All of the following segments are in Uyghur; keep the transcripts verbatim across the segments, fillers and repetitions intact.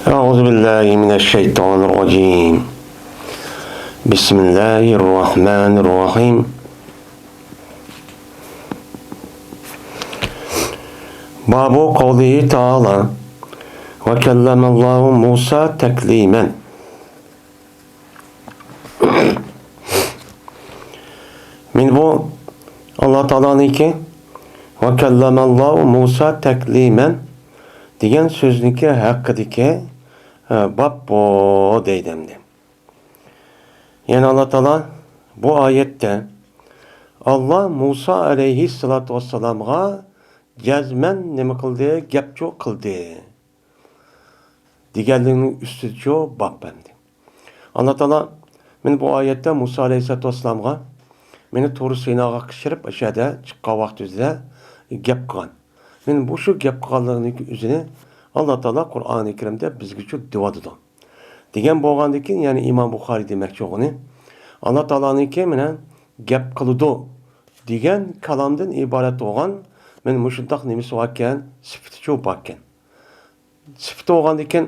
أعوذ بالله من الشيطان الرجيم. بسم الله الرحمن الرحيم. باب قوله تعالى: وكلم الله موسى تكليما. مانا بۇ ئاللا تائالانىڭكى «ۋە كەللەمەللاھۇ مۇسا تەكلىمەن» دېگەن سۆزنىڭكى ھەققىدىكى، ئە، باب بۇ دەيدۇ ئەمدى. يەنى ئاللا تائالا بۇ ئايەتتە ئاللا مۇسا ئەلەيھىسسالاتۇ ۋەسسالامغا جەزمەن نېمە قىلدى؟ گەپچۇ قىلدى دېگەنلىكنىڭ ئۈستىدىچۇ باب ئەمدى. ئاللا تائالا مانا بۇ ئايەتتە مۇسا ئەلەيھىسسالاتۇ ۋەسسالامغا مانا تۇر سىناغا قىچىرىپ، ئاشۇ يەردە چىققان ۋاقتى ئۆزىدە گەپ قىلغان. مانا بۇ شۇ گەپ قىلغانلىقنىڭكى ئۆزىنى ئاللا تائالا قۇرئانى كەرىمدە بىزگىچۇ دېۋاتىدۇ. دېگەن بولغاندىكىن، يەنى ئىمام بۇخارىي دېمەكچى بولغىنى، ئاللا تائالانىڭكى مانا گەپ قىلىدۇ دېگەن كالامدىن ئىبارەت بولغان مانا مۇشۇنداق نېمىسى باركەن، سۈپىتىچۇ باركەن. سۈپىتى بولغاندىكىن،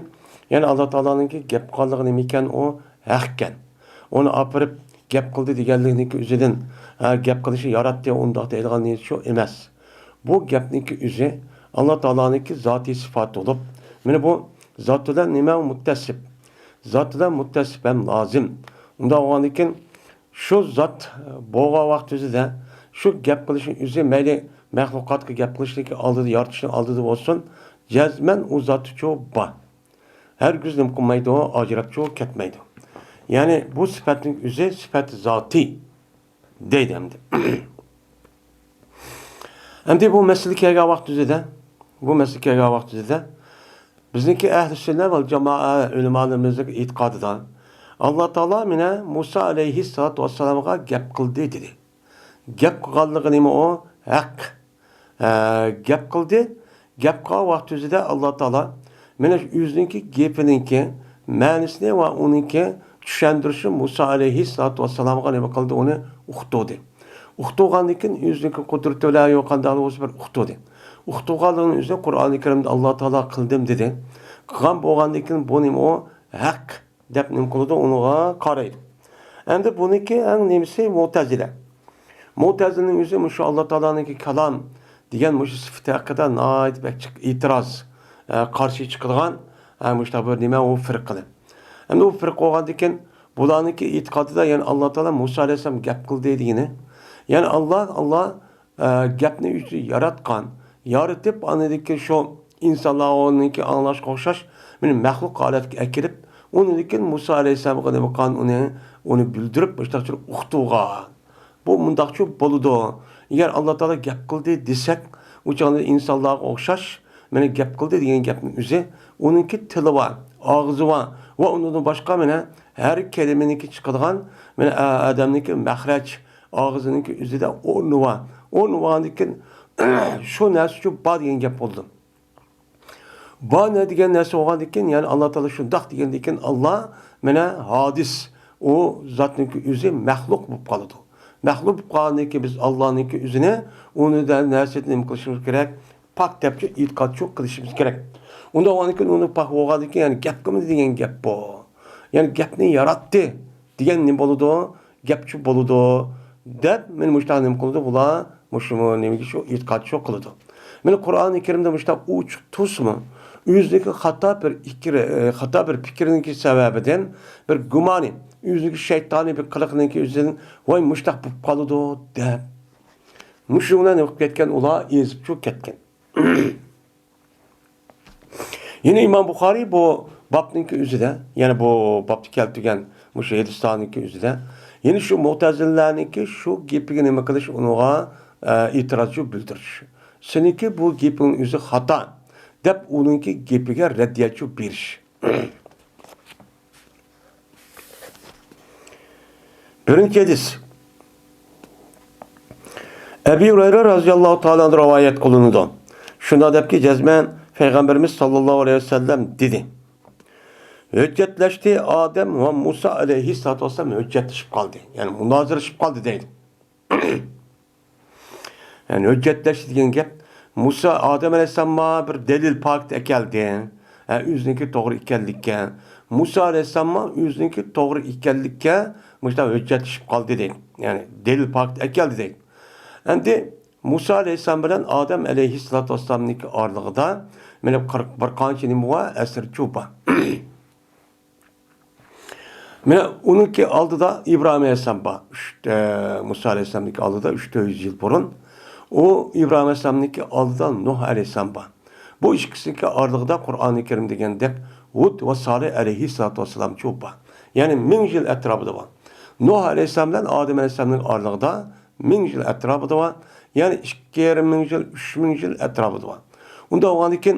يەنى ئاللا تائالانىڭكى گەپ قىلغانلىقى نېمىكەن، ئۇ ھەقكەن. ئۇنى ئاپىرىپ گەپ قىلدى دېگەنلىكنىڭكى ئۆزىدىن، ھە، گەپ قىلىشى ياراتتى، ئۇنداق دەيدىغان نېمىچۇ ئەمەس. بۇ گەپنىڭكى ئۆزى ئاللا تائالانىڭكى زاتىي سۈپەتى بولۇپ، مانا بۇ زات بىلەن نېمە مۇتتەسىپ؟ زات بىلەن مۇتتەسىپ ھەم لازىم. ئۇنداق بولغاندىكىن، شۇ زات بولغان ۋاقتى ئۆزىدە شۇ گەپ قىلىشنىڭ ئۆزى، مەيلى مەخلۇقاتقا گەپ قىلىشنىڭكى ئالدىدا، يارىتىشنىڭ ئالدىدا بولسۇن، جەزمەن ئۇ زاتىچۇ بار. ھەرگىز نېمە قىلمايدۇ، ئاجراپچۇ كەتمەيدۇ. يەنى بۇ سۈپەتنىڭ ئۆزى سۈپەت زاتىي دەيدۇ ئەمدى. ئەمدى بۇ مەسىلە كەلگەن ۋاقتى ئۆزىدە، بۇ مەسىلە كەلگەن ۋاقتى ئۆزىدە بىزنىڭكى ئەھلى سۈننە ۋەل جامائە ئۆلىمالىرىمىزنىڭ ئېتىقادىدا ئاللا تائالا مانا مۇسا ئەلەيھىسسالاتۇ ۋەسسالامغا گەپ قىلدى دېدى. گەپ قىلغانلىقى نېمە ئۇ؟ ھەق. ھە، گەپ قىلدى. گەپ قىلغان ۋاقتى ئۆزىدە ئاللا تائالا مانا شۇ ئۆزىنىڭكى گېپىنىڭكى مەنىسىنى ۋە ئۇنىڭكى چۈشەندۈرۈشىنى مۇسا ئەلەيھىسسالاتۇ ۋەسسالامغا نېمە قىلدى؟ ئۇنى ئۇقتۇردى. ئۇقتۇرغاندىن كېيىن ئۆزىنىڭكى قۇدرىتى بىلەن يوق قانداق بولسا بىر ئۇقتۇردى. ئۇقتۇرغانلىقىنىڭ ئۆزىنى قۇرئانى كەرىمدە ئاللا تائالا قىلدىم دېدى. قىلغان بولغاندىن كېيىن بۇ نېمە ئۇ؟ ھەق دەپ نېمە قىلىدۇ، ئۇنىڭغا قارايدۇ. ئەمدى بۇنىڭكى ئەڭ نېمىسى مۇتەزىلە. مۇتەزىلىنىڭ ئۆزى مۇشۇ ئاللا تائالانىڭكى كالام دېگەن مۇشۇ سۈپىتى ھەققىدە ناھايىتى بەك جىق ئېتىراز، ئە، قارشى چىقىدىغان، ئە، مۇشۇنداق بىر نېمە ئۇ پىرقىلەر. ئەمدى ئۇ پىرقە بولغاندىن كېيىن بۇلارنىڭكى ئېتىقادىدا يەنى ئاللا تائالا مۇسا ئەلەيھىسسالام گەپ قىلدى دېگىنى، يەنى ئاللا، ئاللا ئە، گەپنى ئۆزى ياراتقان، يارىتىپ، ئاندىن كېيىن شۇ ئىنسانلارنىڭكى ئاڭلاشقا ئوخشاش، مانا مەخلۇق ھالەتكە ئەكىرىپ، ئۇنىڭدىن كېيىن مۇسا ئەلەيھىسسالامغا نېمە قىلغان، ئۇنى، ئۇنى بىلدۈرۈپ، مۇشۇنداقچە ئۇقتۇرغان. بۇ مۇنداقچۇ بولىدۇ. ئەگەر ئاللا تائالا گەپ قىلدى دېسەك، ئۇ چاغدا ئىنسانلارغا ئوخشاش، مانا گەپ قىلدى دېگەن گەپنىڭ ئۆزى، ئۇنىڭكى تىلى بار، ئاغزى بار ۋە ئۇنىڭدىن باشقا مانا ھەر كەلىمىنىڭكى چىقىدىغان، مانا ئا-، ئادەمنىڭكى مەخرەج، ئاغزىنىڭكى ئۆزىدە ئورنى بار. ئورنى بولغاندىن كېيىن، شۇ نەرسە ئۈچۈن بار دېگەن گەپ بولىدۇ. بار نە دېگەن نەرسە بولغاندىن كېيىن، يەنى ئاللا تائالا شۇنداق دېگەندىن كېيىن، ئاللا مانا ھادىس، ئۇ زاتنىڭكى ئۆزى مەخلۇق بولۇپ قالىدۇ. مەخلۇق بولۇپ قالغاندىن كېيىن، بىز ئاللانىڭكى ئۆزىنى، ئۇنى دە نەرسىدىن نېمە قىلىشىمىز كېرەك؟ پاك دەپچۇ ئېتىقادچۇ قىلىشىمىز كېرەك. ئۇنداق بولغاندىن كېيىن، ئۇنى پاك بولغاندىن كېيىن، يەنى گەپ قىلمىدى دېگەن گەپ بۇ. يەنى گەپنى ياراتتى دېگەن نېمە بولىدۇ؟ گەپچۇ بولىدۇ دەپ، مانا مۇشۇنداق نېمە قىلىدۇ بۇلار؟ مۇشۇمۇ نېمىگە شۇ ئېتىقادچۇ قىلىدۇ. مانا قۇرئانى كەرىمدە مۇشۇنداق ئوچۇق تۇرسىمۇ، ئۆزىنىڭكى خاتا بىر ئىكرى-، ئە، خاتا بىر پىكرىنىڭكى سەۋەبىدىن، بىر گۇمانى، ئۆزىنىڭكى شەيتانىي بىر قىلىقىنىڭكى ئۆزىدىن، ۋاي مۇشۇنداق بولۇپ قالىدۇ دەپ، مۇشۇ بىلەن نېمە قىلىپ كەتكەن ئۇلار؟ ئېزىپچۇ كەتكەن. يەنە ئىمام بۇخارىي بۇ بابنىڭكى ئۆزىدە، يەنە بۇ بابتا كەلتۈرگەن مۇشۇ ھەدىسلەرنىڭكى ئۆزىدە، يەنە شۇ مۇتەزىلىلەرنىڭكى شۇ گېپىگە نېمە قىلىش، ئۇنىڭغا، ئە، ئېتىراز بىلدۈرۈش. سېنىڭكى بۇ گېپىڭ ئۆزى خاتا دەپ، ئۇنىڭكى گېپىگە رەددىيە بېرىش. بىرىنچى ھەدىس. ئەبى ھۇرەيرە رەزىياللاھۇ تائالا ئەنھۇ رىۋايەت قىلىنىدۇ. شۇنداق دەپكى، جەزمەن پەيغەمبىرىمىز ساللاللاھۇ ئەلەيھى ۋەسەللەم دېدى: ھۆججەتلەشتى ئادەم ۋە مۇسا ئەلەيھىسسالاتۇ ۋەسسالام ھۆججەتلىشىپ قالدى. يەنى مۇنازىرىلىشىپ قالدى دەيدۇ. يەنى ھۆججەتلەشتى دېگەن گەپ، مۇسا، ئادەم ئەلەيھىسسالامغا بىر دەلىل، پاكىت ئەكەلدى. ھە، ئۆزىنىڭكى توغرا ئىكەنلىككە، مۇسا ئەلەيھىسسالاممۇ ئۆزىنىڭكى توغرا ئىكەنلىككە مۇشۇنداق ھۆججەتلىشىپ قالدى دەيدۇ. يەنى دەلىل پاكىت ئەكەلدى دەيدۇ. ئەمدى مۇسا ئەلەيھىسسالام بىلەن ئادەم ئەلەيھىسسالاتۇ ۋەسسالامنىڭكى ئارىلىقىدا مانا بىر، بىر قانچە نېمە بار، ئەسىرچۇ بار. مانا ئۇنىڭكى ئالدىدا ئىبراھىم ئەلەيھىسسالام بار. ئۈچ، ئە، مۇسا ئەلەيھىسسالامنىڭكى ئالدىدا ئۈچ تۆت يۈز يىل بۇرۇن. ئۇ ئىبراھىم ئەلەيھىسسالامنىڭكى ئالدىدا نۇھ ئەلەيھىسسالام بار. بۇ ئىككىسىنىڭكى ئارىلىقىدا قۇرئانى كەرىم دېگەندەك ھۇد ۋە سالىھ ئەلەيھىسسالاتۇ ۋەسسالامچۇ بار. يەنى مىڭ يىل ئەتراپىدا بار. نۇھ ئەلەيھىسسالام بىلەن ئادەم ئەلەيھىسسالامنىڭ ئارىلىقىدا مىڭ يىل ئەتراپىدا بار. يەنى ئىككى يېرىم مىڭ يىل، ئۈچ مىڭ يىل ئەتراپىدا بار. ئۇنداق بولغاندىكىن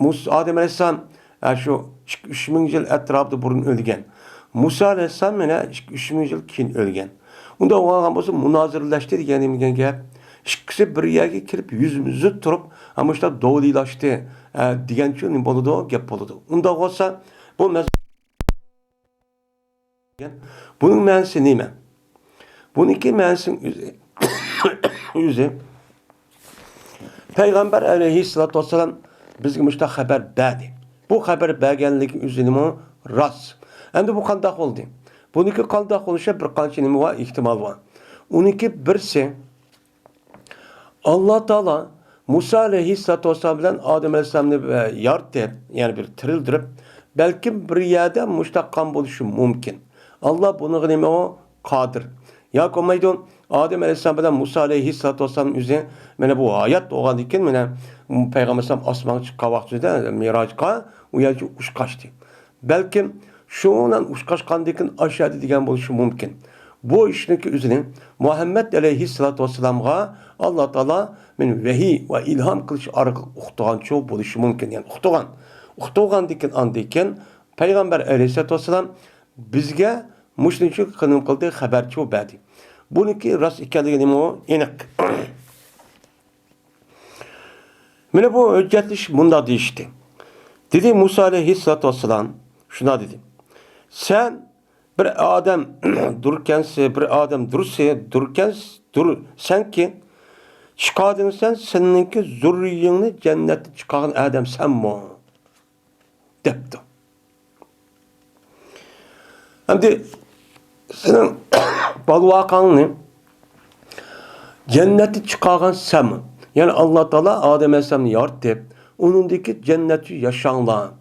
مۇس-، ئادەم ئەلەيھىسسالام، ئە، شۇ ئىككى، ئۈچ مىڭ يىل ئەتراپىدا بۇرۇن ئۆلگەن. مۇسا ئەلەيھىسسالام يەنە ئىككى، ئۈچ مىڭ يىل كېيىن ئۆلگەن. ئۇنداق بولغان بولسا، مۇنازىرىلەشتى دېگەن نېمە دېگەن گەپ؟ ئىككىسى بىر يەرگە كېلىپ يۈزمۇ يۈز تۇرۇپ، ھە، مۇشۇنداق دولىلاشتى، ئە، دېگەنچۇ نېمە بولىدۇ؟ گەپ بولىدۇ. ئۇنداق بولسا، بۇ مەز-، بۇنىڭ مەنىسى نېمە؟ بۇنىڭكى مەنىسىنىڭ ئۆزى، ئۆزى پەيغەمبەر ئەلەيھىسسالاتۇ ۋەسسالام بىزگە مۇشۇنداق خەۋەر بەردى. بۇ خەۋەر بەرگەنلىكى ئۆزىنىمۇ راست. ئەمدى بۇ قانداق بولدى؟ بۇنىڭكى قانداق بولۇشى بىر قانچە نېمە بار، ئېھتىمال بار. ئۇنىڭكى بىرسى، ئاللا تائالا مۇسا ئەلەيھىسسالاتۇ ۋەسسالام بىلەن ئادەم ئەلەيھىسسالامنى، ئە، يارىتىپ، يەنى بىر تىرىلدۈرۈپ، بەلكىم بىر يەردە مۇشۇنداق قىلغان بولۇشى مۇمكىن. ئاللا بۇنىڭغا نېمە ئۇ؟ قادىر. ياكى بولمايدۇ، ئادەم ئەلەيھىسسالام بىلەن مۇسا ئەلەيھىسسالاتۇ ۋەسسالام ئۆزى، مانا بۇ ھايات بولغاندىن كېيىن، مانا پەيغەمبەر ئەلەيھىسسالام ئاسمانغا چىققان ۋاقتىدا، مىراجقا، ئۇ يەرگە ئۇچقاچتى. بەلكىم شۇنىڭ بىلەن ئۇچقاچقاندىن كېيىن ئاشۇ يەردە دېگەن بولۇشى مۇمكىن. بۇ ئىشنىڭكى ئۆزىنى مۇھەممەد ئەلەيھىسسالاتۇ ۋەسسالامغا ئاللا تائالا مانا ۋەھىي ۋە ئىلھام قىلىش ئارقىلىق ئۇقتۇرغانچۇ بولۇشى مۇمكىن. يەنى ئۇقتۇرغان. ئۇقتۇرغاندىن كېيىن، ئاندىن كېيىن پەيغەمبەر ئەلەيھىسسالاتۇ ۋەسسالام بىزگە مۇشۇنىڭ ئۈچۈن قىلىم قىلدى، خەۋەرچۇ بەردى. بۇنىڭكى راست ئىكەنلىكى نېمە ئۇ؟ ئېنىق. مانا بۇ ھۆججەتلىشىش مۇنداق دېيىشتى. دېدى مۇسا ئەلەيھىسسالاتۇ ۋەسسالام، شۇنداق دېدى. سەن بىر ئادەم دۇركەنسى، بىر ئادەم دۇرسى، دۇركەنس، دۇر، سەنكى، چىقاردىڭ سەن، سېنىڭكى زۇررىيەڭنى جەننەتتىن چىقارغان ئادەم سەنمۇ؟ دەپتۇ. ئەمدى سېنىڭ بالىۋاقاڭنى جەننەتتىن چىقارغان سەنمۇ؟ يەنى ئاللا تائالا ئادەم ئەلەيھىسسالامنى يارىتىپ، ئۇنىڭدىكى جەننەتتە ياشاڭلار.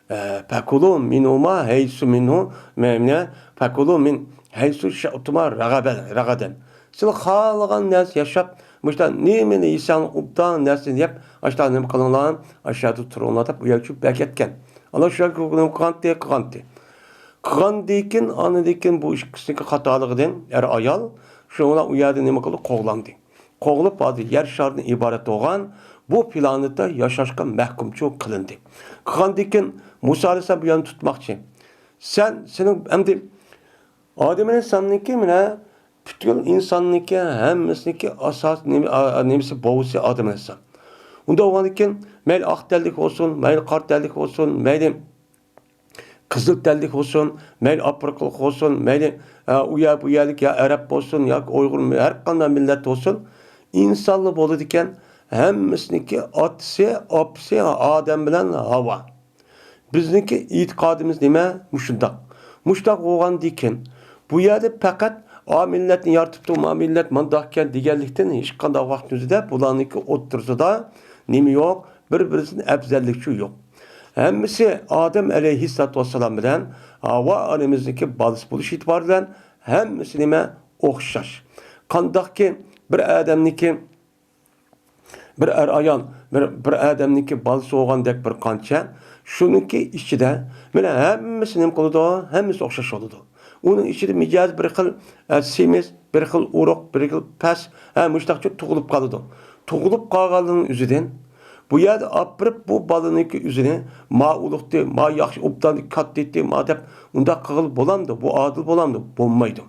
ئە، فەكۇلۇ مىنھۇما ھەيسۇ مىنھۇ، مەنە، فەكۇلۇ مىن ھەيسۇ شىئتۇما رەغەبەن، رەغەدەن. سىلەر خالىغان نەرسە ياشاپ، مۇشۇنداق نېمىنى يېسەڭلار ئوبدان نەرسىنى يەپ، ئاشۇنداق نېمە قىلىڭلار، ئاشۇ يەردە تۇرۇڭلار دەپ، ئۇ يەرگە چۈشۈپ بەرگەن. ئانا شۇ يەرگە نېمە قىلغانتى، قىلغانتى. قىلغاندىن كېيىن، ئاندىن كېيىن بۇ ئىككىسىنىڭكى خاتالىقىدىن ئەر ئايال شۇنىڭ بىلەن ئۇ يەردە نېمە قىلدى، قوغلاندى. قوغلىنىپ ھازىر يەر شارىدىن ئىبارەت بولغان بۇ پلانېتتا ياشاشقا مەھكۇمچۇ قىلىندى. قىلغاندىن كېيىن مۇسا ئەلەيھىسسالام بۇ يەرنى تۇتماقچى. سەن، سېنىڭ ئەمدى ئادەم ئەلەيھىسسالامنىڭكى مانا پۈتكۈل ئىنساننىڭكى ھەممىسىنىڭكى ئاساس نېمە، ئا، نېمىسى، بوۋىسى ئادەم ئەلەيھىسسالام. ئۇنداق بولغاندىكىن مەيلى ئاق تەنلىك بولسۇن، مەيلى قارا تەنلىك بولسۇن، مەيلى قىزىل تەنلىك بولسۇن، مەيلى ئافرىقىلىق بولسۇن، مەيلى، ئە، ئۇ يەر بۇ يەرلىك يا ئەرەب بولسۇن ياكى ئۇيغۇر، ھەر قانداق مىللەت بولسۇن، ئىنسانلا بولىدىكەن، ھەممىسىنىڭكى ئاتىسى، ئاپىسى ئادەم بىلەن ھاۋا. بىزنىڭكى ئېتىقادىمىز نېمە؟ مۇشۇنداق. مۇشۇنداق بولغاندىكىن، بۇ يەردە پەقەت ئا مىللەتنى يارىتىپتۇ، ما مىللەت مانداقكەن دېگەنلىكتىن ھېچقانداق ۋاقىتنىڭ ئۆزىدە بۇلارنىڭكى ئوتتۇرىسىدا نېمە يوق؟ بىر-بىرىدىن ئەۋزەللىكچۇ يوق. ھەممىسى ئادەم ئەلەيھىسسالاتۇ ۋەسسالام بىلەن ھاۋا ئانىمىزنىڭكى بالىسى بولۇش ئېتىبارى بىلەن ھەممىسى نېمە؟ ئوخشاش. قانداقكى بىر ئادەمنىڭكى بىر ئەر-ئايال، بىر، بىر ئادەمنىڭكى بالىسى بولغاندەك بىر قانچە، شۇنىڭكى ئىچىدە مانا ھەممىسى نېمە قىلىدۇ؟ ھەممىسى ئوخشاش بولىدۇ. ئۇنىڭ ئىچىدە مىجەزى بىر خىل، ئە، سېمىز، بىر خىل ئورۇق، بىر خىل پەس، ھە، مۇشۇنداقچە تۇغۇلۇپ قالىدۇ. تۇغۇلۇپ قالغانلىقىنىڭ ئۆزىدىن بۇ يەردە ئاپىرىپ بۇ بالىنىڭكى ئۆزىنى ما ئۇلۇغتى، ما ياخشى، ئوبدان كاتتا ئىتى، ما دەپ ئۇنداق قىلغىلى بولامدۇ؟ بۇ ئادىل بولامدۇ؟ بولمايدۇ.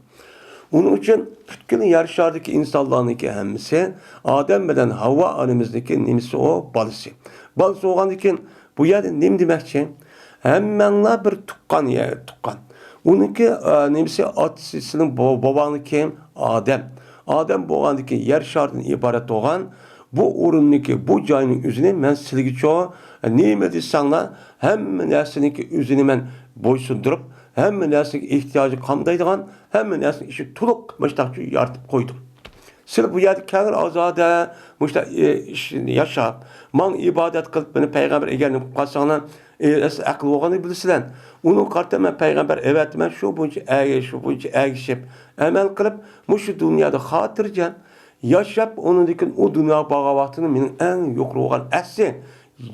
ئۇنىڭ ئۈچۈن پۈتكۈل يەر شارىدىكى ئىنسانلارنىڭكى ھەممىسى ئادەم بىلەن ھاۋا ئانىمىزنىڭكى نېمىسى ئۇ؟ بالىسى. بالىسى بولغاندىن كېيىن بۇ يەردە نېمە دېمەكچى؟ ھەممەڭلار بىر تۇغقان، يە، تۇغقان. ئۇنىڭكى، ئە، نېمىسى، ئاتىسى سېنىڭ بو-، بوۋاڭنىڭكى ئادەم. ئادەم بولغاندىن كېيىن يەر شارىدىن ئىبارەت بولغان بۇ ئورۇننىڭكى، بۇ جاينىڭ ئۆزىنى مەن سىلىگىچۇ، نېمە دېسەڭلار، ھەممە نەرسىنىڭكى ئۆزىنى مەن بويسۇندۇرۇپ، ھەممە نەرسىگە ئېھتىياجى قامدايدىغان، ھەممە نەرسىنىڭ ئىشى تولۇق مۇشۇنداق يارىتىپ قويدۇم. سىلەر بۇ يەردە كەڭرى ئازادە مۇشۇنداق، ئى، ئىش-، ياشاپ، ماڭا ئىبادەت قىلىپ، مېنى پەيغەمبەر ئىگەرلىنىپ قالساڭلار، ئى، ئەس-، ئەقىل بولغاننى بىلىسىلەر. ئۇنىڭغا قارىتا مەن پەيغەمبەر ئەۋەتىمەن، شۇ بويىچە ئەگە-، شۇ بويىچە ئەگىشىپ، ئەمەل قىلىپ، مۇشۇ دۇنيادا خاتىرجەم ياشاپ، ئۇنىڭدىن كېيىن ئۇ دۇنياغا بارغان ۋاقتىدا مېنىڭ ئەڭ يۇقىرى بولغان ئەسلى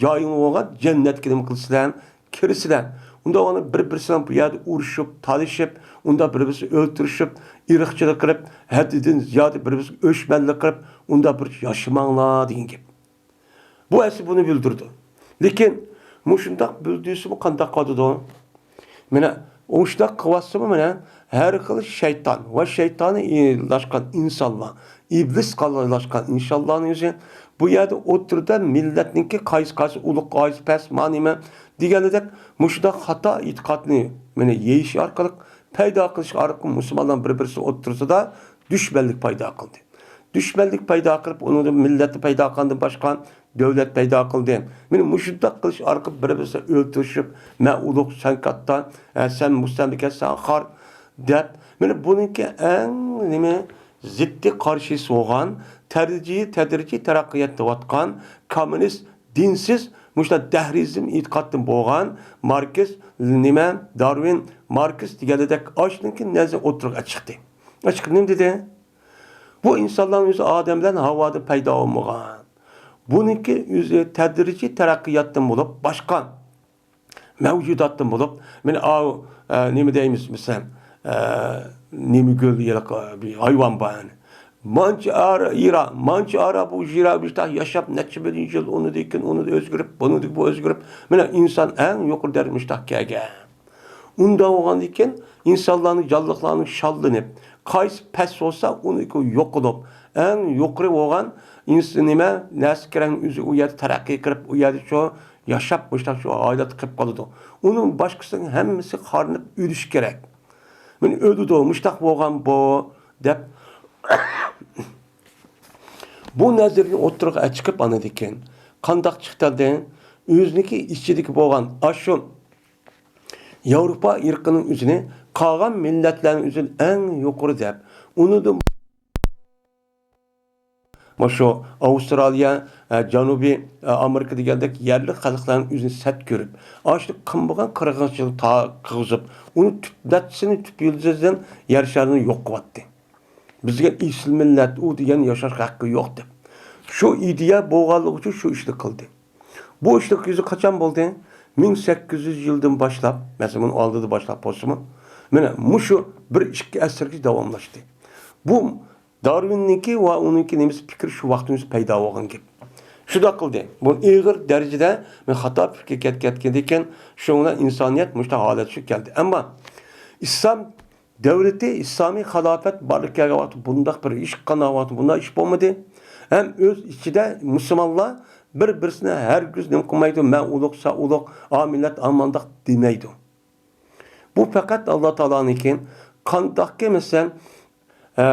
جايىڭ بولغان جەننەتكە نېمە قىلىسىلەر؟ كىرىسىلەر. ئۇنداق بولغاندا بىر-بىرسى بىلەن بۇ يەردە ئۇرۇشۇپ، تالىشىپ، ئۇنداق بىر-بىرسىنى ئۆلتۈرۈشۈپ، ئىرقچىلىق قىلىپ، ھەددىدىن زىيادە بىر-بىرسىگە ئۆچمەنلىك قىلىپ، ئۇنداق بىر ياشىماڭلار دېگەن گەپ. بۇ ئەسلى بۇنى بىلدۈرىدۇ. لېكىن مۇشۇنداق بىلدۈرسىمۇ قانداق قىلىدۇ؟ مانا، ئۇشتاق قىلىۋاتسىمۇ، مانا، ھەر خىل شەيتان ۋە شەيتانى ئىلاشقان ئىنسانلار، ئىبلىس قالىلاشقان ئىنسانلارنىڭ ئۆزى بۇ يەردە ئوتتۇرىدا مىللەتنىڭكى قايسى، قايسى ئۇلۇغ، قايسى پەس، ما نېمە دېگەندەك مۇشۇنداق خاتا ئېتىقادنى، مانا، يېيىش ئارقىلىق، پەيدا قىلىش ئارقىلىق مۇسۇلمانلار بىر-بىرسى ئوتتۇرىسىدا دۈشمەنلىك پەيدا قىلدى. دۈشمەنلىك پەيدا قىلىپ، ئۇنىڭدىن مىللەتنى پەيدا قىلغاندىن باشقا دۆلەت پەيدا قىلدى. مانا مۇشۇنداق قىلىش ئارقىلىق بىر-بىرسى ئۆلتۈرۈشۈپ، مەن ئۇلۇغ، سەن كاتتا، ھە، سەن مۇستەملىكە، سەن خار دەپ، مانا بۇنىڭكى ئەڭ نېمە زىددىي قارشىسى بولغان، تەدرىجىي، تەدرىجىي تەرەققىياتتا قىلىۋاتقان كوممۇنىست، دىنسىز، مۇشۇنداق دەھرىيىزم ئېتىقادتىن بولغان ماركس، نېمە، دارۋىن، ماركس دېگەندەك ئاشۇنىڭكى نەزىرى ئوتتۇرىغا چىقتى. چىقىپ نېمە دېدى؟ بۇ ئىنسانلارنىڭ ئۆزى ئادەم بىلەن ھاۋادىن پەيدا بولمىغان. بۇنىڭكى ئۆزى تەدرىجىي تەرەققىياتتىن بولۇپ، باشقا مەۋجۇداتتىن بولۇپ، مانا ئاۋۇ، ئە، نېمە دەيمىز، مىسەن، ئە، نېمە گۈل، ھېلىقى بىر ھايۋان بار، يەنى. مانچە ئارا، يىرا، مانچە ئارا بۇ يىرا بىر ياشاپ، نەچچە مىليون يىل ئۇنىدىكىن، ئۇنى ئۆزگىرىپ، بۇنىدىكى بۇ ئۆزگىرىپ، مانا ئىنسان ئەڭ يۇقىرى دەرىجە مۇشتاق كەلگەن. ئۇنداق بولغاندىكىن، ئىنسانلارنىڭ، جانلىقلارنىڭ شاللىنىپ، قايسى پەس بولسا، ئۇنى يوقىلىپ، ئەڭ يۇقىرى بولغان ئىنس-، نېمە، نەرسە كېرەكنىڭ ئۆزى ئۇ يەردە تەرەققىي قىلىپ، ئۇ يەردە شۇ ياشاپ، مۇشۇنداق شۇ ھالەتتە قېلىپ قالىدۇ. ئۇنىڭ باشقىسىنىڭ ھەممىسى قارىنىپ ئۆلۈشى كېرەك. مانا ئۆلىدۇ، مۇشۇنداق بولغان بۇ، دەپ. بۇ نەزەرنى ئوتتۇرىغا چىقىپ، ئاندىن كېيىن قانداق چىقتى؟ ئۆزىنىڭكى ئىچىدىكى بولغان ئاشۇ ياۋروپا ئىرقىنىڭ ئۆزىنى قالغان مىللەتلەرنىڭ ئۆزىدىن ئەڭ يۇقىرى دەپ، ئۇنىڭدىن مۇشۇ ئاۋسترالىيە، ئە، جەنۇبىي، ئە، ئامېرىكا دېگەندەك يەرلىك خەلقلەرنىڭ ئۆزىنى سەت كۆرۈپ، ئاشۇ قىلمىغان قىرغىنچىلىق تا-، قىلغۇزۇپ، ئۇنى تۈپ-، نەچچىسىنى تۈپ يىلتىزىدىن يەر شارىنى يوق قىلىۋەتتى. بىزگە ئېسىل مىللەت ئۇ دېگەن ياشاشقا ھەققى يوق دەپ. شۇ ئىدىيە بولغانلىقى ئۈچۈن شۇ ئىشنى قىلدى. بۇ ئىشنىڭ يۈزى قاچان بولدى؟ مىڭ سەككىز يۈز يىلدىن باشلاپ، مەسىلەن، ئۇنىڭ ئالدىدا باشلاپ بولسىمۇ، مانا مۇشۇ بىر ئىككى ئەسىرگىچە داۋاملاشتى. بۇ دارۋىننىڭكى ۋە ئۇنىڭكى نېمىسى پىكرى شۇ ۋاقىتتا ئۆزى پەيدا بولغان گەپ. شۇنداق قىلدى. بۇ ئېغىر دەرىجىدە بىر خاتا پىكىر كەتكەندىكىن، شۇنىڭ بىلەن ئىنسانىيەت مۇشۇنداق ھالەتكە چۈشۈپ كەلدى. ئەمما ئىسلام دۆلىتى، ئىسلامىي خىلاپەت بارلىققا كەلگەن ۋاقىتتا بۇنداق بىر ئىش، قانداق ۋاقىتتا بۇنداق ئىش بولمىدى. ھەم ئۆز ئىچىدە مۇسۇلمانلار بىر-بىرسىنى ھەرگىز نېمە قىلمايدۇ، مەن ئۇلۇغ، سەن ئۇلۇغ، ئا مىللەت ئامانداق دېمەيدۇ. بۇ پەقەت ئاللا تائالانىڭكى قانداقكى، مەسىلەن، ئە،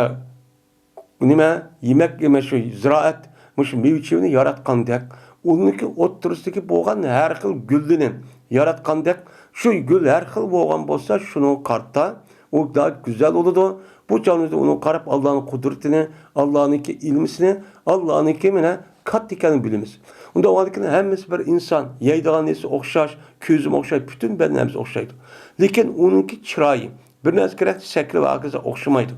نېمە، يېمەك، نېمە، شۇ زىرائەت، مۇشۇ مېۋە-چېۋىنى ياراتقاندەك، ئۇنىڭكى ئوتتۇرىسىدىكى بولغان ھەر خىل گۈللىنى ياراتقاندەك، شۇ گۈل ھەر خىل بولغان بولسا، شۇنىڭغا قارىتا ئۇ دا گۈزەل بولىدۇ. بۇ چاغدا ئۇنىڭغا قاراپ، ئاللانىڭ قۇدرىتىنى، ئاللانىڭكى ئىلمىسىنى، ئاللانىڭكى مانا كاتتا ئىكەنلىكىنى بىلىمىز. ئۇنداق بولغاندىكىن ھەممىسى بىر ئىنسان، يەيدىغان نېسى ئوخشاش، كۆزىمۇ ئوخشاش، پۈتۈن بەدىنى ھەممىسى ئوخشايدۇ. لېكىن ئۇنىڭكى چىرايى، بىر نەرسە كېرەكتە شەكلى ۋە ھاكازا ئوخشىمايدۇ.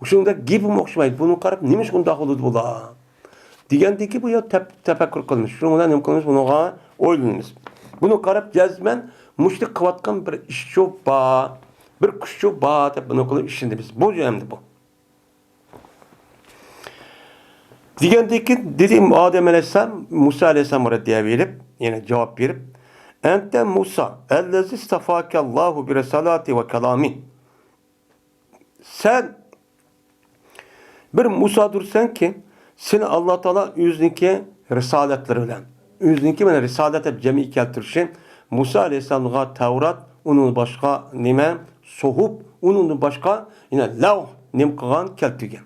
شۇنىڭدەك گېپىمۇ ئوخشىمايدۇ. بۇنىڭغا قاراپ نېمىشقا ئۇنداق بولىدۇ بۇلار؟ دېگەندىكى بۇ يەر تەپ-، تەپەككۇر قىلىمىز. شۇنىڭ بىلەن نېمە قىلىمىز؟ بۇنىڭغا ئويلىنىمىز. بۇنىڭغا قاراپ جەزمەن مۇشۇنى قىلىۋاتقان بىر ئىشچۇ بار، بىر كۈچچۇ بار دەپ بۇنى قىلىپ ئىشىنىمىز. بۇ ئەمدى بۇ. دېگەندىكىن دېدى ئادەم ئەلەيھىسسالام، مۇسا ئەلەيھىسسالامغا رەددىيە بېرىپ، يەنى جاۋاب بېرىپ، «ئەنتە مۇسا، ئەللەزى ئىستەفاكەللاھۇ بىرىسالاتى ۋە كالامى.» سەن بىر مۇسادۇرسەنكى، سېنى ئاللا تائالا ئۆزىنىڭكى رىسالەتلىرى بىلەن، ئۆزىنىڭكى مانا رىسالەت دەپ جەمئىي كەلتۈرۈشى، مۇسا ئەلەيھىسسالامغا تەۋرات، ئۇنىڭدىن باشقا نېمە، سوھۇپ، ئۇنىڭدىن باشقا يەنە لەۋھ نېمە قىلغان، كەلتۈرگەن.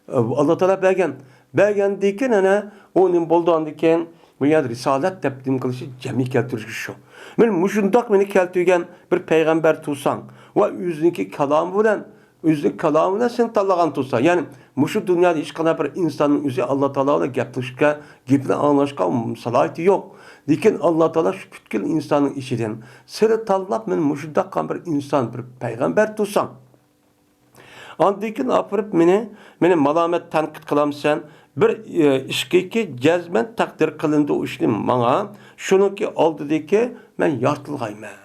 ئاللا تائالا بەرگەن. بەرگەندىن كېيىن يەنە ئۇ نېمە بولىدۇ ئاندىن كېيىن؟ بۇ يەردە رىسالەت دەپ نېمە قىلىشى، جەمئىي كەلتۈرۈشى شۇ. مېنى مۇشۇنداق مېنى كەلتۈرگەن بىر پەيغەمبەر تۇرساڭ ۋە ئۆزىنىڭكى كالامى بىلەن، ئۆزىنىڭ كالامى بىلەن سېنى تاللىغان تۇرسا، يەنى مۇشۇ دۇنيادا ھېچقانداق بىر ئىنساننىڭ ئۆزى ئاللا تائالا بىلەن گەپلىشىشكە، گېپىنى ئاڭلاشقا سالاھىيىتى يوق. لېكىن ئاللا تائالا شۇ پۈتكۈل ئىنساننىڭ ئىچىدىن سېنى تاللاپ، مېنى مۇشۇنداق بىر ئىنسان، بىر پەيغەمبەر تۇرساڭ، ئاندىن كېيىن ئاپىرىپ مېنى، مېنى مالامەت، تەنقىد قىلامسەن؟ بىر، ئى، ئىشقىكى جەزمەن تەقدىر قىلىندى ئۇ ئىشنى ماڭا، شۇنىڭكى ئالدىدىكى مەن يارىتىلغايمەن.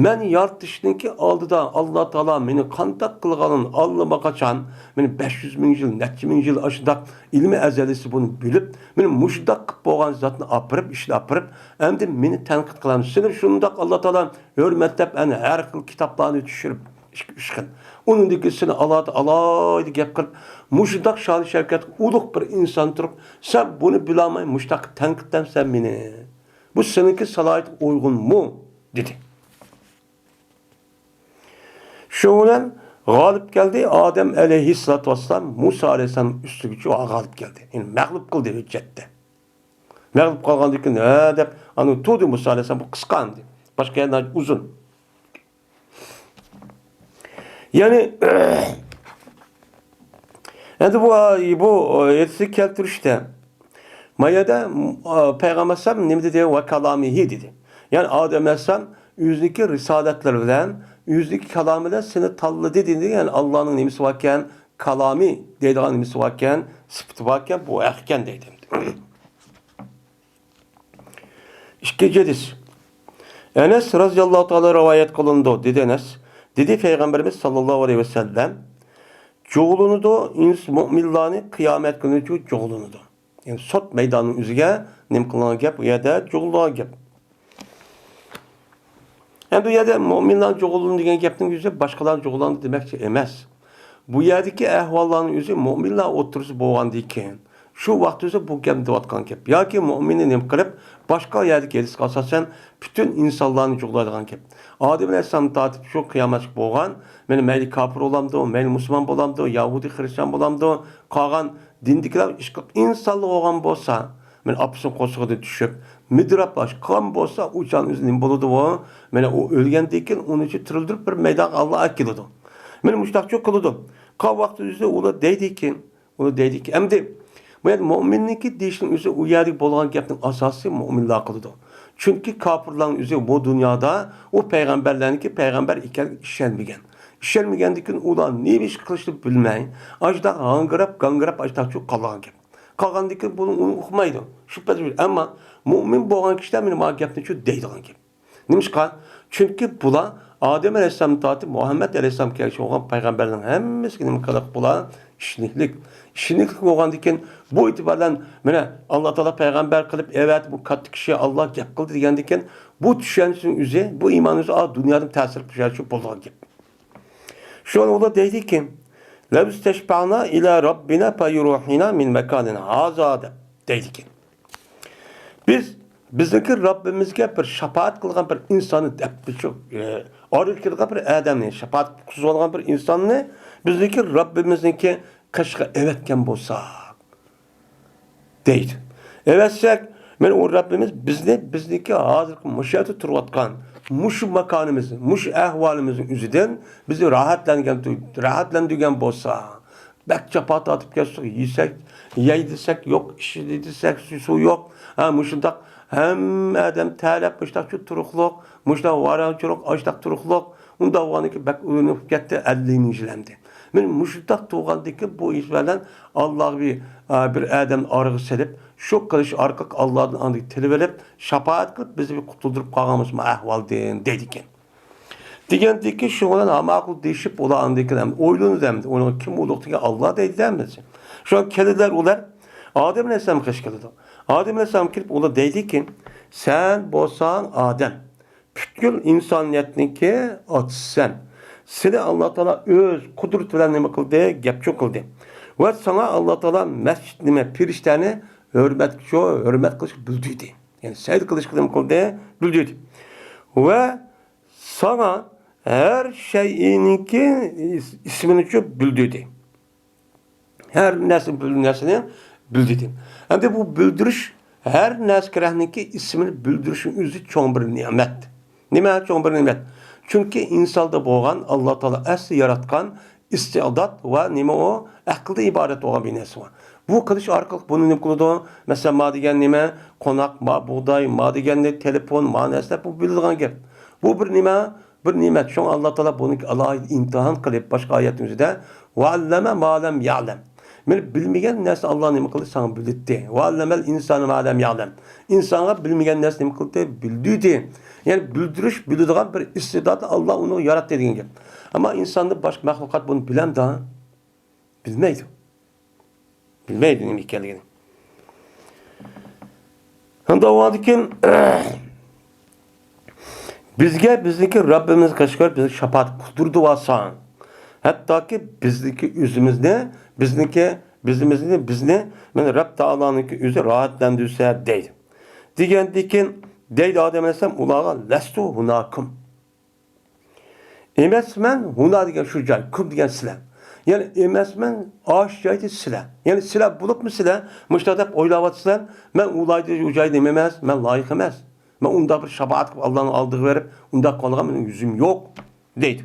مەن يارىتىشنىڭكى ئالدىدا ئاللا تائالا مېنى قانداق قىلغانىنى ئاللىماقاچان، مېنى بەش يۈز مىڭ يىل، نەچچە مىڭ يىل ئاشۇنداق ئىلمى ئەزەلىسى بۇنى بىلىپ، مېنى مۇشۇنداق قىلىپ بولغان زاتنى ئاپىرىپ، ئىشنى ئاپىرىپ، ئەمدى مېنى تەنقىد قىلامسەن؟ سېنى شۇنداق ئاللا تائالا ھۆرمەتلەپ، ئەنە ھەر خىل كىتابلارنى چۈشۈرۈپ، ئىككى، ئۈچ خىل. ئۇنىڭدىن كېيىن سېنى ئالاھىدە، ئالاھىدە گەپ قىلىپ، مۇشۇنداق شان-شەۋكەتلىك ئۇلۇغ بىر ئىنسان تۇرۇپ، سەن بۇنى بىلەلمەي مۇشۇنداق تەنقىدلەمسەن مېنى؟ بۇ سېنىڭكى سالاھىيىتىگە ئۇيغۇنمۇ؟ دېدى. شۇ بىلەن غالىب كەلدى، ئادەم ئەلەيھىسسالاتۇ ۋەسسالام مۇسا ئەلەيھىسسالام ئۈستىگىچە غالىب كەلدى. يەنى مەغلۇپ قىلدى ھۆججەتتە. مەغلۇپ قالغاندىن كېيىن، ھە دەپ، ئاندىن تۇردى مۇسا ئەلەيھىسسالام، بۇ قىسقا ئەمدى. باشقا يەرلەر ئۇزۇن. يەنى، ئەمدى بۇ، بۇ ھەدىسنى كەلتۈرۈشتە، ما يەردە، پەيغەمبەر ئەلەيھىسسالام نېمە دېدى؟ ۋە كالامىھى دېدى. يەنى ئادەم ئەلەيھىسسالام ئۆزىنىڭكى رىسالەتلىرى بىلەن، ئۆزىنىڭكى كالامى بىلەن سېنى تاللىدى دېدى. يەنى ئاللانىڭ نېمىسى باركەن؟ كالامى دەيدىغان نېمىسى باركەن؟ سۈپىتى باركەن، بۇ ھەق ئىكەن دەيدۇ. ئىككىنچى ھەدىس. ئەنەس رازىياللاھۇ تائالا رىۋايەت قىلىنىدۇ، دېدى ئەنەس. دېدى پەيغەمبىرىمىز ساللاللاھۇ ئەلەيھى ۋەسەللەم، جۇغلىنىدۇ، ئىنس مۆمىنلارنى قىيامەت كۈنى جۇغلىنىدۇ. يەنى سوت مەيدانىنىڭ ئۆزىگە نېمە قىلىنغان گەپ؟ ئۇ يەردە جۇغلىنغان گەپ. ئەمدى بۇ يەردە مۆمىنلار جۇغلىنىدۇ دېگەن گەپنىڭ ئۆزى باشقىلار جۇغلىنىدۇ دېمەكچى ئەمەس. بۇ يەردىكى ئەھۋاللارنىڭ ئۆزى مۆمىنلار ئوتتۇرىسى بولغاندىن كېيىن، شۇ ۋاقىت ئۆزى بۇ گەپنى دەۋاتقان گەپ. ياكى مۆمىننى نېمە قىلىپ، باشقا يەردىكى ھەدىسكە ئاساسەن، پۈتۈن ئىنسانلارنى جۇغلايدىغان گەپ. ئادەم ئەلەيھىسسالامدىن تارتىپ شۇ قىيامەتكىچە بولغان، مانا مەيلى كاپىر بولامدۇ، مەيلى مۇسۇلمان بولامدۇ، يەھۇدىي خرىستىيان بولامدۇ، قالغان دىندىكىلەر ئىشقىلىپ ئىنسانلار بولغان بولسا، مانا ئاپىسىنىڭ قورسىقىدىن چۈشۈپ، مىدىرلاپ قالغان بولسا، ئۇ چاغ ئۆزى نېمە بولىدۇ ئۇ؟ مانا ئۇ ئۆلگەندىن كېيىن ئۇنى تىرىلدۈرۈپ بىر مەيدانغا ئاللا ئەكېلىدۇ. مانا مۇشۇنداقچۇ قىلىدۇ. قالغان ۋاقتى ئۆزى ئۇلار دەيدىكى، ئۇلار دەيدىكى، ئەمدى بۇ يەردە مۆمىننىڭكى دېيىشنىڭ ئۆزى ئۇ يەردىكى بولغان گەپنىڭ ئاساسى مۆمىنلار قىلىدۇ. چۈنكى كاپىرلارنىڭ ئۆزى بۇ دۇنيادا ئۇ پەيغەمبەرلەرنىڭكى پەيغەمبەر ئىكەنلىكىگە ئىشەنمىگەن. ئىشەنمىگەندىن كېيىن ئۇلار نېمە ئىش قىلىشنى بىلمەي، ئاشۇنداق ھاڭگىراپ، گاڭگىراپ ئاشۇنداقچۇ قالغان گەپ. قالغاندىن كېيىن بۇنى ئۇنى ئۇقمايدۇ. شۈبھىسىز. ئەمما مۆمىن بولغان كىشىلەر مانا ما گەپنىچۇ دەيدىغان گەپ. نېمىشقا؟ چۈنكى بۇلار ئادەم ئەلەيھىسسالامدىن تارتىپ مۇھەممەد ئەلەيھىسسالامغا كەلگۈچە بولغان پەيغەمبەرلەرنىڭ ھەممىسىگە نېمە قىلىق بۇلار؟ ئىشىنىكلىك. ئىشىنىكلىك بولغاندىن كېيىن بۇ ئېتىبار بىلەن مانا ئاللا تائالا پەيغەمبەر قىلىپ ئەۋەتتى، بۇ كاتتا كىشى ئاللا گەپ قىلدى دېگەندىن كېيىن بۇ چۈشەنچىنىڭ ئۆزى، بۇ ئىماننىڭ ئۆزى ئا دۇنيادىن تەسىر قىلىشى بولىدىغان گەپ. شۇڭا ئۇلار دەيدىكى، لەۋ ئىستەشپەئنا ئىلە رەببىنا فەيۇرىھىنا مىن مەكانىنا ھازا دەپ دەيدىكى. بىز بىزنىڭكى رەببىمىزگە بىر شاپائەت قىلغان بىر ئىنساننى دەپ، شۇ، ئە، ئارىغا كىرىدىغان بىر ئادەمنى، شاپائەت قىلغان بىر ئىنساننى بىزنىڭكى رەببىمىزنىڭكى قېشىغا ئەۋەتكەن بولساق. دەيدۇ. ئەۋەتسەك، مانا ئۇ رەببىمىز بىزنى، بىزنىڭكى ھازىرقى مۇشۇ يەردە تۇرۇۋاتقان، مۇشۇ ماكانىمىز، مۇشۇ ئەھۋالىمىزنىڭ ئۆزىدىن بىزنى راھەتلەنگەن، راھەتلەندۈرگەن بولسا، بەك جاپا تارتىپ كەتسۇق، يېسەك، يەي دېسەك يوق، ئىچەي دېسەك سۇ، سۇ يوق. ھە، مۇشۇنداق ھەممە ئادەم تەرلەپ مۇشۇنداق شۇ تۇرۇقلۇق، مۇشۇنداق ۋاراڭ-چۇرۇق، ئاشۇنداق تۇرۇقلۇق. ئۇنداق بولغاندىن كېيىن بەك ئۇيىنىپ كەتتى، ئەللىك مىڭ يىل ئەمدى. مانا مۇشۇنداق تۇرغاندىن كېيىن بۇ ئىش بىلەن ئاللاغا بىر، ئا، بىر ئادەمنى ئارىغا سېلىپ، شۇ قىلىش ئارقىلىق ئاللادىن ئاندىن تىلىۋېلىپ، شاپائەت قىلىپ، بىزنى بىر قۇتۇلدۇرۇپ قالغان بولسا ما ئەھۋالدىن دەيدىكەن. دېگەندىكى شۇ بىلەن ھاماقۇل دېيىشىپ، ئۇلار ئاندىن كېيىن ئەمدى ئويلىنىدۇ ئەمدى. ئۇنىڭغا كىم ئۇلۇغ دېگەن ئاللا دەيدۇ ئەمدى. شۇ كېلىدىلەر ئۇلار. ئادەم ئەلەيھىسسالام قېشىغا كېلىدۇ. ئادەم ئەلەيھىسسالام كېلىپ ئۇلار دەيدىكى، سەن بولساڭ ئادەم. پۈتكۈل ئىنسانىيەتنىڭكى ئاتىسىسەن. سېنى ئاللا تائالا ئۆز قۇدرىتى بىلەن نېمە قىلدى؟ گەپچۇ قىلدى. ۋە ساڭا ئاللا تائالا مەسچىت نېمە، پېرىشتەنى ھۆرمەتكە، ھۆرمەت قىلىشقا بىلدۈردى. يەنى سەجدە قىلىشقا نېمە قىلدى؟ بىلدۈردى. ۋە ساڭا ھەر شەيئىنىڭكى ئىس-، ئىسمىنىچۇ بىلدۈردى. ھەر نەرسە، بىر نەرسىنى بىلدۈردى. ئەمدى بۇ بىلدۈرۈش ھەر نەرسە كېرەكنىڭكى ئىسمىنى بىلدۈرۈشنىڭ ئۆزى چوڭ بىر نېمەت. نېمە چوڭ بىر نېمەت؟ چۈنكى ئىنساندا بولغان ئاللا تائالا ئەسلى ياراتقان ئىستىئدات ۋە نېمە ئۇ؟ ئەقىلدىن ئىبارەت بولغان بىر نەرسە بار. بۇ قىلىش ئارقىلىق بۇنى نېمە قىلىدۇ؟ مەسىلەن، ما دېگەن نېمە؟ قوناق، ما بۇغداي، ما دېگەننى تېلېفون، ما نەرسىلەر، بۇ بىلىدىغان گەپ. بۇ بىر نېمە؟ بىر نېمەت. شۇڭا ئاللا تائالا بۇنى ئالاھىدە ئىمتىھان قىلىپ، باشقا ئايەتىمىزدە، «ۋەئەللەمە ما لەم يەئلەم.» مېنى بىلمىگەن نەرسىنى ئاللا نېمە قىلدى؟ ساڭا بىلدۈردى. «ۋەئەللەمەل ئىنسانە ما لەم يەئلەم.» ئىنسانغا بىلمىگەن نەرسىنى نېمە قىلدى؟ بىلدۈردى. يەنى بىلدۈرۈش، بىلىدىغان بىر ئىستېداتنى ئاللا ئۇنىڭغا ياراتتى دېگەن گەپ. ئەمما ئىنساندىن باشقا مەخلۇقات بۇنى بىلەمدۇ؟ بىلمەيدۇ. بىلمەيدۇ نېمە ئىكەنلىكىنى. ئۇنداق بولغاندىكىن، بىزگە بىزنىڭكى رەببىمىزنى قەشقەر بىزگە شاپائەت قىلدۇردى بارساڭ، ھەتتاكى بىزنىڭكى ئۆزىمىزنى، بىزنىڭكى، بىزىمىزنى، بىزنى، مانا رەب تائالانىڭكى ئۆزى راھەتلەندۈرسە دەيدۇ. دېگەندىكىن، دەيدۇ ئادەم ئەلەيھىسسالام ئۇلارغا، «لەستۇ ھۇناكۇم.» ئەمەسمەن ھۇنا دېگەن شۇ جاي، كۇم دېگەن سىلەر. يەنى ئەمەسمەن ئاشۇ جايدا سىلەر. يەنى سىلەر بولۇپمۇ سىلەر مۇشۇنداق دەپ ئويلاۋاتىسىلەر، مەن ئۇ لايدا، ئۇ جايدا نېمە ئەمەس، مەن لايىق ئەمەس. مەن ئۇنداق بىر شاپائەت قىلىپ ئاللانىڭ ئالدىغا بېرىپ، ئۇنداق قىلغان مېنىڭ يۈزۈم يوق، دەيدۇ.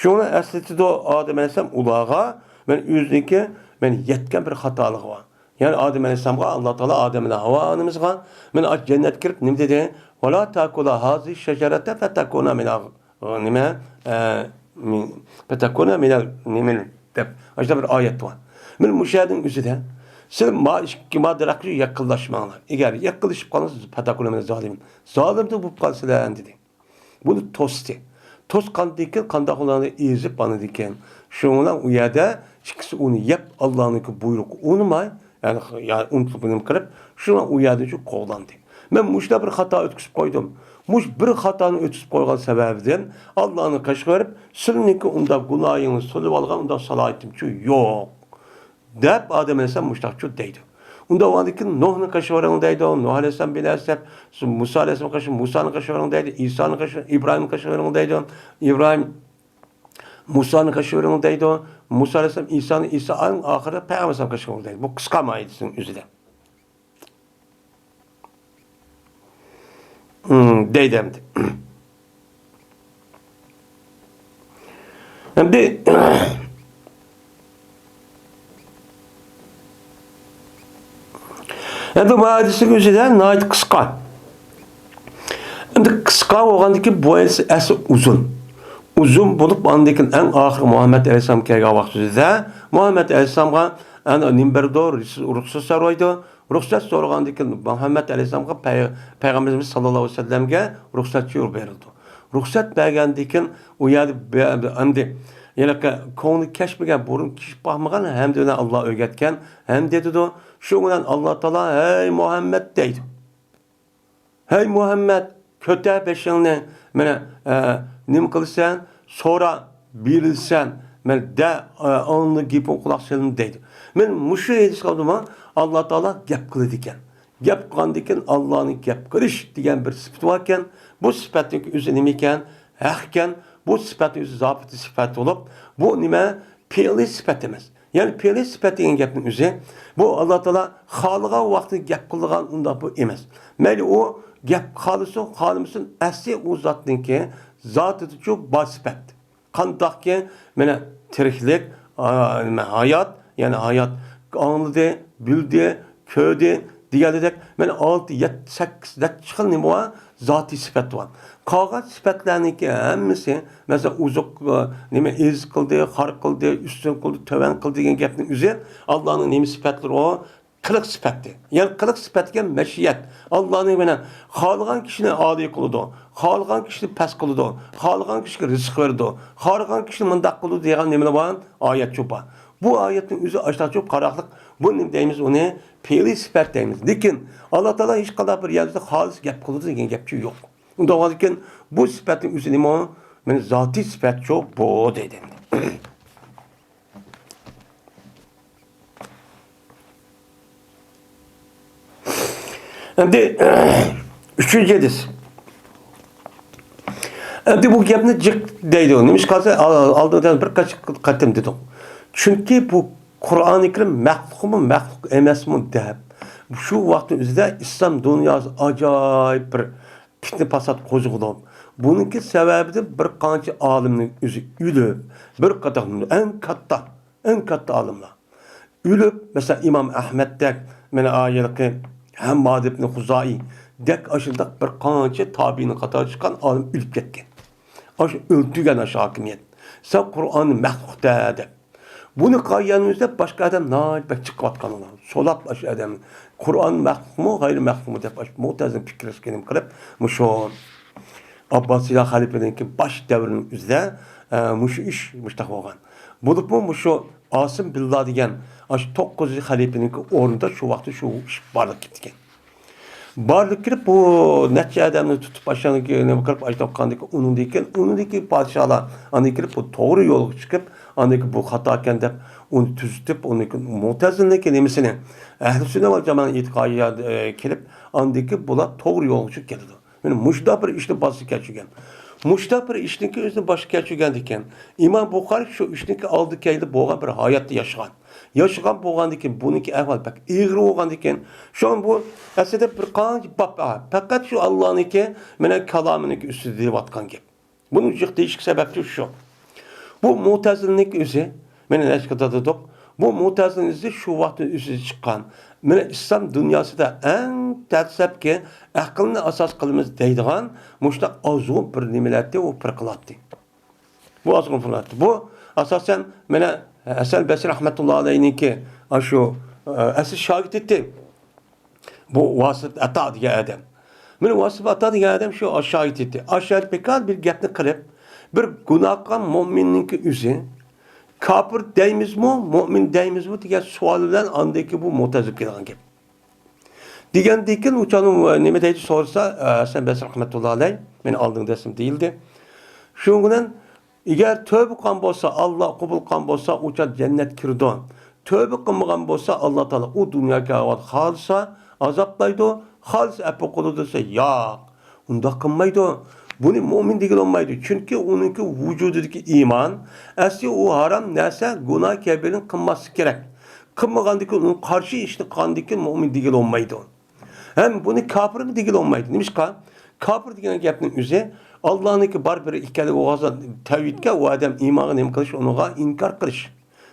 شۇڭا ئەسلىتىدۇ ئادەم ئەلەيھىسسالام ئۇلارغا، مەن ئۆزىنىڭكى، مەن يەتكەن بىر خاتالىقى بار. يەنى ئادەم ئەلەيھىسسالامغا ئاللا تائالا ئادەم بىلەن ھاۋا ئانىمىزغا، مانا ئاشۇ جەننەتكە كىرىپ نېمە دېدى؟ «ۋەلا تاكۇلا ھازى شەجەرەتە فتەكۇنا مىنەل، نېمە، ئە، مىن، فتەكۇنا مىنەل نېمە» دەپ، ئاشۇنداق بىر ئايەت بار. مانا مۇشۇ يەرنىڭ ئۆزىدە، «سىلەر ما ئىككى، ما دەرەخكە يېقىنلاشماڭلار. ئەگەر يېقىنلىشىپ قالسىڭىز، فتەكۇنا مىنەز زالىمىن. زالىمدىن بولۇپ قالىسىلەر» دېدى. بۇنى توستى. توسقاندىن كېيىن قانداق ئۇلارنى ئېزىپ بانىدىكەن. شۇنىڭ بىلەن ئۇ يەردە ئىككىسى ئۇنى يەپ، ئاللانىڭكى بۇيرۇقى ئۇنىماي، يەنى، يەنى ئۇنتۇلۇپ نېمە قىلىپ، شۇنىڭ بىلەن ئۇ يەردىن شۇ قوغلاندى. مەن مۇشۇنداق بىر خاتا ئۆتكۈزۈپ قويدۇم. مۇشۇ بىر خاتانى ئۆتكۈزۈپ قويغان سەۋەبىدىن ئاللانىڭ قېشىغا بېرىپ، سىلىنىڭكى ئۇنداق گۇناھىڭىزنى سولىۋالغان، ئۇنداق سالاھىيىتىمچۇ يوق. دەپ ئادەم ئەلەيھىسسالام مۇشۇنداقچۇ دەيدۇ. ئۇنداق بولغاندىن كېيىن نۇھنى قېشىغا بېرىڭ دەيدۇ، نۇھ ئەلەيھىسسالام بىلەن ئەسلەپ، مۇسا ئەلەيھىسسالام قېشىغا، مۇسانى قېشىغا بېرىڭ دەيدۇ، ئىسانى قېشىغا، ئىبراھىمنى قېشىغا بېرىڭ دەيدۇ، ئىبراھىم مۇسانى قېشىغا بېرىڭ دەيدۇ، مۇسا ئەلەيھىسسالام ئىسانى، ئىسا ئەڭ ئاخىرى پەيغەمبەر ئەلەيھىسسالام قېشىغا بېرىڭ دەيدۇ. بۇ قىسقا ئايىتىنىڭ ئۆزىدە. دەيدۇ ئەمدى. ئەمدى، ئەمدى بۇ ھەدىسنىڭ ئۆزى ناھايىتى قىسقا. ئەمدى قىسقا بولغاندىن كېيىن بۇ ھەدىس ئەسلى ئۇزۇن. ئۇزۇن بولۇپ، ئاندىن كېيىن ئەڭ ئاخىرى مۇھەممەد ئەلەيھىسسالام كەلگەن ۋاقتىدا مۇھەممەد ئەلەيھىسسالامغا ئەنە نېمە بېرىدۇ، رۇخسەت سورايدۇ. رۇخسەت سورىغاندىن كېيىن مۇھەممەد ئەلەيھىسسالامغا پەي-، پەيغەمبىرىمىز ساللاللاھۇ ئەلەيھى ۋەسەللەمگە رۇخسەت بېرىلىدۇ. رۇخسەت بەرگەندىن كېيىن ئۇ يەردە بە-، ئەمدى ھېلىقى كۆڭلى كەچمىگەن، بۇرۇن كېچىپ باقمىغان ھەمدە بىلەن ئاللا ئۆگەتكەن ھەمدە دېدۇ. شۇ بىلەن ئاللا تائالا، «ھەي مۇھەممەد» دەيدۇ. «ھەي مۇھەممەد، كۆتەر بېشىڭنى، مانا، ئە، نېمە قىلىسەن؟ سورا، بېرىلسەن، مانا، دە، ئە، ئاڭلا گېپىڭ قۇلاق سېلىن» دەيدۇ. مانا مۇشۇ ھەدىسكە ئالدىما ئاللا تائالا گەپ قىلىدىكەن. گەپ قىلغاندىن كېيىن ئاللانىڭ گەپ قىلىش دېگەن بىر سۈپىتى باركەن. بۇ سۈپەتنىڭ ئۆزى نېمە ئىكەن؟ ھەق ئىكەن. بۇ سۈپەتنىڭ ئۆزى زاتىي سۈپەت بولۇپ، بۇ نېمە؟ پېئلىي سۈپەت ئەمەس. يەنى پېئلىي سۈپەت دېگەن گەپنىڭ ئۆزى، بۇ ئاللا تائالا خالىغان ۋاقتىدا گەپ قىلىدىغان ئۇنداق بۇ ئەمەس. مەيلى ئۇ گەپ خالىسۇن، خالىمىسۇن، ئەسلى ئۇ زاتنىڭكى زاتىدىچۇ بار سۈپەت. قانداقكى، مانا، تىرىكلىك، ئا، نېمە، ھايات، يەنى ھايات ئاڭلىدى، بىلدى، كۆردى دېگەندەك، مانا، ئالتە، يەتتە، سەككىز، نەچچە خىل نېمە بار؟ زاتىي سۈپەت بار. قالغان سۈپەتلەرنىڭكى ھەممىسى، مەسىلەن، ئوزۇق، ئا، نېمە، ئېزىز قىلدى، خار قىلدى، ئۈستۈن قىلدى، تۆۋەن قىلدى دېگەن گەپنىڭ ئۆزى ئاللانىڭ نېمە سۈپەتلىرى ئۇ؟ قىلىق سۈپەتتە. يەنى قىلىق سۈپەت دېگەن مەشىيەت. ئاللانىڭ مانا خالىغان كىشىنى ئالىي قىلىدۇ، خالىغان كىشىنى پەس قىلىدۇ، خالىغان كىشىگە رىزىق بېرىدۇ، خالىغان كىشىنى مۇنداق قىلىدۇ دېگەن نېمىلەر بار؟ ئايەتچۇ بار. بۇ ئايەتنىڭ ئۆزى ئاشتاچۇ قاراقلىق، بۇ نېمە دەيمىز ئۇنى؟ پېئلىي سۈپەت دەيمىز. لېكىن ئاللا تائالا ھېچقانداق بىر يەردە خالىس گەپ قىلىدۇ دېگەن گەپچۇ يوق. ئۇنداق بولغاندىكىن بۇ سۈپەتنىڭ ئۆزى نېمە؟ مانا زاتىي سۈپەتچۇ بۇ دەيدۇ. ئەمدى ئۈچىنچى ھەدىس. ئەمدى بۇ گەپنى جىق دەيدۇ. نېمىشقا دېسە، ئال-، ئالدىدا بىر قانچە قېتىم دېدۇق. چۈنكى بۇ قۇرئانى كەرىم مەخلۇقمۇ، مەخلۇق ئەمەسمۇ دەپ، شۇ ۋاقىتنىڭ ئۆزىدە ئىسلام دۇنياسى ئاجايىپ بىر پىتنە-پاسات قوزغىلىپ، بۇنىڭكى سەۋەبىدىن بىر قانچە ئالىمنىڭ ئۆزى ئۆلۈپ، بىر قاتار ئەڭ كاتتا، ئەڭ كاتتا ئالىملار ئۆلۈپ، مەسىلەن، ئىمام ئەھمەدتەك، مانا، ھېلىقى ھەمماد ئىبن خۇزائىدەك ئاشۇنداق بىر قانچە تابىئىنىڭ قاتارىغا چىققان ئالىم ئۆلۈپ كەتكەن. ئاشۇ ئۆلتۈرگەن ئاشۇ ھاكىمىيەت. سەن قۇرئاننى مەخلۇق دە دەپ. بۇنى قىلغاننىڭ ئۆزىدە باشقا ئادەم ناھايىتى بەك چىقىۋاتقان ئۇلار. سولاپ ئاشۇ ئادەم. قۇرئان مەخلۇقمۇ، غەيرىي مەخلۇقمۇ دەپ ئاشۇ مۇتەزىلە پىكىرلەشكىنىم قىلىپ، مۇشۇ ئابباسىيلار خەلىپىنىڭكى باش دەۋرىنىڭ ئۆزىدە، ئە، مۇشۇ ئىش مۇشتاق بولغان. بولۇپمۇ مۇشۇ ئاسىم بىللا دېگەن ئاشۇ توققۇزىنچى خەلىپىنىڭكى ئورنىدا شۇ ۋاقىتتا شۇ ئىش بارلىققا كەپتىكەن. بارلىققا كىرىپ، بۇ نەچچە ئادەمنى تۇتۇپ، ئاشۇنىڭكى نېمە قىلىپ، ئاشۇنداق قىلغاندىن كېيىن، ئۇنىڭدىن كېيىن ئۇنىڭدىكى پادىشاھلار ئاندىن كېلىپ بۇ توغرا يولغا چىقىپ، ئاندىن كېيىن بۇ خاتاكەن دەپ ئۇنى تۈزىتىپ، ئۇنىڭدىكى مۇتەزىلىنىڭكى نېمىسىنى، ئەھلى سۈننە ۋەل جامائەت ئېتىقادىغا، ئە، كېلىپ، ئاندىن كېيىن بۇلار توغرا يولغا چۈشۈپ كېلىدۇ. مانا مۇشۇنداق بىر ئىشنى باشقا كەچۈرگەن. مۇشۇنداق بىر ئىشنىڭكى ئۆزىنى باشقا كەچۈرگەندىكىن، ئىمام بۇخارى شۇ ئىشنىڭكى ئالدى كەينىدە بولغان بىر ھاياتتا ياشىغان. ياشىغان بولغاندىكىن، بۇنىڭكى ئەھۋالى بەك ئېغىر بولغاندىكىن، شۇڭا بۇ ئەسلىدە بىر قانچە باب، ئا، پەقەت شۇ ئاللانىڭكى مانا كالامىنىڭكى ئۈستىدە دېيىۋاتقان گەپ. بۇنىڭ جىق دېيىشكە سەۋەبچى شۇ. بۇ مۇتەزىلىنىڭكى ئۆزى، مانا نەچچە قېتىم دېدۇق، بۇ مۇتەزىلىنىڭ ئۆزى شۇ ۋاقىتتا ئۆزى چىققان. مانا ئىسلام دۇنياسىدا ئەڭ دەسلەپكى ئەقىلنى ئاساس قىلىمىز دەيدىغان مۇشۇنداق ئازغۇن بىر نېمىلەتتى، ئۇ پىرقىلاتتى. بۇ ئازغۇن پىرقىلاتتى. بۇ ئاساسەن مانا ھەسەن بەسرى رەھمەتۇللا ئەلەيھنىڭكى ئاشۇ، ئە، ئەسلى شاگىرتى. بۇ ۋاسىت ئاتا دېگەن ئادەم. مانا ۋاسىت ئاتا دېگەن ئادەم شۇ شاگىرتى. ئاشۇ بىكار بىر گەپنى قىلىپ، بىر گۇناھ قىلغان مۆمىننىڭكى ئۆزى، كاپىر دەيمىزمۇ، مۆمىن دەيمىزمۇ دېگەن سوئال بىلەن ئاندىن كېيىن بۇ مۇتەزىلە كېلىدىغان گەپ. دېگەندىن كېيىن ئۇ چاغدا نېمە دەيدۇ سورىسا، ھەسەن بەسرى رەھمەتۇللا ئەلەيھ، مېنىڭ ئالدىمدا ئەسلىم دېيىلدى. شۇنىڭ بىلەن ئەگەر تۆبە قىلغان بولسا، ئاللا قوبۇل قىلغان بولسا، ئۇ چاغ جەننەتكە كىرىدۇ. تۆبە قىلمىغان بولسا، ئاللا تائالا ئۇ دۇنياكى ئەھۋال خالىسا ئازابلايدۇ، خالىسا ئەپۇ قىلىدۇ دېسە، ياق، ئۇنداق قىلمايدۇ. بۇنى مۆمىن دېگىلى بولمايدۇ. چۈنكى ئۇنىڭكى ۋۇجۇدىدىكى ئىمان، ئەسلى ئۇ ھارام نەرسە، گۇناھ كەبىرىنى قىلماسلىقى كېرەك. قىلمىغاندىكىن، ئۇنىڭ قارشى ئىشنى قىلغاندىكىن مۆمىن دېگىلى بولمايدۇ. ھەم بۇنى كاپىرمۇ دېگىلى بولمايدۇ. نېمىشقا؟ كاپىر دېگەن گەپنىڭ ئۆزى ئاللانىڭكى بار بىر ئىكەنلىكى بولغانسا تەۋھىدكە ئۇ ئادەم ئىمانغا نېمە قىلىش، ئۇنىڭغا ئىنكار قىلىش.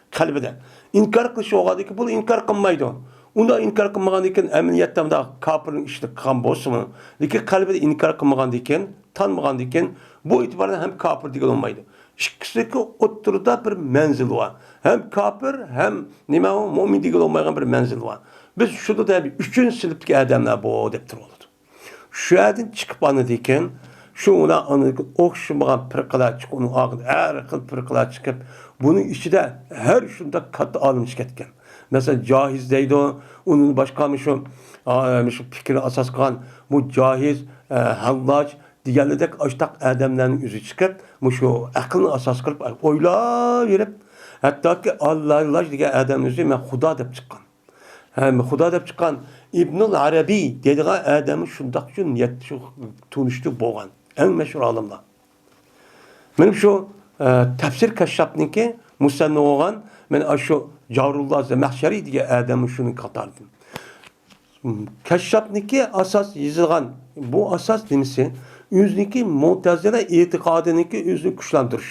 قەلبىدە ئىنكار قىلىش بولغاندىكىن بۇ ئىنكار قىلمايدۇ. ئۇنداق ئىنكار قىلمىغاندىكىن ئەمەلىيەتتە مۇنداق كاپىرنىڭ ئىشىنى قىلغان بولسىمۇ، لېكىن قەلبىدە ئىنكار قىلمىغاندىكىن، تانمىغاندىكىن بۇ ئېتىباردا ھەم كاپىر دېگىلى بولمايدۇ. ئىككىسىنىڭكى ئوتتۇرىدا بىر مەنزىل بار. ھەم كاپىر، ھەم نېمە ئۇ مۆمىن دېگىلى بولمايدىغان بىر مەنزىل بار. بىز شۇنى دەپ ئۈچىنچى سىنىپتىكى ئادەملەر بۇ دەپ تۇرۇۋالىدۇ. شۇ يەردىن چىقىپ ئاندىن كېيىن شۇ ئۇلار ئاندىن كېيىن ئوخشىمىغان پىرقىلەر چىقىپ، ئۇنىڭ ئارقىدا ھەر خىل پىرقىلەر چىقىپ، بۇنىڭ ئىچىدە ھەر شۇنداق كاتتا ئالىم چىقىپ كەتكەن. مەسىلەن، جاھىز دەيدۇ، ئۇندىن باشقا مۇشۇ، ئا، مۇشۇ پىكىرنى ئاساس قىلغان بۇ جاھىز، ئە، ھەللاج، دېگەنلىدەك ئاشتاق ئادەملەرنىڭ ئۆزى چىقىپ، مۇشۇ ئەقىلنى ئاساس قىلىپ ئويلاۋېرىپ، ھەتتاكى ئاللالاش دېگەن ئادەمنىڭ ئۆزى مەن خۇدا دەپ چىققان. ھە، خۇدا دەپ چىققان ئىبنۇل ئەرەبىي دەيدىغان ئادەممۇ شۇنداق شۇ نىيەت، شۇ تونۇشتا بولغان. ئەڭ مەشھۇر ئالىملار. مېنىڭ شۇ، ئە، تەپسىر كەششاپنىڭكى مۇسەننىپى بولغان، مەن ئاشۇ جارۇللا زەمەخشەرى دېگەن ئادەممۇ شۇنىڭ قاتارىدىن. كەششاپنىڭكى ئاساس يېزىلغان بۇ ئاساس نېمىسى؟ ئۆزىنىڭكى مۇتەزىلە ئېتىقادىنىڭكى ئۆزىنى كۈچلەندۈرۈش.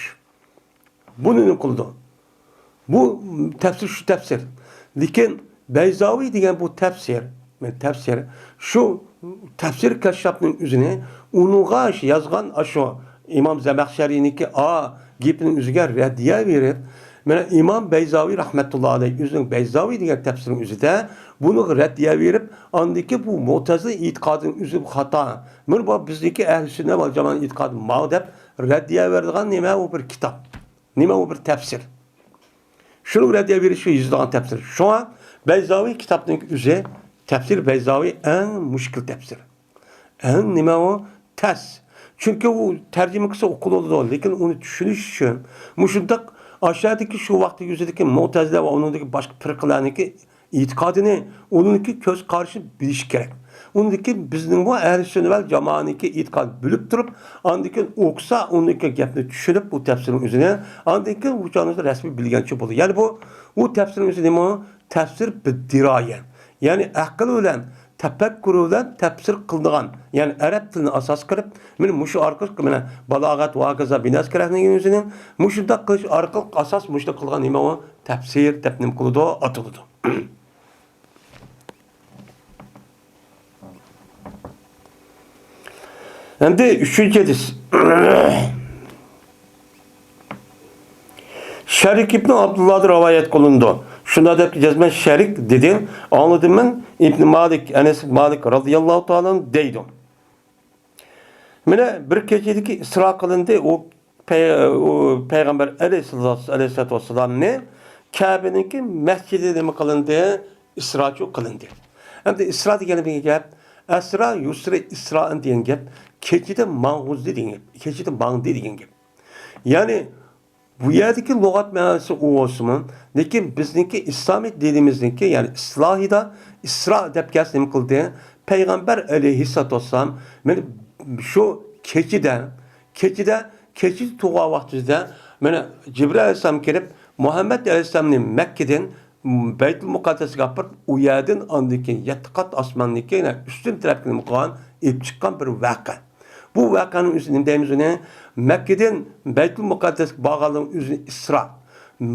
بۇنى نېمە قىلىدۇ؟ بۇ تەپسىر شۇ تەپسىر. لېكىن بەيزاۋى دېگەن بۇ تەپسىر، مەن تەپسىر، شۇ تەپسىر كەششاپنىڭ ئۆزىنى ئۇنىڭغا يازغان ئاشۇ ئىمام زەمەخشەرىنىڭكى ئا گېپىنىڭ ئۆزىگە رەددىيە بېرىپ، مانا ئىمام بەيزاۋى رەھمەتۇللا ئەلەيھ ئۆزىنىڭ بەيزاۋى دېگەن تەپسىرىنىڭ ئۆزىدە بۇنىڭغا رەددىيە بېرىپ، ئاندىكى بۇ مۇتەزىلە ئېتىقادىنىڭ ئۆزى خاتا. مانا بۇ بىزنىڭكى ئەھلى سۈننە ۋەل جامائەت ئېتىقادى ماۋۇ دەپ رەددىيە بېرىدىغان نېمە ئۇ بىر كىتاب. نېمە ئۇ بىر تەپسىر. شۇنىڭغا رەددىيە بېرىشكە يېزىلغان تەپسىر. شۇڭا بەيزاۋى كىتابنىڭ ئۆزى تەپسىر بەيزاۋى ئەڭ مۈشكۈل تەپسىر. ئەڭ نېمە ئۇ؟ تەس. چۈنكى ئۇ تەرجىمە قىلسا ئوقۇلىدۇ، لېكىن ئۇنى چۈشىنىش ئۈچۈن مۇشۇنداق ئاشۇدىكى شۇ ۋاقىتتىكى يۈزىدىكى مۇتەزىلە ۋە ئۇنىڭدىكى باشقا پىرقىلەرنىڭكى ئېتىقادىنى، ئۇنىڭكى كۆز قارىشىنى بىلىش كېرەك. ئۇنىڭدىكى بىزنىڭمۇ ئەھلى سۈننە ۋەل جامائەنىڭكى ئېتىقادىنى بىلىپ تۇرۇپ، ئاندىن كېيىن ئوقۇسا، ئۇنىڭدىكى گەپنى چۈشىنىپ، بۇ تەپسىرنىڭ ئۆزىنى، ئاندىن كېيىن بۇ چاغنىڭ رەسمىي بىلگەنچە بولىدۇ. يەنى بۇ، بۇ تەپسىرنىڭ ئۆزى نېمە؟ تەپسىر بىددىرايە. يەنى ئەقىل بىلەن، تەپەككۇر بىلەن تەپسىر قىلىنغان، يەنى ئەرەب تىلىنى ئاساس قىلىپ، مانا مۇشۇ ئارقىلىق، مانا بالاغەت ۋە ھاكازا بىناس كېرەكلىكىنى ئۆزىنىڭ مۇشۇنداق قىلىش ئارقىلىق ئاساس مۇشۇنداق قىلغان نېمە ئۇ؟ تەپسىر دەپ نېمە قىلىدۇ؟ ئاتىلىدۇ. ئەمدى ئۈچىنچى ھەدىس. شەرىك ئىبنى ئابدۇللادىن رىۋايەت قىلىنىدۇ. شۇنداق دەپ جەزمەن شەرىك دېدى. ئاڭلىدىم مەن ئىبنى مالىك، ئەنەس مالىك رازىياللاھۇ تائالا ئەنھۇ دەيدۇ. مانا بىر كېچىدىكى ئىسرا قىلىندى. ئۇ پەي-، ئۇ پەيغەمبەر ئەلەيھىسسالاتۇ، ئەلەيھىسسالاتۇ ۋەسسالامنى كەبىنىڭكى مەسچىدى نېمە قىلىندى؟ ئىسراچۇ قىلىندى. ئەمدى ئىسرا دېگەن بىر گەپ، ئەسرا يۇسرى ئىسرائەن دېگەن گەپ، كېچىدە ماڭغۇزدى دېگەن گەپ، كېچىدە ماڭدى دېگەن گەپ. يەنى بۇ يەردىكى لۇغەت مەناسى ئۇ بولسىمۇ، لېكىن بىزنىڭكى ئىسلامىي دىنىمىزنىڭكى، يەنى ئىسلاھىدا ئىسرا دەپ كەلسە نېمە قىلدى؟ پەيغەمبەر ئەلەيھىسسالاتۇ ۋەسسالام مانا شۇ كېچىدە، كېچىدە، كېچىدە تۇرغان ۋاقتىمىزدا مانا جىبرىئىل ئەلەيھىسسالام كېلىپ، مۇھەممەد ئەلەيھىسسالامنى مەككىدىن بەيتۇل مۇقەددەسكە ئاپىرىپ، ئۇ يەردىن ئاندىن كېيىن يەتتە قات ئاسماننىڭكى يەنە ئۈستۈن تەرەپكە نېمە قىلغان؟ ئېلىپ چىققان بىر ۋەقە. بۇ ۋەقەنىڭ ئۆزى نېمە دەيمىز ئۇنى؟ مەككىدىن بەيتۇل مۇقەددەسكە بارغانلىقنىڭ ئۆزىنى ئىسرا.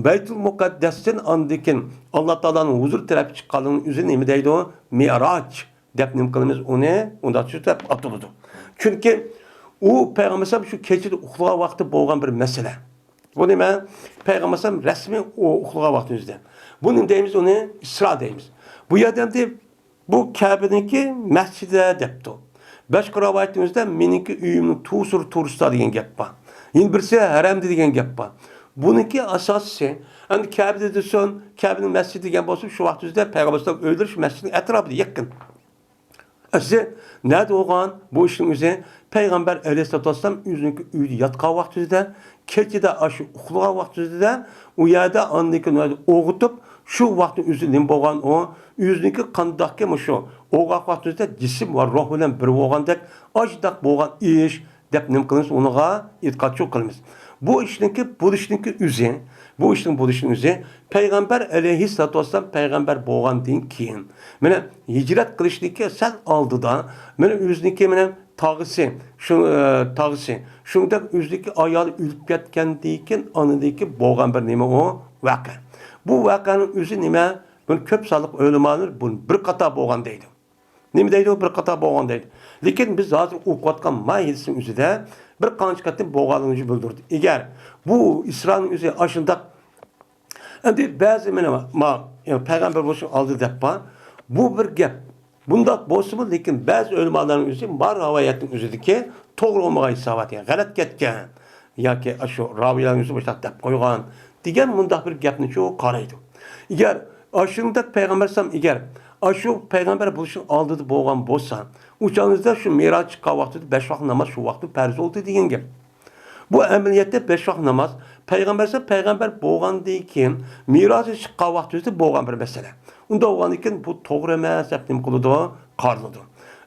بەيتۇل مۇقەددەستىن ئاندىن كېيىن ئاللا تائالانىڭ ھۇزۇرى تەرەپكە چىققانلىقنىڭ ئۆزىنى نېمە دەيدۇ؟ مىئراج دەپ نېمە قىلىمىز ئۇنى؟ ئۇنداق شۇ دەپ ئاتىلىدۇ. چۈنكى ئۇ پەيغەمبەر ئەلەيھىسسالام شۇ كېچىدە ئۇخلىغان ۋاقتى بولغان بىر مەسىلە. بۇ نېمە؟ پەيغەمبەر ئەلەيھىسسالام رەسمىي ئۇ ئۇخلىغان ۋاقتىمىزدا. بۇ نېمە دەيمىز ئۇنى؟ ئىسرا دەيمىز. بۇ يەردە ئەمدى بۇ كەبىنىڭكى مەسچىدى دەپتۇ. باشقا رىۋايىتىمىزدە مېنىڭكى ئۆيۈمنىڭ تۇسۇر تۇرسا دېگەن گەپ بار. يەنە بىرسى ھەرەمدە دېگەن گەپ بار. بۇنىڭكى ئاساسى، ئەمدى كەبىدە دېسۇن، كەبىنىڭ مەسچىتى دېگەن بولسا، شۇ ۋاقىت ئۆزىدە پەيغەمبەر ئەلەيھىسسالام ئۆيلىرى شۇ مەسچىتنىڭ ئەتراپىدا يېقىن. ئەسلى نەدە بولغان بۇ ئىشنىڭ ئۆزى؟ پەيغەمبەر ئەلەيھىسسالاتۇ ۋەسسالام ئۆزىنىڭكى ئۆيىدە ياتقان ۋاقتىدا، كېچىدە ئاشۇ ئۇخلىغان ۋاقتىدا ئۇ يەردە ئاندىن كېيىن ئويغىتىپ، شۇ ۋاقىتنىڭ ئۆزى نېمە بولغان ئۇ؟ ئۆزىنىڭكى قانداقكى مۇشۇ ئويغاق ۋاقتىدا جىسىم ۋە روھ بىلەن بىر بولغاندەك، ئاشۇنداق بولغان ئىش دەپ نېمە قىلىمىز؟ ئۇنىڭغا ئېتىقادچىلىق قىلىمىز. بۇ ئىشنىڭكى بولۇشنىڭكى ئۆزى، بۇ ئىشنىڭ بولۇشىنىڭ ئۆزى پەيغەمبەر ئەلەيھىسسالاتۇ ۋەسسالام پەيغەمبەر بولغاندىن كېيىن، مانا ھىجرەت قىلىشنىڭكى سەل ئالدىدا، مانا ئۆزىنىڭكى مانا تاغىسى، شۇ، ئە، تاغىسى، شۇنداق ئۆزىنىڭكى ئايالى ئۆلۈپ كەتكەندىن كېيىن، ئانىدىن كېيىن بولغان بىر نېمە ئۇ؟ ۋەقە. بۇ ۋەقەنىڭ ئۆزى نېمە؟ بۇنى كۆپ سانلىق ئۆلىمالار بۇنى بىر قاتار بولغان دەيدۇ. نېمە دەيدۇ؟ بىر قاتار بولغان دەيدۇ. لېكىن بىز ھازىر ئوقۇۋاتقان ما ھەدىسنىڭ ئۆزىدە بىر قانچە قېتىم بولغانلىقىنى بىلدۈردى. ئەگەر بۇ ئىسرانىڭ ئۆزى ئاشۇنداق، ئەمدى بەزى مانا ما، يەنى پەيغەمبەر بولۇشنىڭ ئالدى دەپ بار. بۇ بىر گەپ. بۇنداق بولسىمۇ، لېكىن بەزى ئۆلىمالارنىڭ ئۆزى ما رىۋايەتنىڭ ئۆزىدىكى توغرا بولمىغان ھېسابات، يەنى غەلەت كەتكەن ياكى ئاشۇ راۋىيلارنىڭ ئۆزى مۇشۇنداق دەپ قويغان دېگەن مۇنداق بىر گەپنىچۇ قارايدۇ. ئەگەر ئاشۇنداق پەيغەمبەر ئەلەيھىسسالام، ئەگەر ئاشۇ پەيغەمبەر بولۇشنىڭ ئالدىدا بولغان بولسا، ئۇ چاغىڭىزدا شۇ مىراج چىققان ۋاقتىدا بەش ۋاق ناماز شۇ ۋاقىتتا پەرز بولدى دېگەن گەپ. بۇ ئەمەلىيەتتە بەش ۋاق ناماز پەيغەمبەر ئەلەيھىسسالام پەيغەمبەر بولغاندىن كېيىن، مىراجغا چىققان ۋاقتىدا بولغان بىر مەسىلە. ئۇنداق بولغاندىن كېيىن بۇ توغرا ئەمەس دەپ نېمە قىلىدۇ؟ قارىلىدۇ.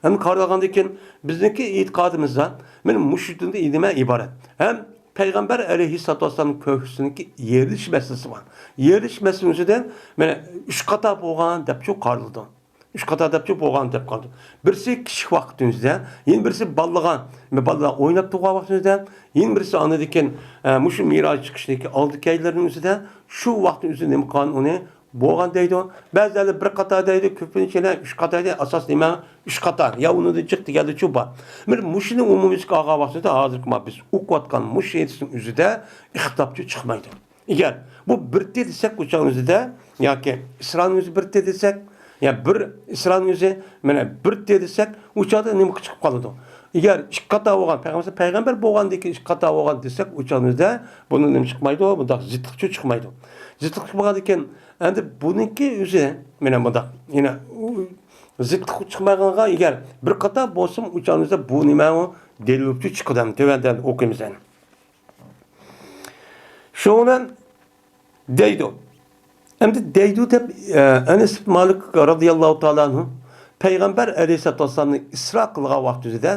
ھەم قارىلغاندىن كېيىن بىزنىڭكى ئېتىقادىمىزدا مانا مۇشۇدىن نېمە ئىبارەت؟ ھەم پەيغەمبەر ئەلەيھىسسالاتۇ ۋەسسالامنىڭ كۆكسىنىڭكى يېرىلىش مەسىلىسى بار. يېرىلىش مەسىلىسىدىن مانا ئۈچ قاتار بولغان دەپچۇ قارىلىدۇ. ئۈچ قاتار دەپچۇ بولغان دەپ قارىلىدۇ. بىرسى كىچىك ۋاقتىمىزدا، يەنە بىرسى بالىغا، بالىلار ئويناپ تۇرغان ۋاقتىمىزدا، يەنە بىرسى ئاندىن كېيىن، ئە، مۇشۇ مىراج چىقىشتىكى ئالدى كەينىلەرنىڭ ئۆزىدە شۇ ۋاقىتنىڭ ئۆزىدە نېمە قىلغان ئۇنى بولغان دەيدۇ. بەزىلەر بىر قاتار دەيدۇ، كۆپىنچە ئۈچ قاتار دەيدۇ. ئاساس نېمە؟ ئۈچ قاتار. يا ئۇنىڭدىن جىق دېگەنلىرىچۇ بار. مانا مۇشۇنى ئومۇميۈزلۈككە ئالغان ۋاقتىدا ھازىرقى ما بىز ئوقۇۋاتقان مۇشۇ ھەدىسنىڭ ئۆزىدە ئىختىلاپچۇ چىقمايدۇ. ئەگەر بۇ بىر تى دېسەك، ئۇ چاغنىڭ ئۆزىدە ياكى ئىسرانىڭ ئۆزى بىر تى دېسەك، يا بىر ئىسرانىڭ ئۆزى مانا بىر تى دېسەك، ئۇ چاغدا نېمە چىقىپ قالىدۇ؟ ئەگەر ئىككى قاتار بولغان، پەيغەمبەر، پەيغەمبەر بولغاندىن كېيىن ئىككى قاتار بولغان دېسەك، ئۇ چاغنىڭ ئۆزىدە بۇنىڭ نېمە چىقمايدۇ؟ بۇنداق زىتلىقچۇ چىقمايدۇ. زىتلىق چىقمىغاندىن كېيىن، ئەمدى بۇنىڭكى ئۆزى مانا بۇنداق، يەنە ئۇ زىتلىق چىقمىغانغا ئەگەر بىر قاتار بولسىمۇ، ئۇ چاغنىڭ ئۆزىدە بۇ نېمە ئۇ؟ دەلىل بولۇپ چىقىدۇ. تۆۋەندە ئوقۇيمىز يەنە. شۇنىڭ بىلەن دەيدۇ. ئەمدى دەيدۇ دەپ، ئە، ئەنەس ئىبن مالىك رازىياللاھۇ تائالا ئەنھۇ پەيغەمبەر ئەلەيھىسسالاتۇ ۋەسسالامنى ئىسرا قىلغان ۋاقتىدا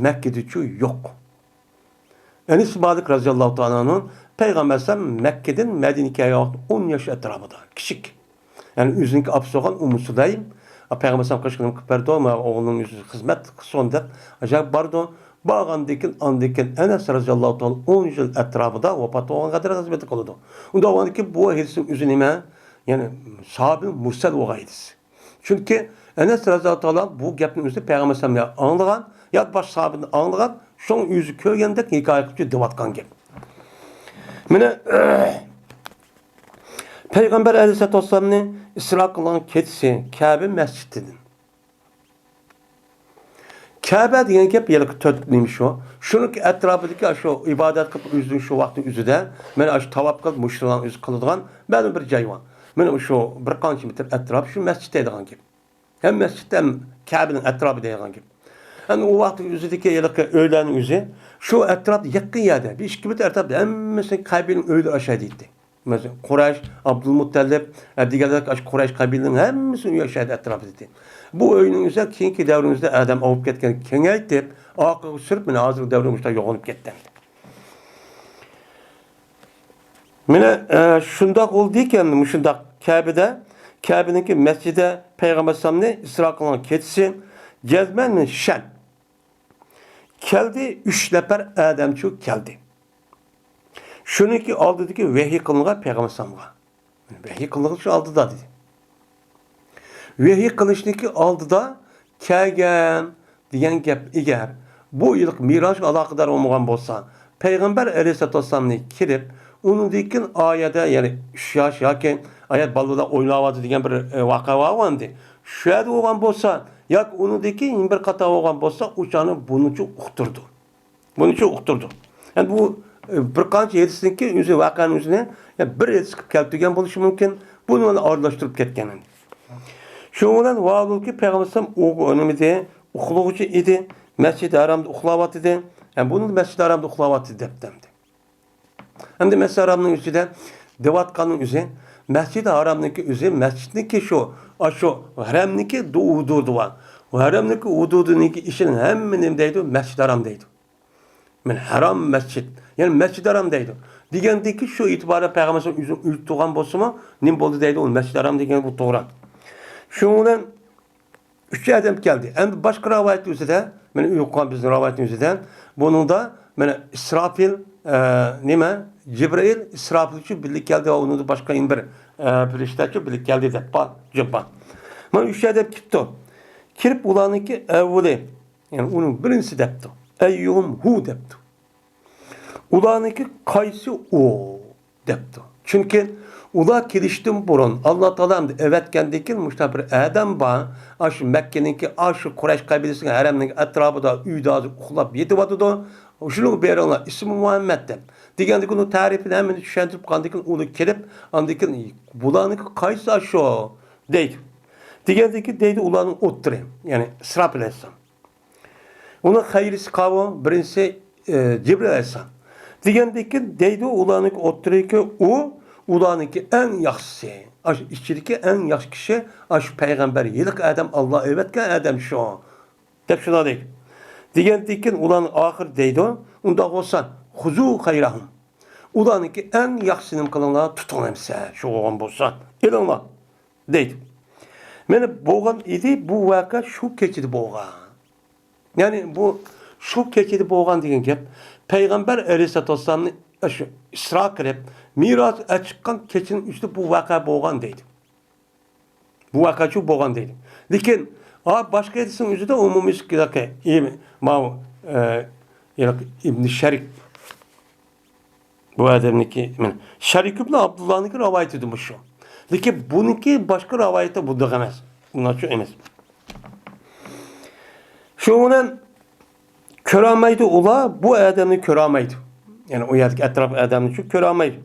مەككىدىچۇ يوق. ئەنەس ئىبن مالىك رازىياللاھۇ تائالا ئەنھۇ پەيغەمبەر ئەلەيھىسسالام مەككىدىن مەدىنىگە كەلگەن ۋاقىتتا ئون ياش ئەتراپىدا، كىچىك. يەنى ئۆزىنىڭكى ئاپىسى بولغان ئۇممۇ سۇلەيم پەيغەمبەر ئەلەيھىسسالام قىلىپ بەردى، مانا ئوغلۇم ئۆزى خىزمەت قىلسۇن دەپ، ئاشۇ بارىدۇ. بارغاندىن كېيىن، ئاندىن كېيىن ئەنەس رەزىياللاھۇ تائالا ئون يىل ئەتراپىدا ۋاپات بولغانغا قەدەر خىزمەت قىلىدۇ. ئۇنداق بولغاندىن كېيىن بۇ ھەدىسنىڭ ئۆزى نېمە؟ يەنى ساھابىنىڭ مۇرسەل بولغان ھەدىس. چۈنكى ئەنەس رەزىياللاھۇ تائالا بۇ گەپنى ئۆزى پەيغەمبەر ئەلەيھىسسالامدىن ئاڭلىغان ياكى باشقا ساھابىدىن ئاڭلىغان، شۇڭا ئۆزى كۆرگەندەك ھېكايە قىلىپ دەۋاتقان گەپ. مانا، پەيغەمبەر ئەلەيھىسسالاتۇ ۋەسسالامنى ئىسرا قىلغان كېچىسى كەبە مەسچىتىدىن. كەبە دېگەن گەپ ھېلىقى تۆت نېمە شۇ. شۇنىڭ ئەتراپىدىكى شۇ ئىبادەت قىلىپ ئۆزىنىڭ شۇ ۋاقتى ئۆزىدە، مانا شۇ تاۋاپ قىلىپ مۇشرىكلارنىڭ ئۆزى قىلىدىغان مەلۇم بىر جاي بار. مانا شۇ بىر قانچە مېتىر ئەتراپ شۇ مەسچىت دەيدىغان گەپ. ھەم مەسچىت، ھەم كەبىنىڭ ئەتراپى دەيدىغان گەپ. ئەمدى ئۇ ۋاقىتتىكى ئۆزىدىكى ھېلىقى ئۆيلەرنىڭ ئۆزى شۇ ئەتراپتا يېقىن يەردە، بىر ئىككى مېتىر ئەتراپتا ھەممىسى كەبىنىڭ ئۆيلىرى ئاشايدۇ ئىدى. مەسىلەن، قۇرەيش، ئابدۇلمۇتتەلىپ، ئە، دېگەندەك ئاشۇ قۇرەيش قەبىلىنىڭ ھەممىسىنىڭ ئۆيى ئاشايدۇ ئەتراپىدا ئىدى. بۇ ئۆينىڭ ئۆزى كېيىنكى دەۋرىمىزدە ئادەم ئاۋۇپ كەتكەن، كېڭەيتىپ، ئارقىغا سۈرۈپ، مانا ھازىرقى دەۋردە مۇشۇنداق يوغىنىپ كەتتى. مانا، ئە، شۇنداق بولدىكەن، مۇشۇنداق كەبىدە، كەبىنىڭكى مەسچىدىدە پەيغەمبەر ئەلەيھىسسالامنى ئىسرا قىلغان كېچىسى جەزمەن شەن كەلدى، ئۈچ نەپەر ئادەمچۇ كەلدى. شۇنىڭكى ئالدىدىكى ۋەھىي قىلىنغان پەيغەمبەر ئەلەيھىسسالامغا. ۋەھىي قىلىنغىنى شۇ ئالدىدا دېدى. ۋەھىي قىلىشنىڭكى ئالدىدا كەلگەن دېگەن گەپ ئەگەر بۇ يىلقى مىراجغا ئالاقىدار بولمىغان بولسا، پەيغەمبەر ئەلەيھىسسالاتۇ ۋەسسالامنى كىرىپ، ئۇنىڭدىن كېيىن ئايەدە، يەنى ئۈچ ياش ياكى ئايەت بالىلار ئويناۋاتىدۇ دېگەن بىر، ئە، ۋەقە بار ئەمدى. شۇ يەردە بولغان بولسا ياكى ئۇنىڭدىن كېيىن يەنە بىر قاتار بولغان بولسا، ئۇ چاغنى بۇنىڭچۇ ئۇقتۇرىدۇ. بۇنىچۇ ئۇقتۇردۇق. ئەمدى بۇ، ئە، بىر قانچە ھەدىسنىڭكى ئۆزى ۋەقەنىڭ ئۆزىنى، يا، بىر ھەدىس قىلىپ كەلتۈرگەن بولۇشى مۇمكىن. بۇنى مانا ئارىلاشتۇرۇپ كەتكەن ئەمدى. شۇنىڭ بىلەن ۋاھالۇكى پەيغەمبەر ئەلەيھىسسالام ئۇ، ئۇ نېمىدى؟ ئۇخلىغۇچى ئىدى. مەسچىدى ھارامدا ئۇخلاۋاتىدى. ھە، بۇنى مەسچىدى ھارامدا ئۇخلاۋاتىدى دەپتۇ ئەمدى. ئەمدى مەسچىدى ھارامنىڭ ئۆزىدە دەۋاتقاننىڭ ئۆزى، مەسچىدى ھارامنىڭكى ئۆزى، مەسچىتنىڭكى شۇ، ئاشۇ ھەرەمنىڭكى دۇ-، ھۇدۇدى بار. ھەرەمنىڭكى ھۇدۇدىنىڭكى ئىچىنى ھەممە نېمە دەيدۇ؟ مەسچىدى ھارام دەيدۇ. مانا ھارام مەسچىت، يەنى مەسچىدى ھارام دەيدۇ. دېگەندىكى شۇ ئېتىبارى پەيغەمبەر ئۆزى ئۆيدە تۇرغان بولسىمۇ، نېمە بولدى دەيدۇ، ئۇ مەسچىدى ھارام دېگەن بۇ توغرا. شۇنىڭ بىلەن ئۈچ ئادەم كەلدى. ئەمدى باشقا رىۋايەت ئۆزىدە، مانا ئۇيقۇغان بىزنىڭ رىۋايەتنىڭ ئۆزىدە، بۇنىڭدا مانا ئىسراپىل، ئە، نېمە، جىبرىئىل، ئىسراپىلچۇ بىللە كەلدى ۋە ئۇنىڭدا باشقا يەنە بىر، ئە، پىرىشتەچۇ بىللە كەلدى دەپ بار، جىبرىل. مانا ئۈچ ئادەم كېلىپتۇ. كىرىپ ئۇلارنىڭكى ئەۋۋىلى، يەنى ئۇنىڭ بىرىنچىسى دەپتۇ. ئەييۇھۇم ھۇ دەپتۇ. ئۇلارنىڭكى قايسى ئۇ دەپتۇ. چۈنكى ئۇلار كېلىشتىن بۇرۇن ئاللا تائالا ئەمدى ئەۋەتكەندىن كېيىن مۇشۇنداق بىر ئادەم بار. ئاشۇ مەككىنىڭكى، ئاشۇ قۇرەيش قەبىلىسىنىڭ ھەرەمنىڭ ئەتراپىدا ئۆيدە ھازىر ئۇخلاپ يېتىۋاتىدۇ. شۇنىڭغا بېرىڭلار، ئىسمى مۇھەممەد دەپ. دېگەندىكىن ئۇنىڭ تەرىپىنى ھەممىنى چۈشەندۈرۈپ بولغاندىن كېيىن ئۇلار كېلىپ، ئاندىن كېيىن بۇلارنىڭكى قايسى ئاشۇ دەيدۇ. دېگەندىن كېيىن دەيدۇ ئۇلارنىڭ ئوتتۇرى، يەنى ئىسراپىل ئەلەيھىسسالام. ئۇنىڭ خەيرىسى قاۋۇ، بىرىنچىسى، ئى، جىبرىل ئەلەيھىسسالام. دېگەندىكىن دەيدۇ، ئۇلارنىڭكى ئوتتۇرىدىكى ئۇ، ئۇلارنىڭكى ئەڭ ياخشىسى. ئاشۇ ئىچىدىكى ئەڭ ياخشى كىشى، ئاشۇ پەيغەمبەر، ھېلىقى ئادەم، ئاللا ئەۋەتكەن ئادەم شۇ. دەپ شۇنداق دەيدۇ. دېگەندىكىن ئۇلارنىڭ ئاخىرى دەيدۇ، ئۇنداق بولسا، خۇزۇ خەيرەھۇم. ئۇلارنىڭكى ئەڭ ياخشىسىنى نېمە قىلىڭلار، تۇتۇڭلار ئەمىسە، شۇ بولغان بولسا، ئېلىڭلار. دەيدۇ. مانا بولغان ئىدى، بۇ ۋەقە شۇ كېچىدە بولغان. يەنى بۇ شۇ كېچىدە بولغان دېگەن گەپ، پەيغەمبەر ئەلەيھىسسالاتۇ ۋەسسالامنى شۇ ئىسرا قىلىپ، مىراجغا چىققان كېچىنىڭ ئۈستىدە بۇ ۋەقە بولغان دەيدۇ. بۇ ۋەقە شۇ بولغان دەيدۇ. لېكىن، ھا، باشقا ھەدىسنىڭ ئۆزىدە ئومۇمىي، ماۋۇ، ئە، ئىبن شەرىك بۇ ئادەمنىڭكى، مانا، شەرىك ئىبن ئابدۇللانىڭكى رىۋايىتىدە مۇشۇ. لېكىن بۇنىڭكى باشقا رىۋايەتتە بۇنداق ئەمەس. بۇنداقچۇ ئەمەس. شۇنىڭ بىلەن كۆرەلمەيدۇ ئۇلار، بۇ ئادەمنى كۆرەلمەيدۇ. يەنى ئۇ يەردىكى ئەتراپ ئادەمنى شۇ كۆرەلمەيدۇ.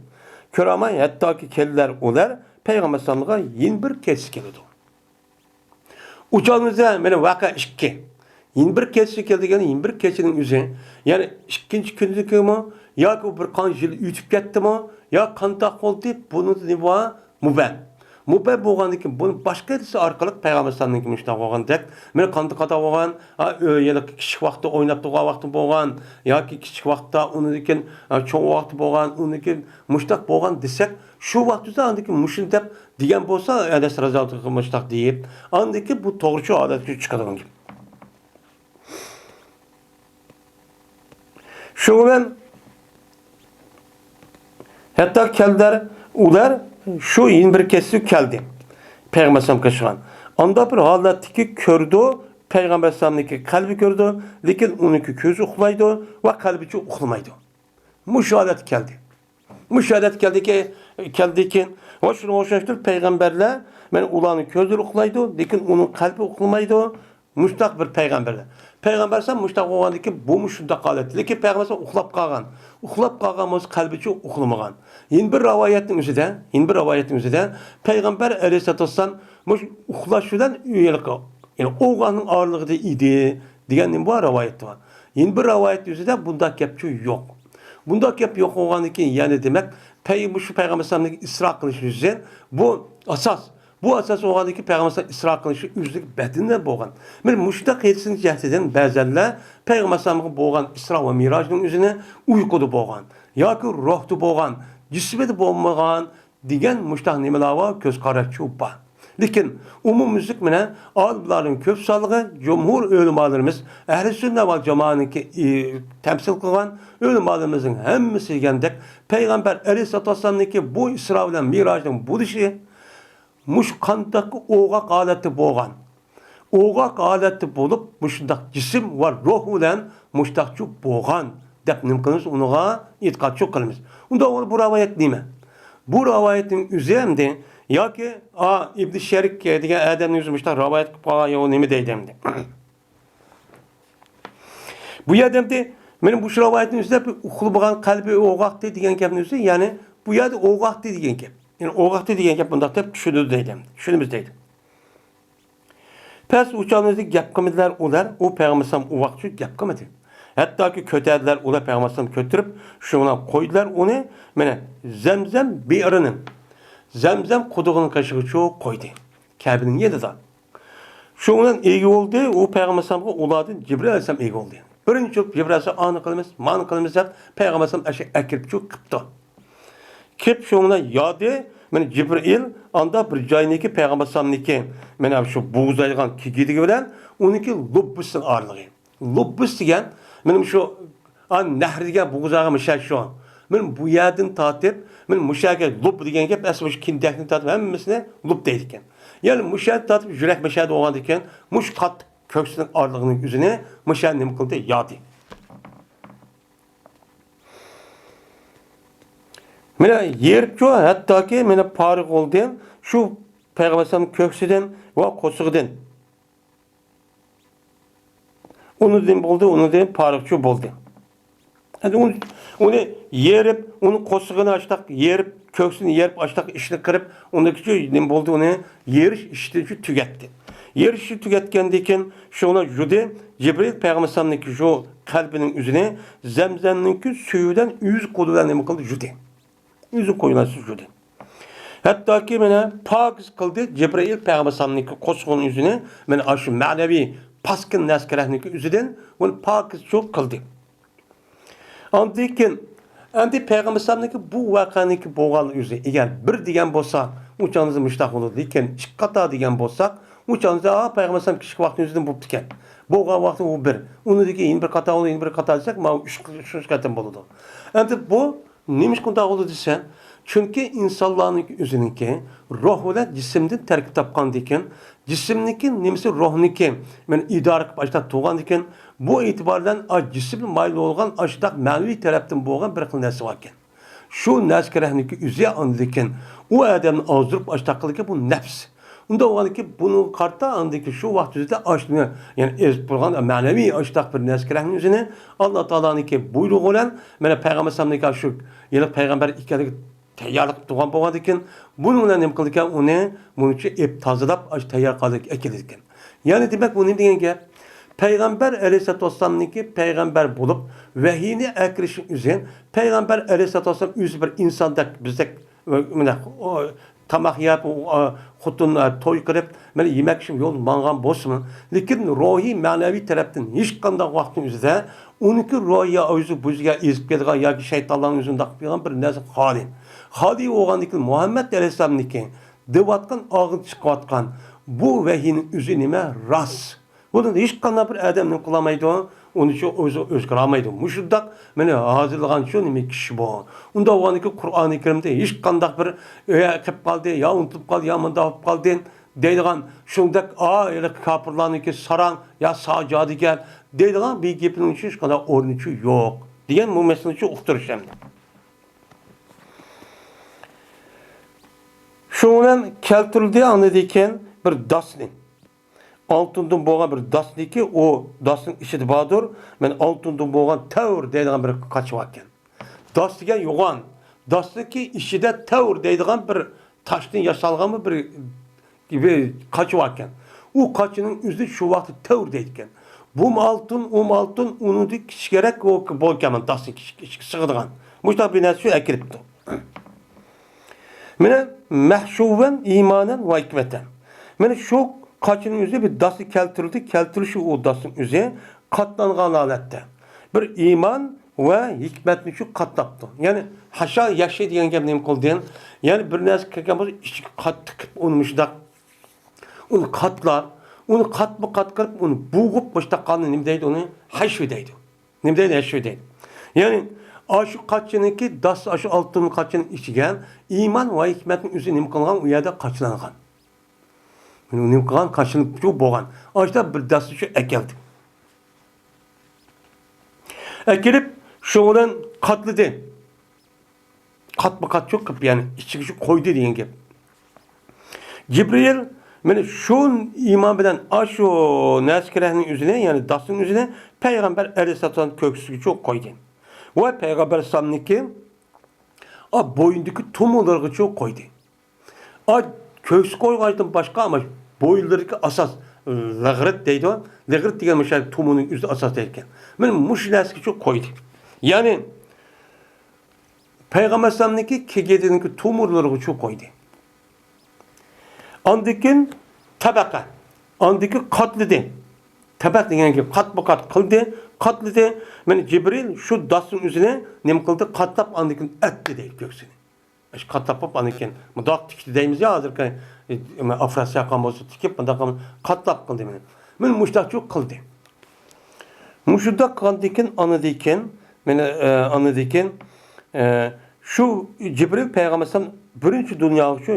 كۆرەلمەي، ھەتتاكى كېلىلەر ئۇلار پەيغەمبەر ئەلەيھىسسالامغا يەنە بىر كېچىسى كېلىدۇ. ئۇچالمىسا، مانا ۋەقە ئىككى. يەنە بىر كېچىسى كەلدى دېگەن، يەنە بىر كېچىنىڭ ئۆزى. يەنى ئىككىنچى كۈندىكىمۇ، ياكى بۇ بىر قانچە يىل ئۆتۈپ كەتتىمۇ، يا قانداق بولدى، بۇنىڭدا نېمە بار؟ مۇبھەم. مۇبەي بولغاندىن كېيىن، بۇنى باشقا ھەدىسى ئارقىلىق پەيغەمبەر ئەلەيھىسسالامنىڭكى مۇشۇنداق بولغاندەك، مېنى قانداق خاتا بولغان، ھە، ئۆ-، يەنە كىچىك ۋاقىتتا ئويناپ تۇرغان ۋاقتى بولغان ياكى كىچىك ۋاقىتتا، ئۇنىڭدىن كېيىن، ھە، چوڭ ۋاقتى بولغان، ئۇنىڭدىن كېيىن مۇشۇنداق بولغان دېسەك، شۇ ۋاقىتتا ئاندىن كېيىن مۇشۇنى دەپ دېگەن بولسا، ئەنەس رازىياللاھۇ ئەنھۇ مۇشۇنداق دەپ، ئاندىن كېيىن بۇ توغرا شۇ ھالەتكە چىقىدىغان گەپ. شۇنىڭ بىلەن ھەتتا كەلدىلەر، ئۇلار شۇ يەنە بىر كەچسى كەلدى. پەيغەمبەر ئەلەيھىسسالام قېشىغان. ئاندا بىر ھالەتتىكى كۆرىدۇ، پەيغەمبەر ئەلەيھىسسالامنىڭكى قەلبى كۆرىدۇ، لېكىن ئۇنىڭكى كۆزى ئۇخلايدۇ ۋە قەلبىچۇ ئۇخلىمايدۇ. مۇشۇ ھالەتكە كەلدى. مۇشۇ ھالەتكە كەلدىكى، كەلدىكى ۋە شۇنىڭغا ئوخشاشتۇر پەيغەمبەرلەر، مەن ئۇلارنىڭ كۆزلىرى ئۇخلايدۇ، لېكىن ئۇنىڭ قەلبى ئۇخلىمايدۇ. مۇشتاق بىر پەيغەمبەرلەر. پەيغەمبەر ئەلەيھىسسالام مۇشتاق بولغاندىكىن بۇمۇ شۇنداق ھالەت. لېكىن پەيغەمبەر ئەلەيھىسسالام ئۇخلاپ قالغان. ئۇخلاپ قالغان بولسا قەلبىچۇ ئۇخلىمىغان. يەنە بىر رىۋايەتنىڭ ئۆزىدە، يەنە بىر رىۋايەتنىڭ ئۆزىدە پەيغەمبەر ئەلەيھىسسالاتۇ ۋەسسالام مۇشۇ ئۇخلاش بىلەن، يەنى ئوغاقنىڭ ئارىلىقىدا ئىدى دېگەن نېمە بار رىۋايەت بار. يەنە بىر رىۋايەت ئۆزىدە بۇنداق گەپچۇ يوق. بۇنداق گەپ يوق بولغاندىن كېيىن، يەنى دېمەك، پەي-، مۇشۇ پەيغەمبەر ئەلەيھىسسالامنىڭ ئىسرا قىلىشى يۈزىسىدىن بۇ ئاساس. بۇ ئاساس بولغاندىن كېيىن پەيغەمبەر ئەلەيھىسسالام ئىسرا قىلىشى ئۆزلۈك بەدىنىدە بولغان. مانا مۇشۇنداق ھەدىسنىڭ جەھىتىدىن بەزەنلەر پەيغەمبەر ئەلەيھىسسالامغا بولغان ئىسرا ۋە مىراجنىڭ ئۆزىنى ئۇيقۇدا بولغان ياكى روھتا بولغان، جىسمىدا بولمىغان دېگەن مۇشۇنداق نېمىلەر بار، كۆز قاراشچۇ بار. لېكىن ئومۇميۈزلۈك مانا ئالىملارنىڭ كۆپ سانلىقى، جۇمھۇر ئۆلىمالىرىمىز، ئەھلى سۈننە ۋە جامائەتنىڭكى، ئى، تەمسىل قىلغان ئۆلىمالىرىمىزنىڭ ھەممىسى دېگەندەك پەيغەمبەر ئەلەيھىسسالاتۇ ۋەسسالامنىڭكى بۇ ئىسرا بىلەن مىراجنىڭ بولۇشى مۇشۇ قانداق ئوغاق ھالەتتە بولغان، ئوغاق ھالەتتە بولۇپ، مۇشۇنداق جىسىم ۋە روھ بىلەن مۇشۇنداقچۇ بولغان دەپ نېمە قىلىمىز؟ ئۇنىڭغا ئېتىقادچۇ قىلىمىز. ئۇنداق بولغاندا بۇ رىۋايەت نېمە؟ بۇ رىۋايەتنىڭ ئۆزى ئەمدى ياكى، ئا، ئىبن شەرىك دېگەن ئادەمنىڭ ئۆزى مۇشۇنداق رىۋايەت قىلىپ قالغان، يا ئۇ نېمە دەيدۇ ئەمدى؟ بۇ يەردە ئەمدى مانا مۇشۇ رىۋايەتنىڭ ئۆزىدە بىر ئۇخلىمىغان قەلبى ئوغاقتى دېگەن گەپنىڭ ئۆزى، يەنى بۇ يەردە ئوغاقتى دېگەن گەپ. يەنى ئوغاقتى دېگەن گەپ مۇنداق دەپ چۈشىنىدۇ دەيدۇ. چۈشىنىمىز دەيدۇ. پەس ئۇ چاغنىڭ ئۆزىدە گەپ قىلمىدىلەر ئۇلار، ئۇ پەيغەمبەر ئەلەيھىسسالام ئۇ ۋاقىتچۇ گەپ قىلمىدى. ھەتتاكى كۆتەردىلەر ئۇلار پەيغەمبەر ئەلەيھىسسالامنى كۆتۈرۈپ، شۇنىڭ بىلەن قويدىلار ئۇنى، مانا، زەمزەم بېئىرىنىڭ، زەمزەم قۇدۇقىنىڭ قېشىغىچۇ قويدى. كەبىنىڭ يېنىدا. شۇنىڭ بىلەن ئىگە بولدى، ئۇ پەيغەمبەر ئەلەيھىسسالامغا ئۇلاردىن جىبرىئىل ئەلەيھىسسالام ئىگە بولدى. بىرىنچى بولۇپ جىبرىئىل ئەلەيھىسسالام ئانى قىلىمىز، مانى قىلىمىز دەپ پەيغەمبەر ئەلەيھىسسالام ئەشە ئەكىرىپچۇ قىپتۇ. كېلىپ شۇنىڭ بىلەن يادى، مانا جىبرىئىل ئاندا بىر جاينىڭكى پەيغەمبەر ئەلەيھىسسالامنىڭكى، مانا شۇ بوغۇزلايدىغان كېگىدىكى بىلەن ئۇنىڭكى لۇببىسىنىڭ ئارىلىقى. لۇببىس دېگەن، مانا شۇ، ئا، نەھر دېگەن بوغۇزلارغا مۇشۇ شۇ. مانا بۇ يەردىن تارتىپ، مانا مۇشۇ يەرگە لۇب دېگەن گەپ، ئەسلى مۇشۇ كىندەكنى تارتىپ ھەممىسىنى لۇب دەيدىكەن. يەنى مۇشۇ يەردىن تارتىپ يۈرەك مەشەدە بولغاندىكىن، مۇشۇ قاتتىق كۆكسىنىڭ ئارىلىقىنىڭ ئۆزىنى مۇشۇ يەردە نېمە قىلدى؟ يادى. مانا يېرىپچۇ، ھەتتاكى مانا پارىغ بولدى شۇ پەيغەمبەر ئەلەيھىسسالام كۆكسىدىن ۋە قورسىقىدىن. ئۇنىڭدىن بولدى، ئۇنىڭدىن پارىغچۇ بولدى. ئەمدى ئۇنى، ئۇنى يېرىپ، ئۇنى قورسىقىنى ئاشتاق يېرىپ، كۆكسىنى يېرىپ، ئاشتاق ئىشنى قىرىپ، ئۇنىڭكىچۇ نېمە بولدى، ئۇنى يېرىش ئىشىنىچۇ تۈگەتتى. يېرىش ئىشى تۈگەتكەندىن كېيىن، شۇڭا يۈدى جىبرىل پەيغەمبەر ئەلەيھىسسالامنىڭكى شۇ قەلبىنىڭ ئۆزىنى زەمزەمنىڭكى سۈيى بىلەن ئۆز قولى بىلەن نېمە قىلدى؟ يۈدى. ئۆزى قويۇلارسىز يۈدى. ھەتتاكى مانا پاكىز قىلدى جىبرىئىل پەيغەمبەر ئەلەيھىسسالامنىڭكى قورسىقىنىڭ ئۆزىنى، مانا ئاشۇ مەنىۋى پاسكىنا نەرسە-كەرەكنىڭكى ئۆزىدىن ئۇنى پاكىزچۇ قىلدى. ئاندىن كېيىن، ئەمدى پەيغەمبەر ئەلەيھىسسالامنىڭكى بۇ ۋەقەنىڭكى بولغان ئۆزى، ئەگەر بىر دېگەن بولسا، ئۇ چاغدا مۇشۇنداق بولىدۇ. لېكىن ئىككى قاتار دېگەن بولساق، ئۇ چاغدا، ئا، پەيغەمبەر ئەلەيھىسسالام كىچىك ۋاقتىنىڭ ئۆزىدىن بوپتىكەن. بولغان ۋاقتى ئۇ بىر. ئۇنىڭدىن كېيىن يەنە بىر قاتار بولىدۇ، يەنە بىر قاتار دېسەك، مانا ئۈچ، ئۈچىنچى قېتىم بولىدۇ. ئەمدى بۇ نېمىشقا ئۇنداق بولىدۇ دېسە، چۈنكى ئىنسانلارنىڭكى ئۆزىنىڭكى روھ بىلەن جىسىمدىن تەركىب تاپقاندىكىن، جىسىمنىڭكى نېمىسى روھنىڭكى، مانا ئىدارە قىلىپ ئاشتاق تۇرغاندىكىن، بۇ ئېتىبار بىلەن ئا، جىسىمگە مايىل بولغان ئاشتاق مەنىۋى تەرەپتىن بولغان بىر خىل نەرسە باركەن. شۇ نەرسە-كەرەكنىڭكى ئۆزى ئاندىكىن ئۇ ئادەمنى ئازدۇرۇپ ئاشتاق قىلىدىكەن، بۇ نەپس. ئۇنداق بولغاندىكىن بۇنىڭغا قارىتا ئاندىكى شۇ ۋاقىت ئۆزىدە ئاشنى، يەنى ئېزىپ تۇرغان مەنىۋى ئاشتاق بىر نەرسە-كەرەكنىڭ ئۆزىنى ئاللا تائالانىڭكى بۇيرۇقى بىلەن، مانا پەيغەمبەر ئەلەيھىسسالامنىڭكى شۇ ھېلىقى پەيغەمبەر ئىكەنلىكى تەييارلىق قىلىپ تۇرغان بولغاندىكىن، بۇنىڭ بىلەن نېمە قىلىدىكەن؟ ئۇنى مۇنچە ئېپ تازىلاپ، ئاشۇ تەييار قىلىپ ئەكېلىدىكەن. يەنى دېمەك، بۇ نېمە دېگەن گەپ؟ پەيغەمبەر ئەلەيھىسسالاتۇ ۋەسسالامنىڭكى پەيغەمبەر بولۇپ، ۋەھىينى ئەكىرىشنىڭ ئۆزى، پەيغەمبەر ئەلەيھىسسالاتۇ ۋەسسالام ئۆزى بىر ئىنساندەك، بىزدەك، مۇنداق، ئۇ، تاماق يەپ، ئۇ، ئا، خوتۇن، ئا، توي قىلىپ، مانا يېمەك ئىچمەك يولدا ماڭغان بولسىمۇ، لېكىن روھىي، مەنىۋى تەرەپتىن ھېچقانداق ۋاقىتنىڭ ئۆزىدە ئۇنىڭكى روھىي ئۆزى بۇزىگە ئېزىپ كېتىدىغان ياكى شەيتانلارنىڭ ئۆزىنى داقىپ قىلغان بىر نەرسە خالىي. خالىي بولغاندىن كېيىن مۇھەممەد ئەلەيھىسسالامنىڭكى دەۋاتقان، ئاغزىدىن چىقىۋاتقان بۇ ۋەھىينىڭ ئۆزى نېمە؟ راست. بۇنى ھېچقانداق بىر ئادەم نېمە قىلالمايدۇ، ئۇنى شۇ ئۆزى ئۆزگىرەلمەيدۇ. مۇشۇنداق مېنى ھازىرلىغان شۇ نېمە كىشى بۇ. ئۇنداق بولغاندىكىن قۇرئانى كەرىمدە ھېچقانداق بىر ئۆي قېلىپ قالدى، يا ئۇنتۇلۇپ قالدى، يا مۇنداق بولۇپ قالدى دەيدىغان، شۇنداق، ئا، ھېلىقى كاپىرلارنىڭكى ساراڭ يا سا جادۇگەر دەيدىغان بىر گېپىنىڭ ئۈچۈن ھېچقانداق ئورنىچۇ يوق دېگەن بۇ مەسىلىنى شۇ ئۇقتۇرۇش ئەمدى. شۇنىڭ بىلەن كەلتۈرۈلدى ئاندىن كېيىن بىر داسنى. ئالتۇندىن بولغان بىر داسنىكى، ئۇ داسنىڭ ئىچىدە باردۇر، مەن ئالتۇندىن بولغان تەۋر دەيدىغان بىر قاچا باركەن. داس دېگەن يوغان، داسنىكى ئىچىدە تەۋر دەيدىغان بىر تاشتىن ياسالغانمۇ بىر، بىر قاچا باركەن. ئۇ قاچىنىڭ ئۆزى شۇ ۋاقىتتا تەۋر دەيدىكەن. بۇمۇ ئالتۇن، ئۇمۇ ئالتۇن، ئۇنىڭدىن كىچىكرەك بولكەن، داسنىڭ كىچىك، كىچىك سىغىدىغان. مۇشۇنداق بىر نەرسە شۇ ئەكىرىپتۇ. مانا مەھشۇۋەن ئىمانەن ۋە ھېكمەتەن. مانا شۇ قاچىنىڭ ئۆزى بىر داستا كەلتۈرۈلدى، كەلتۈرۈشى ئۇ داستىنىڭ ئۆزى قاتلانغان ھالەتتە. بىر ئىمان ۋە ھېكمەتنى شۇ قاتلاپتۇ. يەنى ھاشا يەھشى دېگەن گەپ نېمە قىلدى؟ يەنى بىر نەرسە كىرگەن بولسا ئىچىگە قاتتىق قىلىپ ئۇنى مۇشۇنداق، ئۇنى قاتلاپ، ئۇنى قاتمۇ قات قىلىپ، ئۇنى بوغۇپ مۇشۇنداق قىلغاننى نېمە دەيدۇ؟ ئۇنى ھەشۋى دەيدۇ. نېمە دەيدۇ؟ ھەشۋى دەيدۇ. يەنى ئاشۇ قاچىنىڭكى داس، ئاشۇ ئالتۇن قاچىنىڭ ئىچىگە ئىمان ۋە ھېكمەتنىڭ ئۆزى نېمە قىلغان؟ ئۇ يەردە قاچىلانغان. مانا ئۇ نېمە قىلغان؟ قاچىلىنىپ شۇ بولغان. ئاشۇنداق بىر داستا شۇ ئەكەلدى. ئەكېلىپ شۇ بىلەن قاتلىدى. قاتمۇ قات شۇ قىلىپ، يەنى ئىچىگە شۇ قويدى دېگەن گەپ. جىبرىئىل مانا شۇ ئىمان بىلەن ئاشۇ نەسكىرەكنىڭ ئۆزىنى، يەنى داستىنىڭ ئۆزىنى پەيغەمبەر ئەلەيھىسسالام كۆكسىگە شۇ قويدى. ۋە پەيغەمبەر ئەلەيھىسسالامنىڭكى ئا، بوينىدىكى تومۇرلىرىغا شۇ قويدى. ئا، كۆكسى قويغاچتىن باشقا، ئەمما بوينلىرىدىكى ئاساس لىغرىت دەيدۇ. لىغرىت دېگەن مۇشۇ تومۇرنىڭ ئۆزى ئاساس دەيدىكەن. مانا مۇشۇ نەرسىگە شۇ قويدى. يەنى پەيغەمبەر ئەلەيھىسسالامنىڭكى كېگىدىنىڭكى تومۇرلىرىغا شۇ قويدى. ئاندىن كېيىن تەبەقە. ئاندىن كېيىن قاتلىدى. تەبەق دېگەن گەپ قاتمۇ قات قىلدى، قاتلىدى. مانا جىبرىل شۇ داستىنىڭ ئۆزىنى نېمە قىلدى؟ قاتلاپ ئاندىن كېيىن ئەتتى دەيدۇ كۆكسىنى. ئىش قاتلاپ بولۇپ، ئاندىن كېيىن مۇنداق تىكتى دەيمىز يا، ھازىرقى، ئە، ئوپېراتسىيە قىلغان بولسا تىكىپ، مۇنداق قىلىپ قاتلاپ قىلدى مېنى. مانا مۇشۇنداقچۇ قىلدى. مۇشۇنداق قىلغاندىن كېيىن، ئاندىن كېيىن، مانا، ئە، ئاندىن كېيىن، ئە، شۇ جىبرىل پەيغەمبەر ئەلەيھىسسالام بىرىنچى دۇنياغا شۇ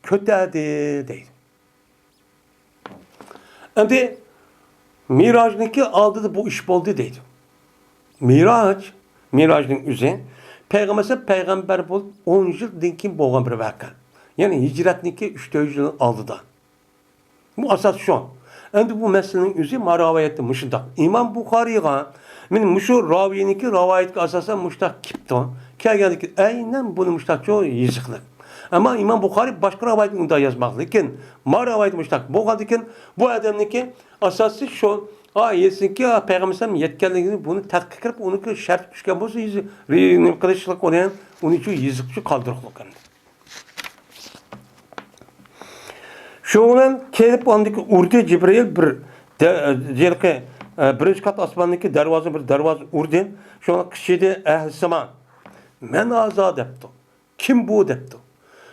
كۆتەردى دەيدۇ. ئەمدى مىراجنىڭكى ئالدىدا بۇ ئىش بولدى دەيدۇ. مىراج، مىراجنىڭ ئۆزى پەيغەمبەر پەيغەمبەر بولۇپ ئون يىلدىن كېيىن بولغان بىر ۋەقە. يەنى ھىجرەتنىڭكى ئۈچ تۆت يىل ئالدىدا. بۇ ئاساس شۇ. ئەمدى بۇ مەسىلىنىڭ ئۆزى ما رىۋايەتتە مۇشۇنداق. ئىمام بۇخارىيغا، مانا مۇشۇ راۋىينىڭكى رىۋايەتكە ئاساسەن مۇشۇنداق كېلىپتۇ. كەلگەندىكىن ئەينەن بۇنى مۇشۇنداقچۇ يېزىقلىق. ئەمما ئىمام بۇخارىي باشقا رىۋايەتنى ئۇنداق يازماق. لېكىن ما رىۋايەت مۇشۇنداق بولغاندىكىن، بۇ ئادەمنىڭكى ئاساسى شۇ، ئا، يېزىسىنىڭكى پەيغەمبەر ئەلەيھىسسالام يەتكەنلىكىنى، بۇنى تەتقىق قىلىپ، ئۇنىڭكى شەرتكە چۈشكەن بولسا، يېزىپ، نېمە قىلىشلىق ئۇنى، ئۇنى شۇ يېزىقچە قالدۇرۇقلۇق ئەمدى. شۇنىڭ بىلەن كېلىپ ئاندىكى ئۇردى جىبرىئىل بىر دە-، ھېلىقى، ئە، بىرىنچى قات ئاسماندىكى دەرۋازا، بىر دەرۋازا ئۇردى. شۇڭا قىچىدى، ئەھلى ساما، مەن ھازا دەپتۇ. كىم بۇ دەپتۇ.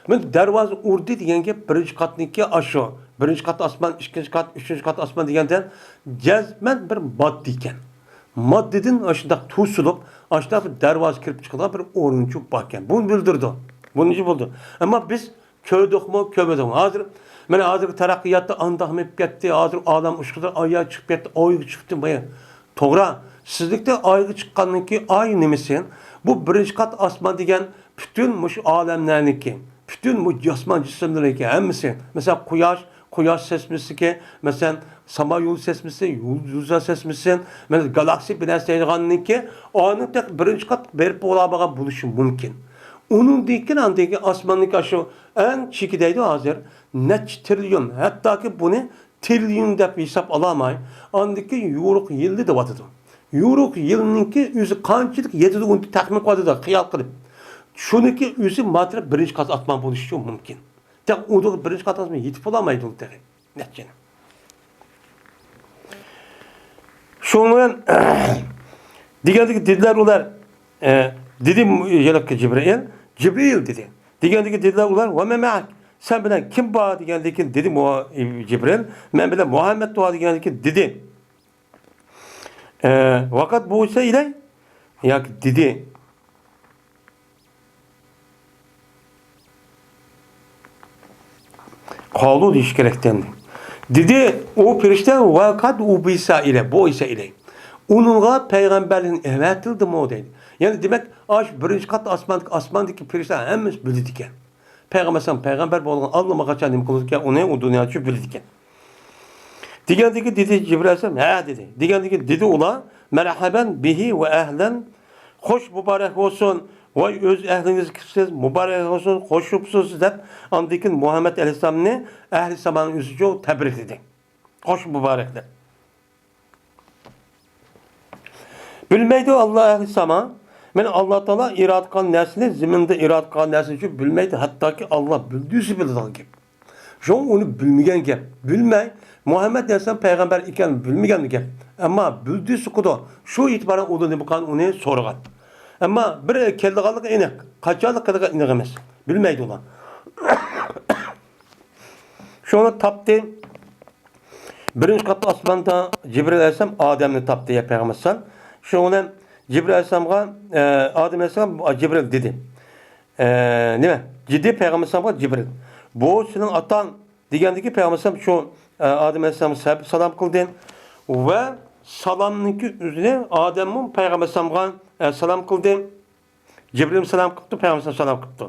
مەن دەرۋازا ئۇردى دېگەن گەپ بىرىنچى قاتنىڭكى ئاشۇ. بىرىنچى قات ئاسمان، ئىككىنچى قات، ئۈچىنچى قات ئاسمان دېگەندە جەزمەن بىر ماددا ئىكەن. ماددىدىن ئاشۇنداق توسۇلۇپ، ئاشۇنداق بىر دەرۋازا كىرىپ چىقىدىغان بىر ئورۇنچۇ باركەن. بۇنى بىلدۈرىدۇ. بۇنى بىلدۈرىدۇ. ئەمما بىز كۆردۇقمۇ، كۆرمىدۇقمۇ؟ ھازىر، مانا ھازىرقى تەرەققىياتتا ئانداقمۇ بولۇپ كەتتى، ھازىر ئالەم ئۇچقۇچىلار ئايغا چىقىپ كەتتى، ئايغا چىقتى، بايا. توغرا، سىزلىكتە ئايغا چىققاندىن كېيىن ئاي نېمىسى؟ بۇ بىرىنچى قات ئاسمان دېگەن پۈتۈن مۇشۇ ئالەملەرنىڭكى، پۈتۈن بۇ ئاسمان جىسىملىرىنىڭكى ھەممىسى، مەسىلەن، قۇياش، قۇياش سىستېمىسىدىكى، مەسىلەن، ساما يولى سىستېمىسى، يۇلدۇزلار سىستېمىسى، مەسىلەن، گالاكسىيە بىر نەرسە دەيدىغاندىكى، ئانىڭ تېخى بىرىنچى قات بېرىپ بولالمىغان بولۇشى مۇمكىن. ئۇنىڭدىن كېيىن ئاندىكى ئاسماندىكى ئاشۇ ئەڭ چېكى دەيدۇ ھازىر، نەچچە تىرىليون، ھەتتاكى بۇنى تىرىليون دەپ ھېساب ئالالماي، ئاندىكى يورۇق يىلنى دەۋاتىدۇ. يورۇق يىلنىڭكى ئۆزى قانچىلىك يېتىدۇ، ئۇنى تەخمىن قىلىۋاتىدۇ، خىيال قىلىپ. شۇنىڭكى ئۆزى ماتېرىيال بىرىنچى قات ئاسمان بولۇشى مۇمكىن. تېخى ئۇدۇغا بىرىنچى قاتلىسىمۇ يېتىپ بولالمايدۇ تېخى. نەچچىنى. شۇنىڭ بىلەن دېگەندىكى دېدىلەر ئۇلار، ئە، دېدى ھېلىقى جىبرىئىل، جىبرىئىل دېدى. دېگەندىكى دېدىلەر ئۇلار، ۋە مەن مەئەك، سەن بىلەن كىم بار دېگەندىكى دېدى مۇ-، جىبرىئىل، مەن بىلەن مۇھەممەد بار دېگەندىكى دېدى. ئە، ۋەقەت بۇ ئىسە ئىلەي، ياكى دېدى. قالۇ دېيىش كېرەكتى ئەمدى. دېدى ئۇ پەرىشتە، ۋەقەت ئۇبئىسە ئىلەي، بۇئىسە ئىلەي. ئۇنىڭغا پەيغەمبەرلىكنى ئەۋەتىلدىمۇ دەيدۇ. يەنى دېمەك، ئاشۇ بىرىنچى قات ئاسماندىكى، ئاسماندىكى پەرىشتە ھەممىسى بىلىدىكەن. پەيغەمبەر ئەلەيھىسسالام پەيغەمبەر بولغان ئاللىماقاچان نېمە قىلىدىكەن، ئۇنى ئۇ دۇنيادا شۇ بىلىدىكەن. دېگەندىكى دېدى جىبرىئىل ئەلەيھىسسالام، ھە دېدى. دېگەندىكى دېدى ئۇلار، مەرھەبەن بىھى ۋە ئەھلەن، خوش مۇبارەك بولسۇن، ۋاي ئۆز ئەھلىڭىزگە كىرىپسىز، مۇبارەك بولسۇن، خوش بوپسىز دەپ، ئاندىن كېيىن مۇھەممەد ئەلەيھىسسالامنى ئەھلى سامانىڭ ئۆزىچۇ تەبرىكلىدى. خوش مۇبارەك دەپ. بىلمەيدۇ ئاللا ئەھلى ساما. مەن ئاللا تائالا ئىرادە قىلغان نەرسىنى زېمىندا ئىرادە قىلغان نەرسىنى بىلمەيدۇ. ھەتتاكى ئاللا بىلدۈسى بىلىدىغان گەپ. شۇڭا ئۇنى بىلمىگەن گەپ. بىلمەي، مۇھەممەد ئەلەيھىسسالام پەيغەمبەر ئىكەنلىكىنى بىلمىگەن گەپ. ئەمما بىلدۈسى ئۇقىدۇ. شۇ ئېتىبارەن ئۇدۇ نېمە قىلغان ئۇنى سورىغان. ئەمما بىر كېلىدىغانلىقى ئېنىق. قاچانلىق كېلىدىغىنى ئېنىق ئەمەس. بىلمەيدۇ ئۇلار. شۇنى تاپتى. بىرىنچى قات ئاسماندا جىبرىل ئەلەيھىسسالام ئادەمنى تاپتى، يا پەيغەمبەر ئەلەيھىسسالام. شۇنىڭ بىلەن جىبرىل ئەلەيھىسسالامغا، ئە، ئادەم ئەلەيھىسسالام، ئا، جىبرىل دېدى. ئە، نېمە؟ دېدى پەيغەمبەر ئەلەيھىسسالامغا جىبرىل. بۇ سېنىڭ ئاتاڭ دېگەندىكى پەيغەمبەر ئەلەيھىسسالام شۇ، ئە، ئادەم ئەلەيھىسسالامغا سەپ-، سالام قىلدى. ۋە سالامنىڭكى ئۆزىنى ئادەممۇ پەيغەمبەر ئەلەيھىسسالامغا، ئە، سالام قىلدى. جىبرىل سالام قىپتۇ، پەيغەمبەر سالام قىپتۇ.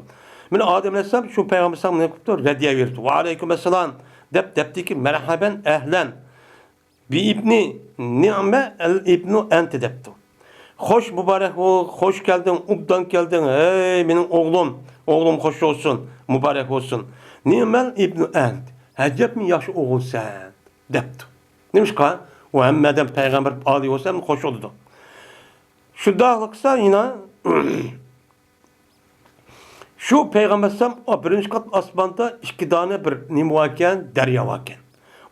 مانا ئادەم ئەلەيھىسسالام شۇ پەيغەمبەر سالام نېمە قىپتۇ؟ رەددىيە بېرىپتۇ. ۋەئەلەيكۇم ئەسسالام دەپ دەپتىكى، مەرھەبەن ئەھلەن بىئىبنى نىئمە ئەل ئىبنۇ ئەنتە دەپتۇ. خوش مۇبارەك بول، خوش كەلدىڭ، ئوبدان كەلدىڭ، ھەي مېنىڭ ئوغلۇم، ئوغلۇم خوش بولسۇن، مۇبارەك بولسۇن. نىئمەل ئىبنۇ ئەنت، ئەجەبمۇ ياخشى ئوغۇلسەن دەپتۇ. نېمىشقا؟ ئۇ ھەممە ئادەم پەيغەمبەر ئالىي بولسا ھەممە خوش بولىدۇ. شۇنداقلىقسا يەنە شۇ پەيغەمبەر ئەلەيھىسسالام بىرىنچى قات ئاسماندا ئىككى دانە بىر نېمە باركەن؟ دەريا باركەن.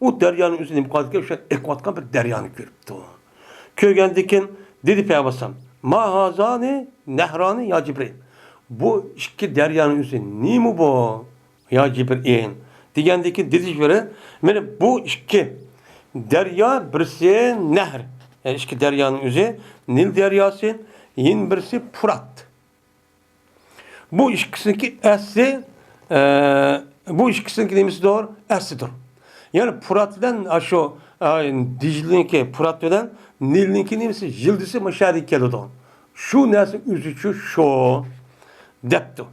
ئۇ دەريانىڭ ئۆزى نېمە قىلىدىكەن؟ شۇ ئېقىۋاتقان بىر دەريانى كۆرۈپتۇ. كۆرگەندىن كېيىن دېدى پەيغەمبەر ئەلەيھىسسالام، ما ھازانى نەھرانى يا جىبرىل. بۇ ئىككى دەريانىڭ ئۆزى نېمە بۇ؟ يا جىبرىئىل دېگەندىكى دېدى جىبرىئىل، مانا بۇ ئىككى دەريا، بىرسى نەھر، يەنى ئىككى دەريانىڭ ئۆزى، نىل دەرياسى، يەنە بىرسى پۇرات. بۇ ئىككىسىنىڭكى ئەسلى، ئە، بۇ ئىككىسىنىڭكى نېمىسىدۇر؟ ئەسلىدۇر. يەنى پۇرات بىلەن، ئاشۇ، ئە، دىجلىنىڭكى، پۇرات بىلەن نىلنىڭكى نېمىسى؟ يىلدىزى مۇشۇ يەردىن كېلىدۇ. شۇ نەرسە ئۆزىچۇ شۇ. دەپتۇ.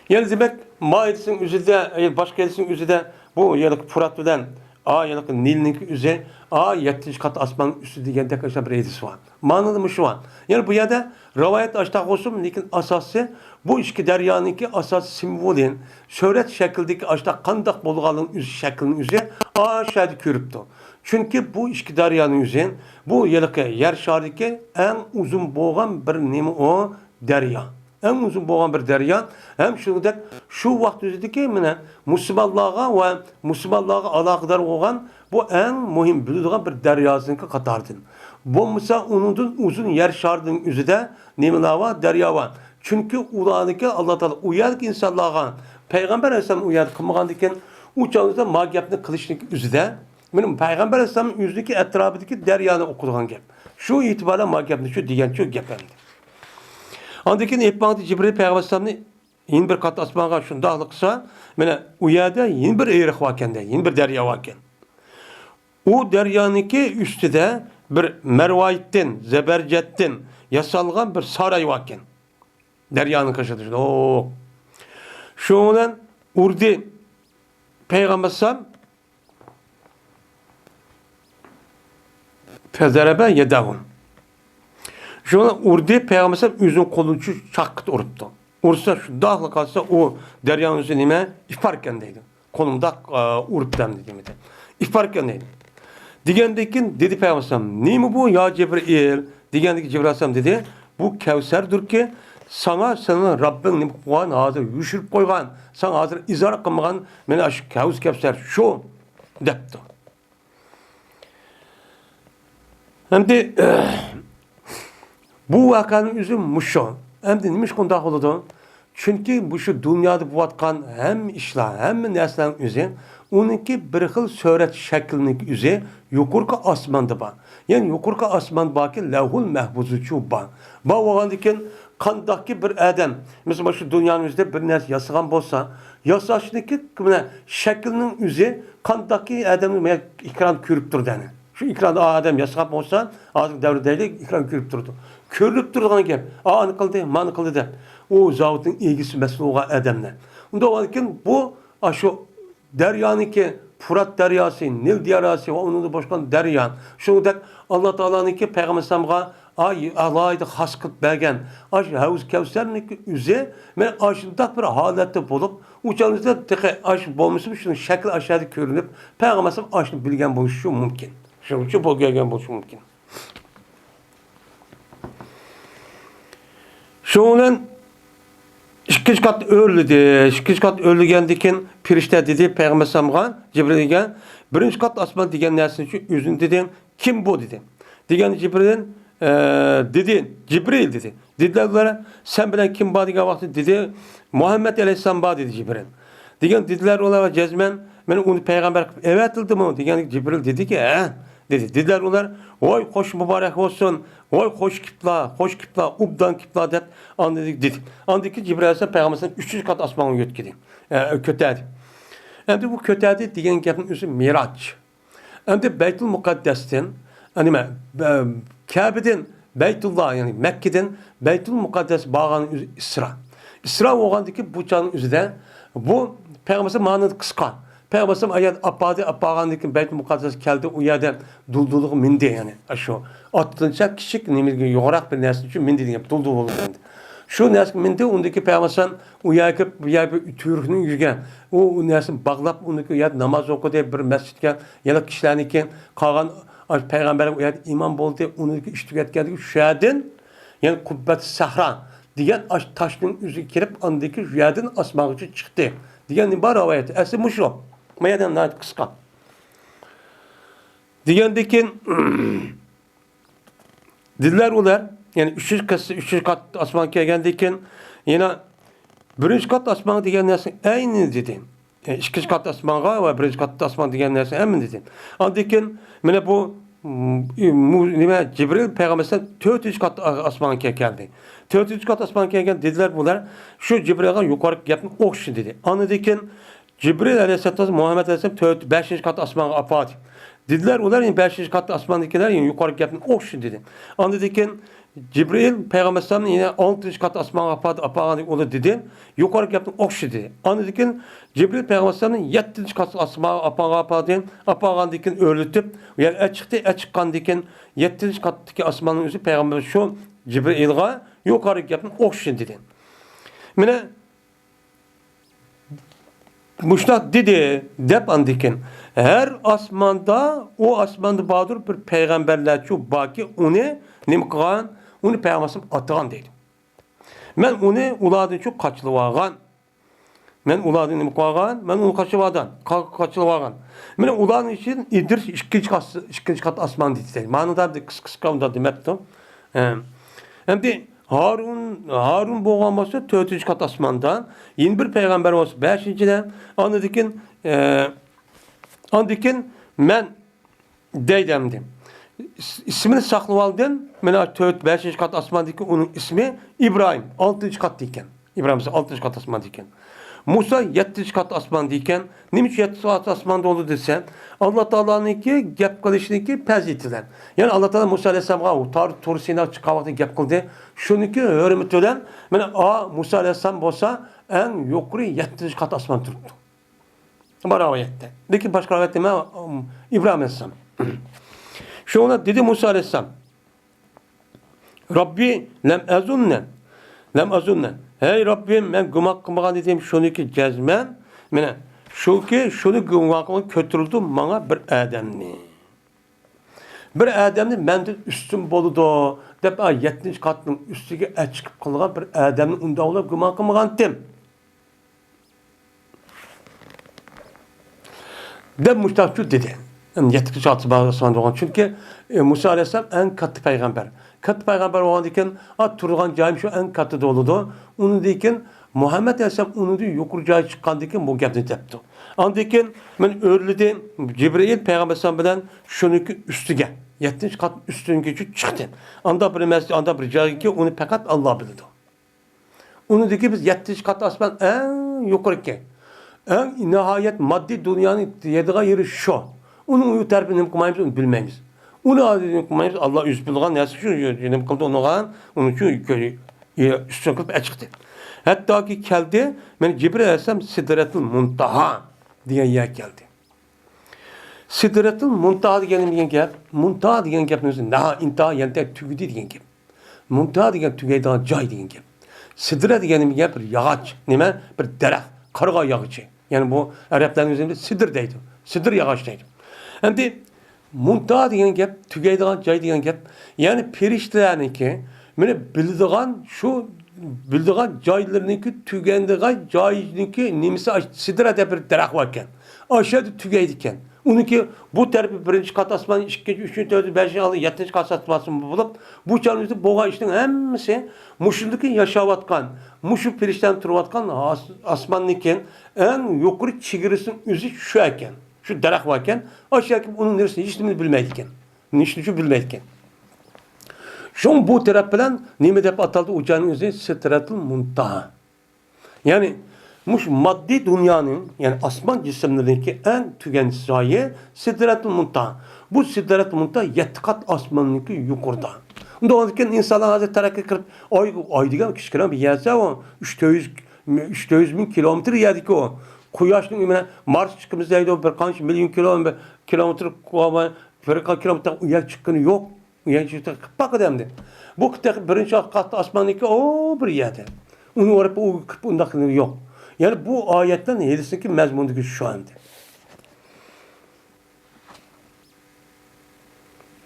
يەنى دېمەك، ما ھەدىسنىڭ ئۆزىدە، يەنى باشقا ھەدىسنىڭ ئۆزىدە بۇ ھېلىقى پۇرات بىلەن، ئا، ھېلىقى نىلنىڭكى ئۆزى، ئا، يەتتىنچى قات ئاسماننىڭ ئۈستى دېگەندەك ئاشۇنداق بىر ھەدىس بار. مانىدا مۇشۇ بار. يەنى بۇ يەردە رىۋايەت ئاشۇنداق بولسىمۇ، لېكىن ئاساسى بۇ ئىككى دەريانىڭكى ئاساسىي سىمۋولى، سۈرەت شەكلىدىكى ئاشۇنداق قانداق بولغانلىقىنىڭ ئۆزى، شەكلىنىڭ ئۆزى ئاشۇ يەردە كۆرۈپتۇ. چۈنكى بۇ ئىككى دەريانىڭ ئۆزى، بۇ ھېلىقى يەر شارىدىكى ئەڭ ئۇزۇن بولغان بىر نېمە ئۇ؟ دەريا. ئەڭ ئۇزۇن بولغان بىر دەريا. ھەم شۇنىڭدەك شۇ ۋاقىت ئۆزىدىكى مانا مۇسۇلمانلارغا ۋە مۇسۇلمانلارغا ئالاقىدار بولغان بۇ ئەڭ مۇھىم بىلىدىغان بىر دەرياسىنىڭكى قاتارىدىن. بولمىسا ئۇنىڭدىن ئۇزۇن يەر شارىنىڭ ئۆزىدە نېمىلەر بار؟ دەريا بار. چۈنكى ئۇلارنىڭكى ئاللا تائالا ئۇ يەردىكى ئىنسانلارغا، پەيغەمبەر ئەلەيھىسسالام ئۇ يەردە قىلمىغاندىكىن، ئۇ چاغدا ما گەپنى قىلىشنىڭ ئۆزىدە مانا پەيغەمبەر ئەلەيھىسسالام ئۆزىنىڭكى ئەتراپىدىكى دەريانى ئوقۇيدىغان گەپ. شۇ ئېتىبارەن ما گەپنى شۇ دېگەن شۇ گەپ ئەمدى. ئاندىن كېيىن ئېلىپ ماڭدى جىبرىل پەيغەمبەر ئەلەيھىسسالامنى يەنە بىر قات ئاسمانغا شۇنداقلا قىلسا، مانا ئۇ يەردە يەنە بىر ئېرىق باركەن دەيدۇ، يەنە بىر دەريا باركەن. ئۇ دەريانىڭكى ئۈستىدە بىر مەرۋايىتتىن، زەبەرجەتتىن ياسالغان بىر ساراي باركەن. دەريانىڭ قېشىدا شۇنداق. شۇنىڭ بىلەن ئۇردى پەيغەمبەر ئەلەيھىسسالام فەزەرەبە يەدەھۇ. شۇڭا ئۇردى پەيغەمبەر ئەلەيھىسسالام ئۆزىنىڭ قولىنى شۇ چاققىدە ئۇرۇپتۇ. ئۇرسا شۇنداقلا قالسا ئۇ دەريانىڭ ئۆزى نېمە؟ ئىپاركەن دەيدۇ. قولۇمداق، ئا، ئۇرۇپتۇ ئەمدى دېمىدى. ئىپاركەن دەيدۇ. دېگەندىن كېيىن دېدى پەيغەمبەر ئەلەيھىسسالام، نېمە بۇ يا جىبرىئىل؟ دېگەندىكى جىبرىئىل ئەلەيھىسسالام دېدى، بۇ كەۋسەردۇركى، ساڭا سېنىڭ رەببىڭ نېمە قىلغان، ھازىر يوشۇرۇپ قويغان، ساڭا ھازىر ئىزھار قىلمىغان، مانا شۇ ھەۋز كەۋسەر شۇ، دەپتۇ. ئەمدى بۇ ۋەقەنىڭ ئۆزى مۇشۇ. ئەمدى نېمىشقا ئۇنداق بولىدۇ؟ چۈنكى مۇشۇ دۇنيادا بولۇۋاتقان ھەممە ئىشلار، ھەممە نەرسىلەرنىڭ ئۆزى، ئۇنىڭكى بىر خىل سۈرەت شەكلىنىڭ ئۆزى يۇقىرىقى ئاسماندا بار. يەنى يۇقىرىقى ئاسمان باركى، لەۋھۇل مەھپۇزىچۇ بار. بار بولغاندىكىن، قانداقكى بىر ئادەم، مىسال، مۇشۇ دۇنيانىڭ ئۆزىدە بىر نەرسە ياسىغان بولسا، ياساشنىڭكى، مانا، شەكلىنىڭ ئۆزى قانداقكى ئادەمنى، مانا، ئېكران كۆرۈپ تۇرىدۇ، ئەنە. شۇ ئېكراندا ئا ئادەم ياسىغان بولسا، ھازىرقى دەۋردە دەيلى، ئېكران كۆرۈپ تۇرىدۇ. كۆرۈنۈپ تۇرىدىغان گەپ، ئا، ئانى قىلدى، مانى قىلدى دەپ. ئۇ زاۋۇتنىڭ ئىگىسى، مەسئۇل بولغان ئادەملەر. ئۇنداق بولغاندىكىن، بۇ، ئاشۇ دەريانىڭكى، پۇرات دەرياسى، نىل دەرياسى ۋە ئۇنىڭدىن باشقا دەريا، شۇنىڭدەك ئاللا تائالانىڭكى پەيغەمبەر ئەلەيھىسسالامغا ئالاھىدە خاس قىلىپ بەرگەن ئاشۇ ھەۋز كەۋسەرنىڭكى ئۆزى مانا ئاشۇنداق بىر ھالەتتە بولۇپ، ئۇ چاغدا تېخى ئاشۇ بولمىسىمۇ شۇنىڭ شەكلى ئاشۇ يەردە كۆرۈنۈپ، پەيغەمبەر ئەلەيھىسسالام ئاشۇنى بىلگەن بولۇشى مۇمكىن. شۇنىڭ ئۈچۈن بۇ كەلگەن بولۇشى مۇمكىن. شۇنىڭ بىلەن ئىككىنچى قات ئۆرلىدى. ئىككىنچى قات ئۆرلىگەندىن كېيىن پەرىشتە دېدى پەيغەمبەر ئەلەيھىسسالامغا، جىبرىلگە، بىرىنچى قات ئاسمان دېگەن نەرسىنى شۇ ئۆزىنى دېدى. كىم بۇ؟ دېدى. دېگەن جىبرىل، ئە، دېدى، جىبرىل دېدى. دېدىلەر ئۇلار، سەن بىلەن كىم بار دېگەن ۋاقىتتا دېدى، مۇھەممەد ئەلەيھىسسالام بار دېدى جىبرىل. دېگەن دېدىلەر ئۇلار جەزمەن، مەن ئۇنى پەيغەمبەر قىلىپ ئەۋەتىلدىمۇ؟ دېگەن جىبرىل دېدىكى، ھە دېدى. دېدىلەر ئۇلار، ۋاي خوش مۇبارەك بولسۇن، ۋاي خوش كېپىلا، خوش كېپىلا، ئوبدان كېپىلا دەپ ئاندىن دېدى. ئاندىن كېيىن جىبرىل ئەلەيھىسسالام پەيغەمبەر ئەلەيھىسسالام ئۈچىنچى قات ئاسمانغا يۆتكىدى، ئە، كۆتەردى. ئەمدى بۇ كۆتەردى دېگەن گەپنىڭ ئۆزى مىراج. ئەمدى بەيتۇل مۇقەددەستىن، ئە، نېمە، بە-، كەبىدىن بەيتۇللا، يەنى مەككىدىن بەيتۇل مۇقەددەس بارغان ئۆزى ئىسرا. ئىسرا بولغاندىكى بۇ چاغنىڭ ئۆزىدە بۇ پەيغەمبەر مانا قىسقا. پەيغەمبەر ئەلەيھىسسالام ئايەت ئاپاردى، ئاپارغاندىن كېيىن بەيتۇل مۇقەددەس كەلدى، ئۇ يەردە دۇلدۇلىغا مىندى، يەنى ئاشۇ ئاتتىنچە كىچىك نېمىگە يوغىناق بىر نەرسە ئۈچۈن مىندى دېگەن، دۇلدۇل بولغان. شۇ نەرسىگە مىندى، ئۇندىكى پەيغەمبەر ئەلەيھىسسالام ئۇ يەرگە، بۇ يەرگە تۈۋرۈكنى يۈرگەن. ئۇ، ئۇ نەرسىنى باغلاپ، ئۇنىڭكى يەردە ناماز ئوقۇدى، بىر مەسچىتكە يەنە كىشىلەرنىڭكى قالغان ئاشۇ پەيغەمبەرلەر ئۇ يەردە ئىمام بولدى، ئۇنىڭكى ئىش تۈگەتكەندىكى شۇ يەردىن، يەنى قۇببەت سەھرا دېگەن ئاشۇ تاشنىڭ ئۆزىگە كىرىپ، ئاندىكى شۇ يەردىن ئاسمانغىچە چىقتى دېگەن بار رىۋايەت. ئەسلى مۇشۇ. ما يەردە ناھايىتى قىسقا. دېگەندىن كېيىن، دېدىلەر ئۇلار، يەنى ئۈچىنچى قەت، ئۈچىنچى قات ئاسمانغا كەلگەندىن كېيىن، يەنە بىرىنچى قات ئاسمانغا دېگەن نەرسىنىڭ ئەينىنى دېدى. ئىككىنچى قات ئاسمانغا ۋە بىرىنچى قات ئاسمان دېگەن نەرسە ھەممىنى دېدى. ئاندىن كېيىن، مانا بۇ، مۇ-، نېمە، جىبرىل پەيغەمبەر ئەلەيھىسسالام تۆتىنچى قات ئاسمانغا كەلدى. تۆتىنچى قات ئاسمانغا كەلگەن دېدىلەر بۇلار، شۇ جىبرىلغا يۇقىرىقى گەپنى ئوخشىشىنى دېدى. ئاندىن كېيىن جىبرىل ئەلەيھىسسالام مۇھەممەد ئەلەيھىسسالام تۆت، بەشىنچى قات ئاسمانغا ئاپاردى. دېدىلەر ئۇلار، يەنى بەشىنچى قات ئاسماندىكىلەر يەنە يۇقىرىقى گەپنى ئوخشىشىنى دېدى. ئاندىن كېيىن جىبرىل پەيغەمبەر ئەلەيھىسسالامنى يەنە ئالتىنچى قات ئاسمانغا ئاپاردى، ئاپارغاندىن ئۇلار دېدى، يۇقىرىقى گەپنى ئوخشىشى دېدى. ئاندىن كېيىن جىبرىل پەيغەمبەر ئەلەيھىسسالامنى يەتتىنچى قات ئاسمانغا ئاپارغا ئاپاردى، ئاپارغاندىن كېيىن ئۆرلىتىپ، يەنە ئەچىقتى، ئەچىققاندىن كېيىن يەتتىنچى قاتتىكى ئاسماننىڭ ئۆزى پەيغەمبەر شۇ جىبرىلغا يۇقىرىقى گەپنى ئوخشىشىنى دېدى. مانا مۇشۇنداق دېدى، دەپ ئاندىن كېيىن، ھەر ئاسماندا، ئۇ ئاسماندا باردۇر بىر پەيغەمبەرلەرچۇ باركى، ئۇنى نېمە قىلغان؟ ئۇنى پەيغەمبەر ئەلەيھىسسالام ئاتىغان دەيدۇ. مەن ئۇنى ئۇلاردىنچۇ قاچىلىۋالغان. مەن ئۇلاردىن نېمە قىلىۋالغان؟ مەن ئۇنى قاچىلىۋالغان. قا-، قاچىلىۋالغان. مانا ئۇلارنىڭ ئىچىدىن ئىدرىس ئىككىنچى قات، ئىككىنچى قات ئاسمان دېدى. مانا دەپ قىسقا، قىسقا ئۇنداق دېمەپتۇ. ئە، ئەمدى ھارۇن، ھارۇن بولغان بولسا تۆتىنچى قات ئاسماندا، يەنە بىر پەيغەمبەر بولسا بەشىنچىدە، ئاندىن كېيىن، ئە، ئاندىن كېيىن مەن دەيدۇ ئەمدى. ئىس-، ئىسمىنى ساقلىۋالدىم. مانا تۆت، بەشىنچى قات ئاسماندىكى ئۇنىڭ ئىسمى ئىبراھىم، ئالتىنچى قاتتا ئىكەن. ئىبراھىم ئالتىنچى قات ئاسماندا ئىكەن. مۇسا يەتتىنچى قات ئاسماندا ئىكەن. نېمە ئۈچۈن يەتتىنچى قات ئاسماندا بولدى دېسە، ئاللا تائالانىڭكى گەپ قىلىشىنىڭكى پەزىلىتى بىلەن. يەنى ئاللا تائالا مۇسا ئەلەيھىسسالامغا تار تۇر سىنا چىققان ۋاقتىدا گەپ قىلدى. شۇنىڭكى ھۆرمىتى بىلەن، مانا، ئا، مۇسا ئەلەيھىسسالام بولسا ئەڭ يۇقىرى يەتتىنچى قات ئاسماندا تۇرۇپتۇ. بار رىۋايەتتە. لېكىن باشقا رىۋايەتتە نېمە؟ ئىبراھىم ئەلەيھىسسالام. شۇڭا دېدى مۇسا ئەلەيھىسسالام، رەببى لەم ئەزۇننە، لەم ئەزۇننە. ھەي رەببىم، مەن گۇمان قىلمىغان ئىدىم، شۇنىكى جەزمەن، مانا، شۇكى، شۇنى گۇمان قىلغان كۆتۈرۈلدى ماڭا بىر ئادەمنى. بىر ئادەمنى مەندىن ئۈستۈن بولىدۇ دەپ، ئا، يەتتىنچى قاتنىڭ ئۈستىگە ئەچىقىپ قىلغان بىر ئادەمنى ئۇنداق ئويلاپ گۇمان قىلمىغانتىم. دەپ مۇشتاقچۇ دېدى. يەتتىنچى قات ئاسمان بولغان. چۈنكى، ئى، مۇسا ئەلەيھىسسالام ئەڭ كاتتا پەيغەمبەر. كاتتا پەيغەمبەر بولغاندىن كېيىن، ئا، تۇرىدىغان جايىم شۇ ئەڭ كاتتا بولىدۇ. ئۇنىڭدىن كېيىن مۇھەممەد ئەلەيھىسسالام ئۇنىڭدىن يۇقىرى جايغا چىققاندىن كېيىن بۇ گەپنى دەپتۇ. ئاندىن كېيىن مەن ئۆرلىدىم، جىبرىئىل پەيغەمبەر ئەلەيھىسسالام بىلەن شۇنىڭكى ئۈستىگە، يەتتىنچى قات ئۈستۈنگىچە چىقتىم. ئاندا بىر مەسجىد، ئاندا بىر جايغىكى، ئۇنى پەقەت ئاللا بىلىدۇ. ئۇنىڭدىكى بىز يەتتىنچى قات ئاسمان ئەڭ يۇقىرىكى، ئەڭ ناھايەت ماددىي دۇنيانىڭ يەيدىغان يېرى شۇ. ئۇنىڭ ئۇ تەرىپىنى نېمە قىلمايمىز، ئۇنى بىلمەيمىز. ئۇنى نېمە قىلمايمىز، ئاللا ئۆزى بىلىدىغان نەرسە شۇ، نېمە قىلدى ئۇنىڭغا، ئۇنىڭ ئۈچۈن ئۈستۈن قىلىپ ئەچىقتى. ھەتتاكى كەلدى، مەن جىبرىل ئەلەيھىسسالام سىدرەتۇل مۇنتاھا دېگەن يەرگە كەلدى. سىدرەتۇل مۇنتاھا دېگەن نېمە دېگەن گەپ؟ مۇنتاھا دېگەن گەپنىڭ ئۆزى ناھا، ئىنتاھا، يەنى تۈگىدى دېگەن گەپ. مۇنتاھا دېگەن تۈگەيدىغان جاي دېگەن گەپ. سىدرە دېگەن نېمە دېگەن؟ بىر ياغاچ، نېمە؟ بىر دەرەخ، قارىغا ياغىچى. يەنى بۇ ئەرەبلەرنىڭ ئۆزىنى سىدر دەيدۇ. سىدر ياغاچ دەيدۇ. ئەمدى مۇنتاھا دېگەن گەپ، تۈگەيدىغان جاي دېگەن گەپ. يەنى پېرىشتىلەرنىڭكى، مېنى بىلىدىغان، شۇ بىلىدىغان جايلىرىنىڭكى تۈگەيدىغان جاينىڭكى نېمىسى، ئاشۇ سىدرە دەپ بىر دەرەخ باركەن. ئاشۇ يەردە تۈگەيدىكەن. ئۇنىڭكى بۇ تەرىپى بىرىنچى قات ئاسمان، ئىككىنچى، ئۈچىنچى، تۆتىنچى، بەشىنچى، ئالتىنچى، يەتتىنچى قات ئاسمان بولۇپ، بۇ چاغنىڭ ئۆزىدە بولغان ئىشنىڭ ھەممىسى مۇشۇندىكى ياشاۋاتقان، مۇشۇ پېرىشتەنىڭ تۇرۇۋاتقان ئاس-، ئاسماننىڭكى ئەڭ يۇقىرى چېگرىسىنىڭ ئۆزى شۇ ئىكەن. شۇ دەرەخ باركەن. ئاشۇ يەرگە ئۇنىڭ نېرىسىنى ھېچ نېمىنى بىلمەيدىكەن. نېمە ئۈچۈن بىلمەيدىكەن. شۇڭا بۇ تەرەپ بىلەن نېمە دەپ ئاتالدى؟ ئۇ جاينىڭ ئۆزى سىدرەتۇل مۇنتاھا. يەنى مۇشۇ ماددىي دۇنيانىڭ، يەنى ئاسمان جىسىملىرىنىڭكى ئەڭ تۈگەن جايى سىدرەتۇل مۇنتاھا. بۇ سىدرەتۇل مۇنتاھا يەتتە قات ئاسماننىڭكى يۇقىرىدا. ئۇنداق بولغاندىكىن ئىنسانلار ھازىر تەرەققىي قىلىپ، ئاي، ئاي دېگەن كىچىككىنە بىر يەرسە، ئۇ ئۈچ يۈز، ئۈچ يۈز مىڭ كىلومېتىر يەردىكى ئۇ. قۇياشنىڭ مانا مارس چىقىمىز دەيدۇ، بىر قانچە مىليون كىلومېتىر، كىلومېتىر، بىر قانچە كىلومېتىر ئۇ يەر چىققىنى يوق. ئۇ يەر چىقتى، قىپقاقىدە ئەمدى. بۇ تېخى بىرىنچى قات ئاسماننىڭكى ئۇ بىر يەردە. ئۇنى ئۇرۇپ، ئۇ كىرىپ ئۇنداق يوق. يەنى بۇ ئايەتتىن ھېلىسىنىڭكى مەزمۇنىدىكى شۇ ئەمدى.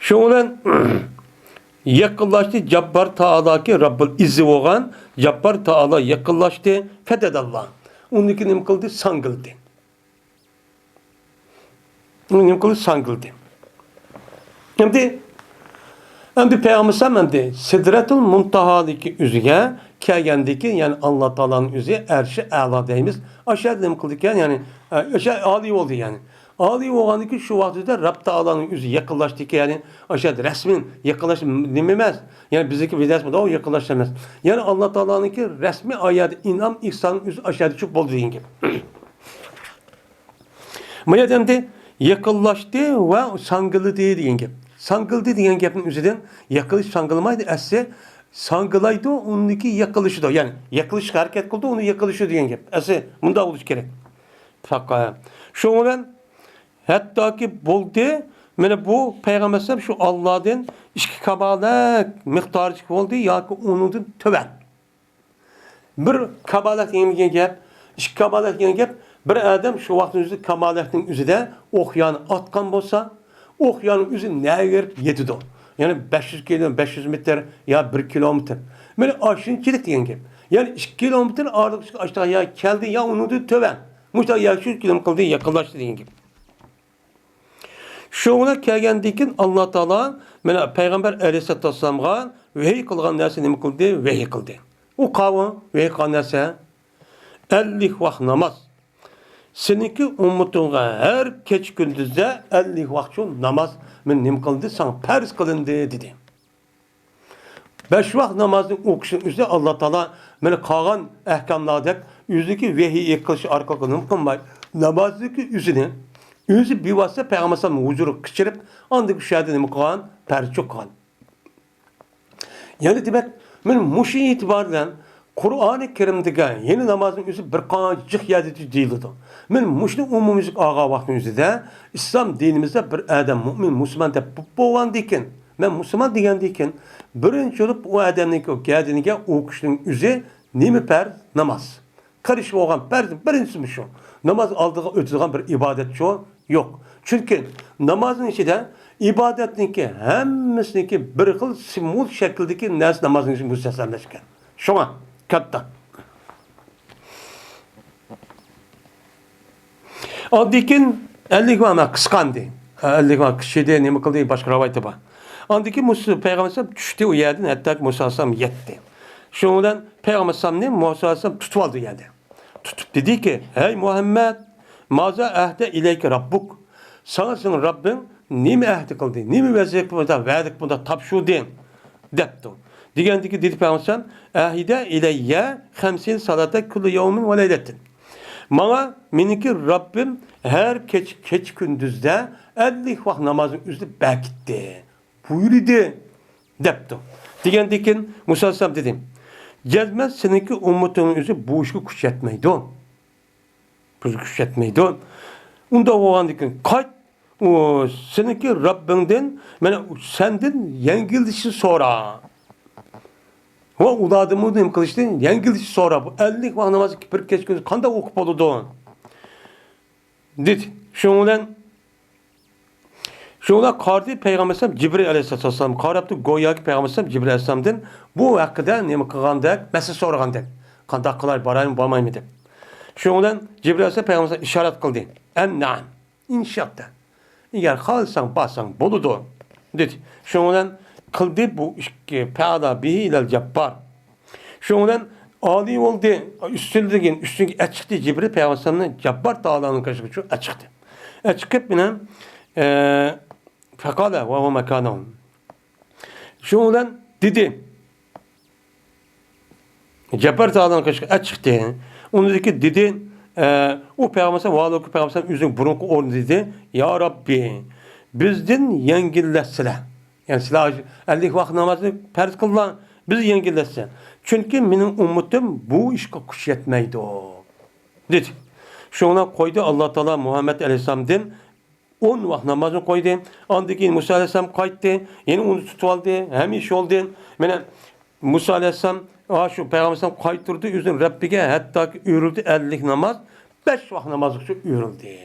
شۇنىڭ بىلەن يېقىنلاشتى جاببار تائالاكى، رەببۇل ئىززى بولغان جاببار تائالا يېقىنلاشتى. فەدەدەللا. ئۇنىڭكى نېمە قىلدى؟ ساڭگىلدى. نېمە قىلدى؟ ساڭگىلدى. ئەمدى، ئەمدى پەيغەمبەر ئەمدى سىدرەتۇل مۇنتاھادىكى ئۆزىگە كەلگەندىكى، يەنى ئاللا تائالانىڭ ئۆزى ئەرشى ئەلا دەيمىز. ئاشۇ يەردە نېمە قىلدىكەن؟ يەنى، ئە، ئاشۇ ئالىي بولدى، يەنى. ئالىي بولغاندىكى شۇ ۋاقتىدا رەب تائالانىڭ ئۆزى يېقىنلاشتىكەن، يەنى ئاشۇ يەردە رەسمىي يېقىنلاش نېمە ئەمەس؟ يەنى بىزنىڭكى ۋىدىيەسى بولدى، ئۇ يېقىنلاش ئەمەس. يەنى ئاللا تائالانىڭكى رەسمىي ئايەتتە ئىنئام، ئېھساننىڭ ئۆزى ئاشۇ يەردە چۈپ بولدى دېگەن گەپ. مانا ئەمدى يېقىنلاشتى ۋە ساڭگىلىدى دېگەن گەپ. ساڭگىلدى دېگەن گەپنىڭ ئۆزىدىن يېقىنلىشىپ ساڭگىلىمايدۇ، ئەسلى ساڭگىلايدۇ، ئۇنىڭكى يېقىنلىشىدۇ. يەنى يېقىنلىشىشقا ھەرىكەت قىلىدۇ، ئۇنى يېقىنلىشىدۇ دېگەن گەپ. ئەسلى مۇنداق بولۇشى كېرەك. پەقەت شۇنىڭ بىلەن ھەتتاكى بولدى، مانا بۇ پەيغەمبەر ئەلەيھىسسالام شۇ ئاللادىن ئىككى كامالەت مىقدارىچە بولدى ياكى ئۇنىڭدىن تۆۋەن. بىر كامالەت دېگەن گەپ، ئىككى كامالەت دېگەن گەپ، بىر ئادەم شۇ ۋاقىتنىڭ ئۆزىدە كامالەتنىڭ ئۆزىدە ئوق يانى ئاتقان بولسا، ئوق يانىڭ ئۆزى نەگە بېرىپ يېتىدۇ؟ يەنى بەش يۈز كىلو، بەش يۈز مېتىر يا بىر كىلومېتىر. مانا ئاشۇنچىلىك دېگەن گەپ. يەنى ئىككى كىلومېتىر ئارىلىق ئاشۇنداق يا كەلدى، يا ئۇنىڭدىن تۆۋەن. مۇشۇنداق يا شۇ كىلومېتىر قىلدى، يېقىنلاشتى دېگەن گەپ. شۇنىڭ بىلەن كەلگەندىن كېيىن ئاللا تائالا مانا پەيغەمبەر ئەلەيھىسسالاتۇ ۋەسسالامغا ۋەھىي قىلغان نەرسە نېمە قىلدى؟ ۋەھىي قىلدى. ئۇ قاۋۇ ۋەھىي قىلغان نەرسە ئەللىك ۋاق ناماز. سېنىڭكى ئۈممىتىڭغا ھەر كېچە كۈندۈزدە ئەللىك ۋاقچۇ ناماز مەن نېمە قىلدى؟ ساڭا پەرز قىلىندى، دېدى. بەش ۋاق نامازنى ئوقۇشنىڭ ئۆزى ئاللا تائالا مانا قالغان ئەھكاملاردەك ئۆزىنىڭكى ۋەھىي قىلىش ئارقىلىق نېمە قىلماي، نامازنىڭكى ئۆزىنى ئۆزى بىۋاسىتە پەيغەمبەر ئەلەيھىسسالام ھۇزۇرىغا كەچۈرۈپ، ئاندىن شۇ يەردە نېمە قىلغان؟ پەرز چوققان. يەنى دېمەك، مانا مۇشۇ ئېتىبار بىلەن قۇرئانى كەرىمدىكى يەنى نامازنىڭ ئۆزى بىر قانچە جىق يەردە دېيىلىدۇ. مانا مۇشۇنى ئومۇميۈزلۈك ئالغان ۋاقىتنىڭ ئۆزىدە ئىسلام دىنىمىزدە بىر ئادەم مۇئمىن، مۇسۇلمان دەپ بولغاندىن كېيىن، مەن مۇسۇلمان دېگەندىن كېيىن، بىرىنچى بولۇپ ئۇ ئادەمنىڭكى گەدىنىگە ئوقۇشنىڭ ئۆزى نېمە پەرز؟ ناماز. قارشى بولغان پەرز بىرىنچىسى مۇشۇ. ناماز ئالدىغا ئۆتىدىغان بىر ئىبادەتچۇ يوق. چۈنكى نامازنىڭ ئىچىدە ئىبادەتنىڭكى ھەممىسىنىڭكى بىر خىل سىمۋول شەكلىدىكى نەرسە نامازنىڭ ئىچىدە مۇجەسسەملەشكەن. شۇڭا كاتتا. ئاندىن كېيىن ئەللىك ۋانا قىسقاندى. ئەللىك ۋانا قىچىدى، نېمە قىلدى، باشقا رىۋايىتى بار. ئاندىن كېيىن مۇسا پەيغەمبەر ئەلەيھىسسالام چۈشتى ئۇ يەردىن، ھەتتاكى مۇسا ئەلەيھىسسالام يەتتى. شۇنىڭ بىلەن پەيغەمبەر ئەلەيھىسسالامنى مۇسا ئەلەيھىسسالام تۇتۇۋالدى يەردە. تۇتۇپ دېدىكى، ھەي مۇھەممەد، مازا ئەھدە ئىلەيكە راببۇك. ساڭا سېنىڭ رەببىڭ نېمە ئەھدى قىلدى؟ نېمە ۋەزىپە بۇنداق، ۋەدە بۇنداق تاپشۇردى؟ دەپتۇ. دېگەندىكى دېدى پەيغەمبەر ئەلەيھىسسالام، ئەھدە ئىلەييە خەمسىن سالاتە كۈللى يەۋمىن ۋە لەيلەتىن. ماڭا مېنىڭكى رەببىم ھەر كېچە، كېچە كۈندۈزدە ئەللىك ۋاق نامازنى ئۆزى بەكىتتى، بۇيرۇدى، دەپتۇ. دېگەندىن كېيىن مۇسا ئەلەيھىسسالام دېدى، جەزمەن سېنىڭكى ئۈممىتىڭنىڭ ئۆزى بۇ ئىشقا كۈچ يەتمەيدۇ. بۇ كۈچ يەتمەيدۇ. ئۇنداق بولغاندىن كېيىن قايت، ئۇ، سېنىڭكى رەببىڭدىن، مانا، سەندىن يەڭگىللىشىشنى سورا. ۋە ئۇلاردىنمۇ نېمە قىلىشنى، يەڭگىللىشىشنى سورا. بۇ ئەللىك ۋاق نامازنى بىر كېچە كۈندۈز قانداق ئوقۇپ بولىدۇ؟ دېدى. شۇنىڭ بىلەن، شۇنىڭ بىلەن قارىدى پەيغەمبەر ئەلەيھىسسالام، جىبرىل ئەلەيھىسسالام قاراپتۇ، گوياكى پەيغەمبەر ئەلەيھىسسالام جىبرىل ئەلەيھىسسالامدىن بۇ ھەققىدە نېمە قىلغاندەك، مەسىلە سورىغاندەك، قانداق قىلاي، بارايمۇ، بارمايمۇ دەپ. شۇنىڭ بىلەن جىبرىل ئەلەيھىسسالام پەيغەمبەر ئەلەيھىسسالام ئىشارەت قىلدى. ئەن نەئەم. ئەگەر خالىساڭ بارساڭ بولىدۇ، دېدى. شۇنىڭ بىلەن قىلدى بۇ ئىككى، پەئەلا بىھى ئىلەل جەببار. شۇنىڭ بىلەن ئالىي بولدى، ئۈستۈن دېگەن، ئۈستۈنگە ئەچىقتى جىبرىل پەيغەمبەر ئەلەيھىسسالامنى جەببار تائالانىڭ قېشىغا شۇ ئەچىقتى. ئەچىقىپ مانا، ئە، فەقالە ۋە ھۇۋە مەكانۇ. شۇنىڭ بىلەن دېدى، جەببار تائالانىڭ قېشىغا ئەچىقتى. ئۇنىڭدىن كېيىن دېدى، ئە، ئۇ پەيغەمبەر ۋالۇكى پەيغەمبەر ئۆزىنىڭ بۇرۇنقى ئورنىدا دېدى، يا رەببى، بىزدىن يەڭگىللەتسىلە. يەنى سىلەر ئەللىك ۋاق نامازنى پەرز قىلدىلا، بىز يەڭگىللەتسە. چۈنكى مېنىڭ ئۈممىتىم بۇ ئىشقا كۈچ يەتمەيدۇ، دېدى. شۇڭا قويدى ئاللا تائالا مۇھەممەد ئەلەيھىسسالامدىن ئون ۋاق نامازنى قويدى. ئاندىن كېيىن مۇسا ئەلەيھىسسالام قايتتى. يەنە ئۇنى تۇتۇۋالدى. ھەمىشە بولدى. مانا مۇسا ئەلەيھىسسالام، ھا، شۇ پەيغەمبەر ئەلەيھىسسالام قايتۇردى، ئۆزىنىڭ رەببىگە ھەتتاكى ئۆرۈلدى، ئەللىك ناماز، بەش ۋاق نامازغىچە ئۆرۈلدى.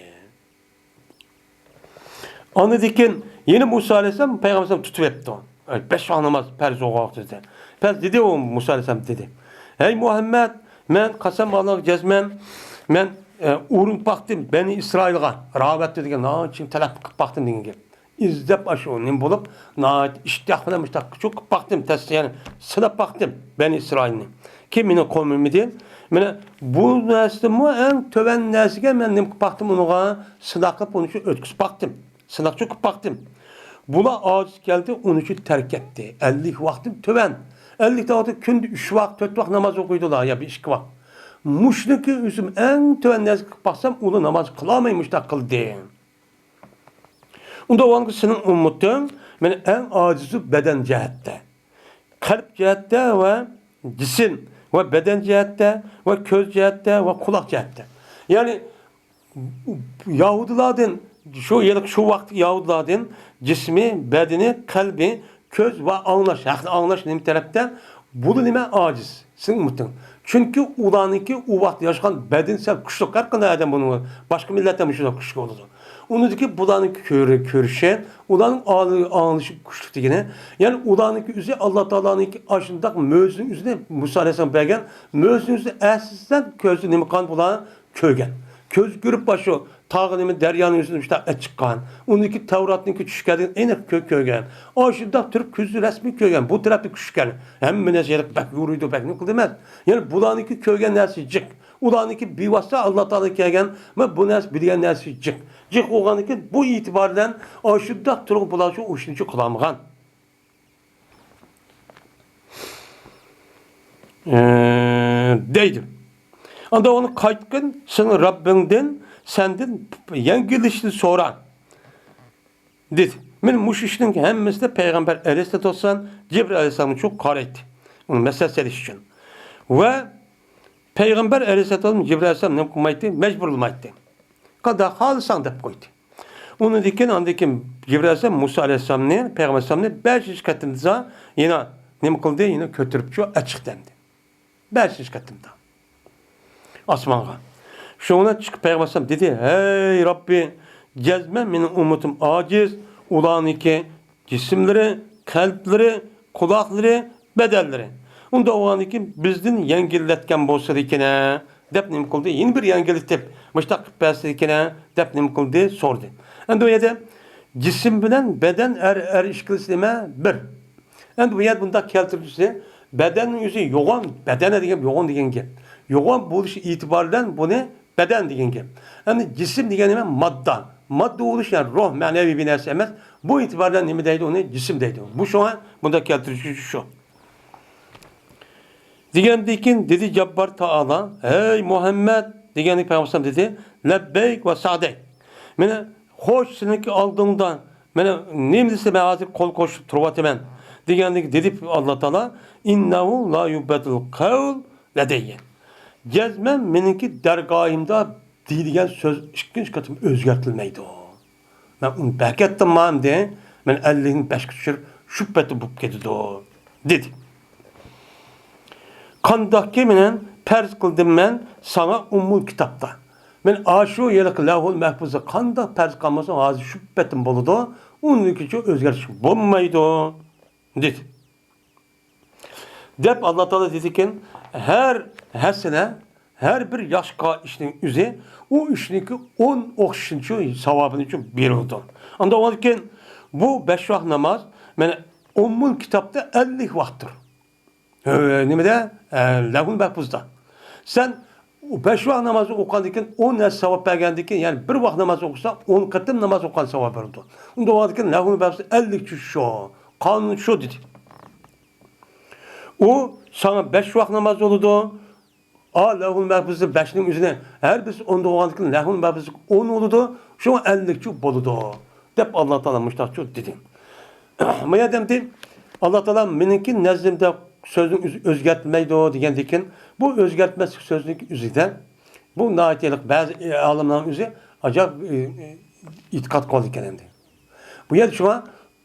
ئاندىن كېيىن يەنە مۇسا ئەلەيھىسسالام پەيغەمبەر ئەلەيھىسسالام تۇتۇۋەپتۇ. ئەي، بەش ۋاق ناماز پەرز بولغان ۋاقتىدا. پەرز دېدى ئۇ مۇسا ئەلەيھىسسالام دېدى، ھەي مۇھەممەد، مەن قەسەم ئاللاغا جەزمەن، مەن، ئە، ئۇرۇپ باقتىم بەنى ئىسرائىلغا، راۋەتتە دېگەن ناھايىتى چىڭ تەلەپ قىلىپ باقتىم دېگەن گەپ. ئىزدەپ ئاشۇ نېمە بولۇپ، ناھايىتى ئىشتىياق بىلەن مۇشۇنداق چوقۇپ باقتىم، تەس-، يەنى سىناپ باقتىم بەنى ئىسرائىلنى. كېيىن مېنىڭ قوۋمۇم دېدى، مانا بۇ نەرسىدىنمۇ ئەڭ تۆۋەن نەرسىگە مەن نېمە قىلىپ باقتىم، ئۇنىڭغا سىناق قىلىپ، ئۇنى شۇ ئۆتكۈزۈپ باقتىم. سىناق چوقۇپ باقتىم. بۇلار ئاجىز كەلدى، ئۇنى شۇ تەرك ئەتتى. ئەللىك ۋاقتىن تۆۋەن. ئەللىك ۋاقىت كۈندە ئۈچ ۋاق، تۆت ۋاق ناماز ئوقۇيدۇلا يا بىر ئىككى ۋاق. مۇشۇنىڭكى ئۆزۈم ئەڭ تۆۋەن نەرسىگە قىلىپ باقسام، ئۇلار ناماز قىلالماي مۇشۇنداق قىلدى. ئۇنداق بولغاندا سېنىڭ ئۈممىتىڭ، مانا، ئەڭ ئاجىزى بەدەن جەھەتتە، قەلب جەھەتتە ۋە جىسىم ۋە بەدەن جەھەتتە ۋە كۆز جەھەتتە ۋە قۇلاق جەھەتتە. يەنى يەھۇدىيلاردىن، شۇ يىلقى، شۇ ۋاقىتتىكى يەھۇدىيلاردىن جىسمى، بەدىنى، قەلبى، كۆز ۋە ئاڭلاش، ھەقنى ئاڭلاش نېمە تەرەپتە؟ بۇلا نېمە ئاجىز، سېنىڭ ئۈممىتىڭ. چۈنكى ئۇلارنىڭكى ئۇ ۋاقىتتا ياشىغان بەدىنى سەل كۈچلۈك، ھەر قانداق ئادەم بۇنىڭ، باشقا مىللەتلەر مۇشۇنداق كۈچلۈك بولىدۇ. ئۇنىڭدىكى بۇلارنىڭ كۆرۈ-، كۆرۈشى، ئۇلارنىڭ ئاڭ-، ئاڭلىشى كۈچلۈك دېگىنى، يەنى ئۇلارنىڭكى ئۆزى ئاللا تائالانىڭكى ئاشۇنداق مۆجىزىنىڭ ئۆزىنى، مۇسا ئەلەيھىسسالام بەرگەن مۆجىزىنىڭ ئۆزى ئەسلىدىن كۆزى نېمە قىلغان بۇلار كۆرگەن. كۆز كۆرۈپ باشۇ تاغ نېمە دەريانىڭ ئۆزىنى مۇشۇنداق ئېچىققان. ئۇنىڭدىكى تەۋراتنىڭكى چۈشكەنلىكىنى ئېنىق كۆ-، كۆرگەن. ئاشۇنداق تۇرۇپ كۆزى رەسمىي كۆرگەن. بۇ تەرەپتە كۈچكەن. ھەممە نەرسە ھېلىقى بەك يورۇيدۇ، بەك نېمە قىلدى ئەمەس. يەنى بۇلارنىڭكى كۆرگەن نەرسىسى جىق. ئۇلارنىڭكى بىۋاسىتە ئاللا تائالا كەلگەن، مانا بۇ نەرسە بىلگەن نەرسىسى جىق. جىق بولغاندىكىن بۇ ئېتىبار بىلەن ئاشۇنداق تۇرغۇن بۇلار شۇ ئىشنى قىلالمىغان. ئە، دەيدۇ. ئاندا ئۇنى قايتقىن، سېنىڭ رەببىڭدىن، سەندىن يەڭگىللىشىشنى سورا، دېدى. مانا مۇشۇ ئىشنىڭ ھەممىسىدە پەيغەمبەر ئەلەيھىسسالاتۇ ۋەسسالام جىبرىل ئەلەيھىسسالامغا چوق قارايتتى. ئۇنى مەسلىھەت سېلىش ئۈچۈن. ۋە پەيغەمبەر ئەلەيھىسسالاتۇ ۋەسسالام جىبرىل ئەلەيھىسسالام نېمە قىلمايتتى؟ مەجبۇرلىمايتتى. قانداق خالىساڭ دەپ قويدى. ئۇنىڭدىن كېيىن، ئاندىن كېيىن جىبرىل ئەلەيھىسسالام مۇسا ئەلەيھىسسالامنى، پەيغەمبەر ئەلەيھىسسالامنى بەشىنچى قېتىمدا يەنە نېمە قىلدى؟ يەنە كۆتۈرۈپ شۇ ئەچىقتى ئەمدى. بەشىنچى قېتىمدا ئاسمانغا. شۇڭا چىقىپ پەيغەمبەر ئەلەيھىسسالام دېدى، ھەي رەببى، جەزمەن مېنىڭ ئۈممىتىم ئاجىز، ئۇلارنىڭكى جىسىملىرى، قەلبلىرى، قۇلاقلىرى، بەدەنلىرى. ئۇنداق بولغاندىكىن بىزدىن يەڭگىللەتكەن بولسىدىكىنە، دەپ نېمە قىلدى؟ يەنە بىر يەڭگىللىتىپ، مۇشتاق قىلىپ بەرسىدىكىنە، دەپ نېمە قىلدى؟ سورىدى. ئەمدى بۇ يەردە جىسىم بىلەن بەدەن، ئەر، ئەر ئىككىلىسى نېمە؟ بىر. ئەمدى بۇ يەردە بۇنداق كەلتۈرگۈسى، بەدەننىڭ ئۆزى يوغان، بەدەن دېگەن يوغان دېگەن گەپ. يوغان بولۇش ئېتىبارى بىلەن بۇنى بەدەن دېگەن گەپ. ئەمدى جىسىم دېگەن نېمە؟ ماددا. ماددا بولۇش، يەنى روھ، مەنىۋى بىر نەرسە ئەمەس. بۇ ئېتىبار بىلەن نېمە دەيدۇ؟ ئۇنى جىسىم دەيدۇ. بۇ شۇڭا بۇنداق كەلتۈرۈش شۇ. دېگەندىن كېيىن دېدى جاببار تائالا، ھەي مۇھەممەد، دېگەندىن كېيىن پەيغەمبەر دېدى، لەببەيك ۋە سەئدەيك. مېنى خوش، سېنىڭكى ئالدىڭدا، مېنى نېمە دېسە مەن ھازىر قول قوشۇپ تۇرۇۋاتىمەن، دېگەندىن كېيىن دېدى ئاللا تائالا، ئىننەھۇ لا يۇبەددىلۇل قەۋلۇ لەدەييە. جەزمەن مېنىڭكى دەرگاھىمدا دېيىلگەن سۆز ئىككىنچى قېتىم ئۆزگەرتىلمەيدۇ. مەن ئۇنى بەكەتتىم ئەمدى، مەن ئەللىكنى بەشكە چۈشۈرۈپ، شۇ پەتتە بولۇپ كېتىدۇ، دېدى. قانداقكى مېنەن پەرز قىلدىم مەن ساڭا ئۇممۇل كىتابتا. مەن ئاشۇ يېرىقى لەۋھۇل مەھپۇزدا قانداق پەرز قىلمىسام، ھازىر شۇ پەتتىن بولىدۇ، ئۇندىن كېيىن ئۆزگەرتىش بولمايدۇ، دېدى. دەپ ئاللا تائالا دېدىكەن، ھەر ھەسەنە، ھەر بىر ياخشى قىلغان ئىشنىڭ ئۆزى ئۇ ئىشنىڭكى ئون ئوخشىشىنچۇ ساۋابىنىچۇ بېرىلىدۇ. ئاندىن ئۇندىن كېيىن بۇ بەش ۋاق ناماز، مانا، ئومۇمىي كىتابتا ئەللىك ۋاقتىر. ھۆ، نېمىدە؟ ئە، لەۋھۇل مەھپۇزدا. سەن بەش ۋاق نامازنى ئوقۇغاندىن كېيىن ئون ھەسسە ساۋاب بەرگەندىن كېيىن، يەنى بىر ۋاق ناماز ئوقۇسا، ئون قېتىم ناماز ئوقۇغان ساۋاب بېرىلىدۇ. ئۇنداق بولغاندىن كېيىن لەۋھۇل مەھپۇزدا ئەللىك چۈش شۇ. قانۇن شۇ دېدى. ئۇ ساڭا بەش ۋاق ناماز بولىدۇ. ئا، لەۋھۇل مەھپۇزدا بەشنىڭ ئۆزىنى ھەر بىرسى ئون بولغاندىكىن لەۋھۇل مەھپۇزدا ئون بولىدۇ. شۇڭا ئەللىكچۇ بولىدۇ، دەپ ئاللا تائالا مۇشتاقچۇ دېدى. ما يەردە ئەمدى ئاللا تائالا مېنىڭكى نەزدىمدە سۆزنىڭ ئۆزى ئۆزگەرتمەيدۇ دېگەندىكىن، بۇ ئۆزگەرتمەسلىك سۆزنىڭ ئۆزىدە بۇ ناھايىتى بەزى ئالىملارنىڭ ئۆزى ئاجايىپ، ئى، ئېتىقاد قىلىدىكەن ئەمدى. بۇ يەردە شۇڭا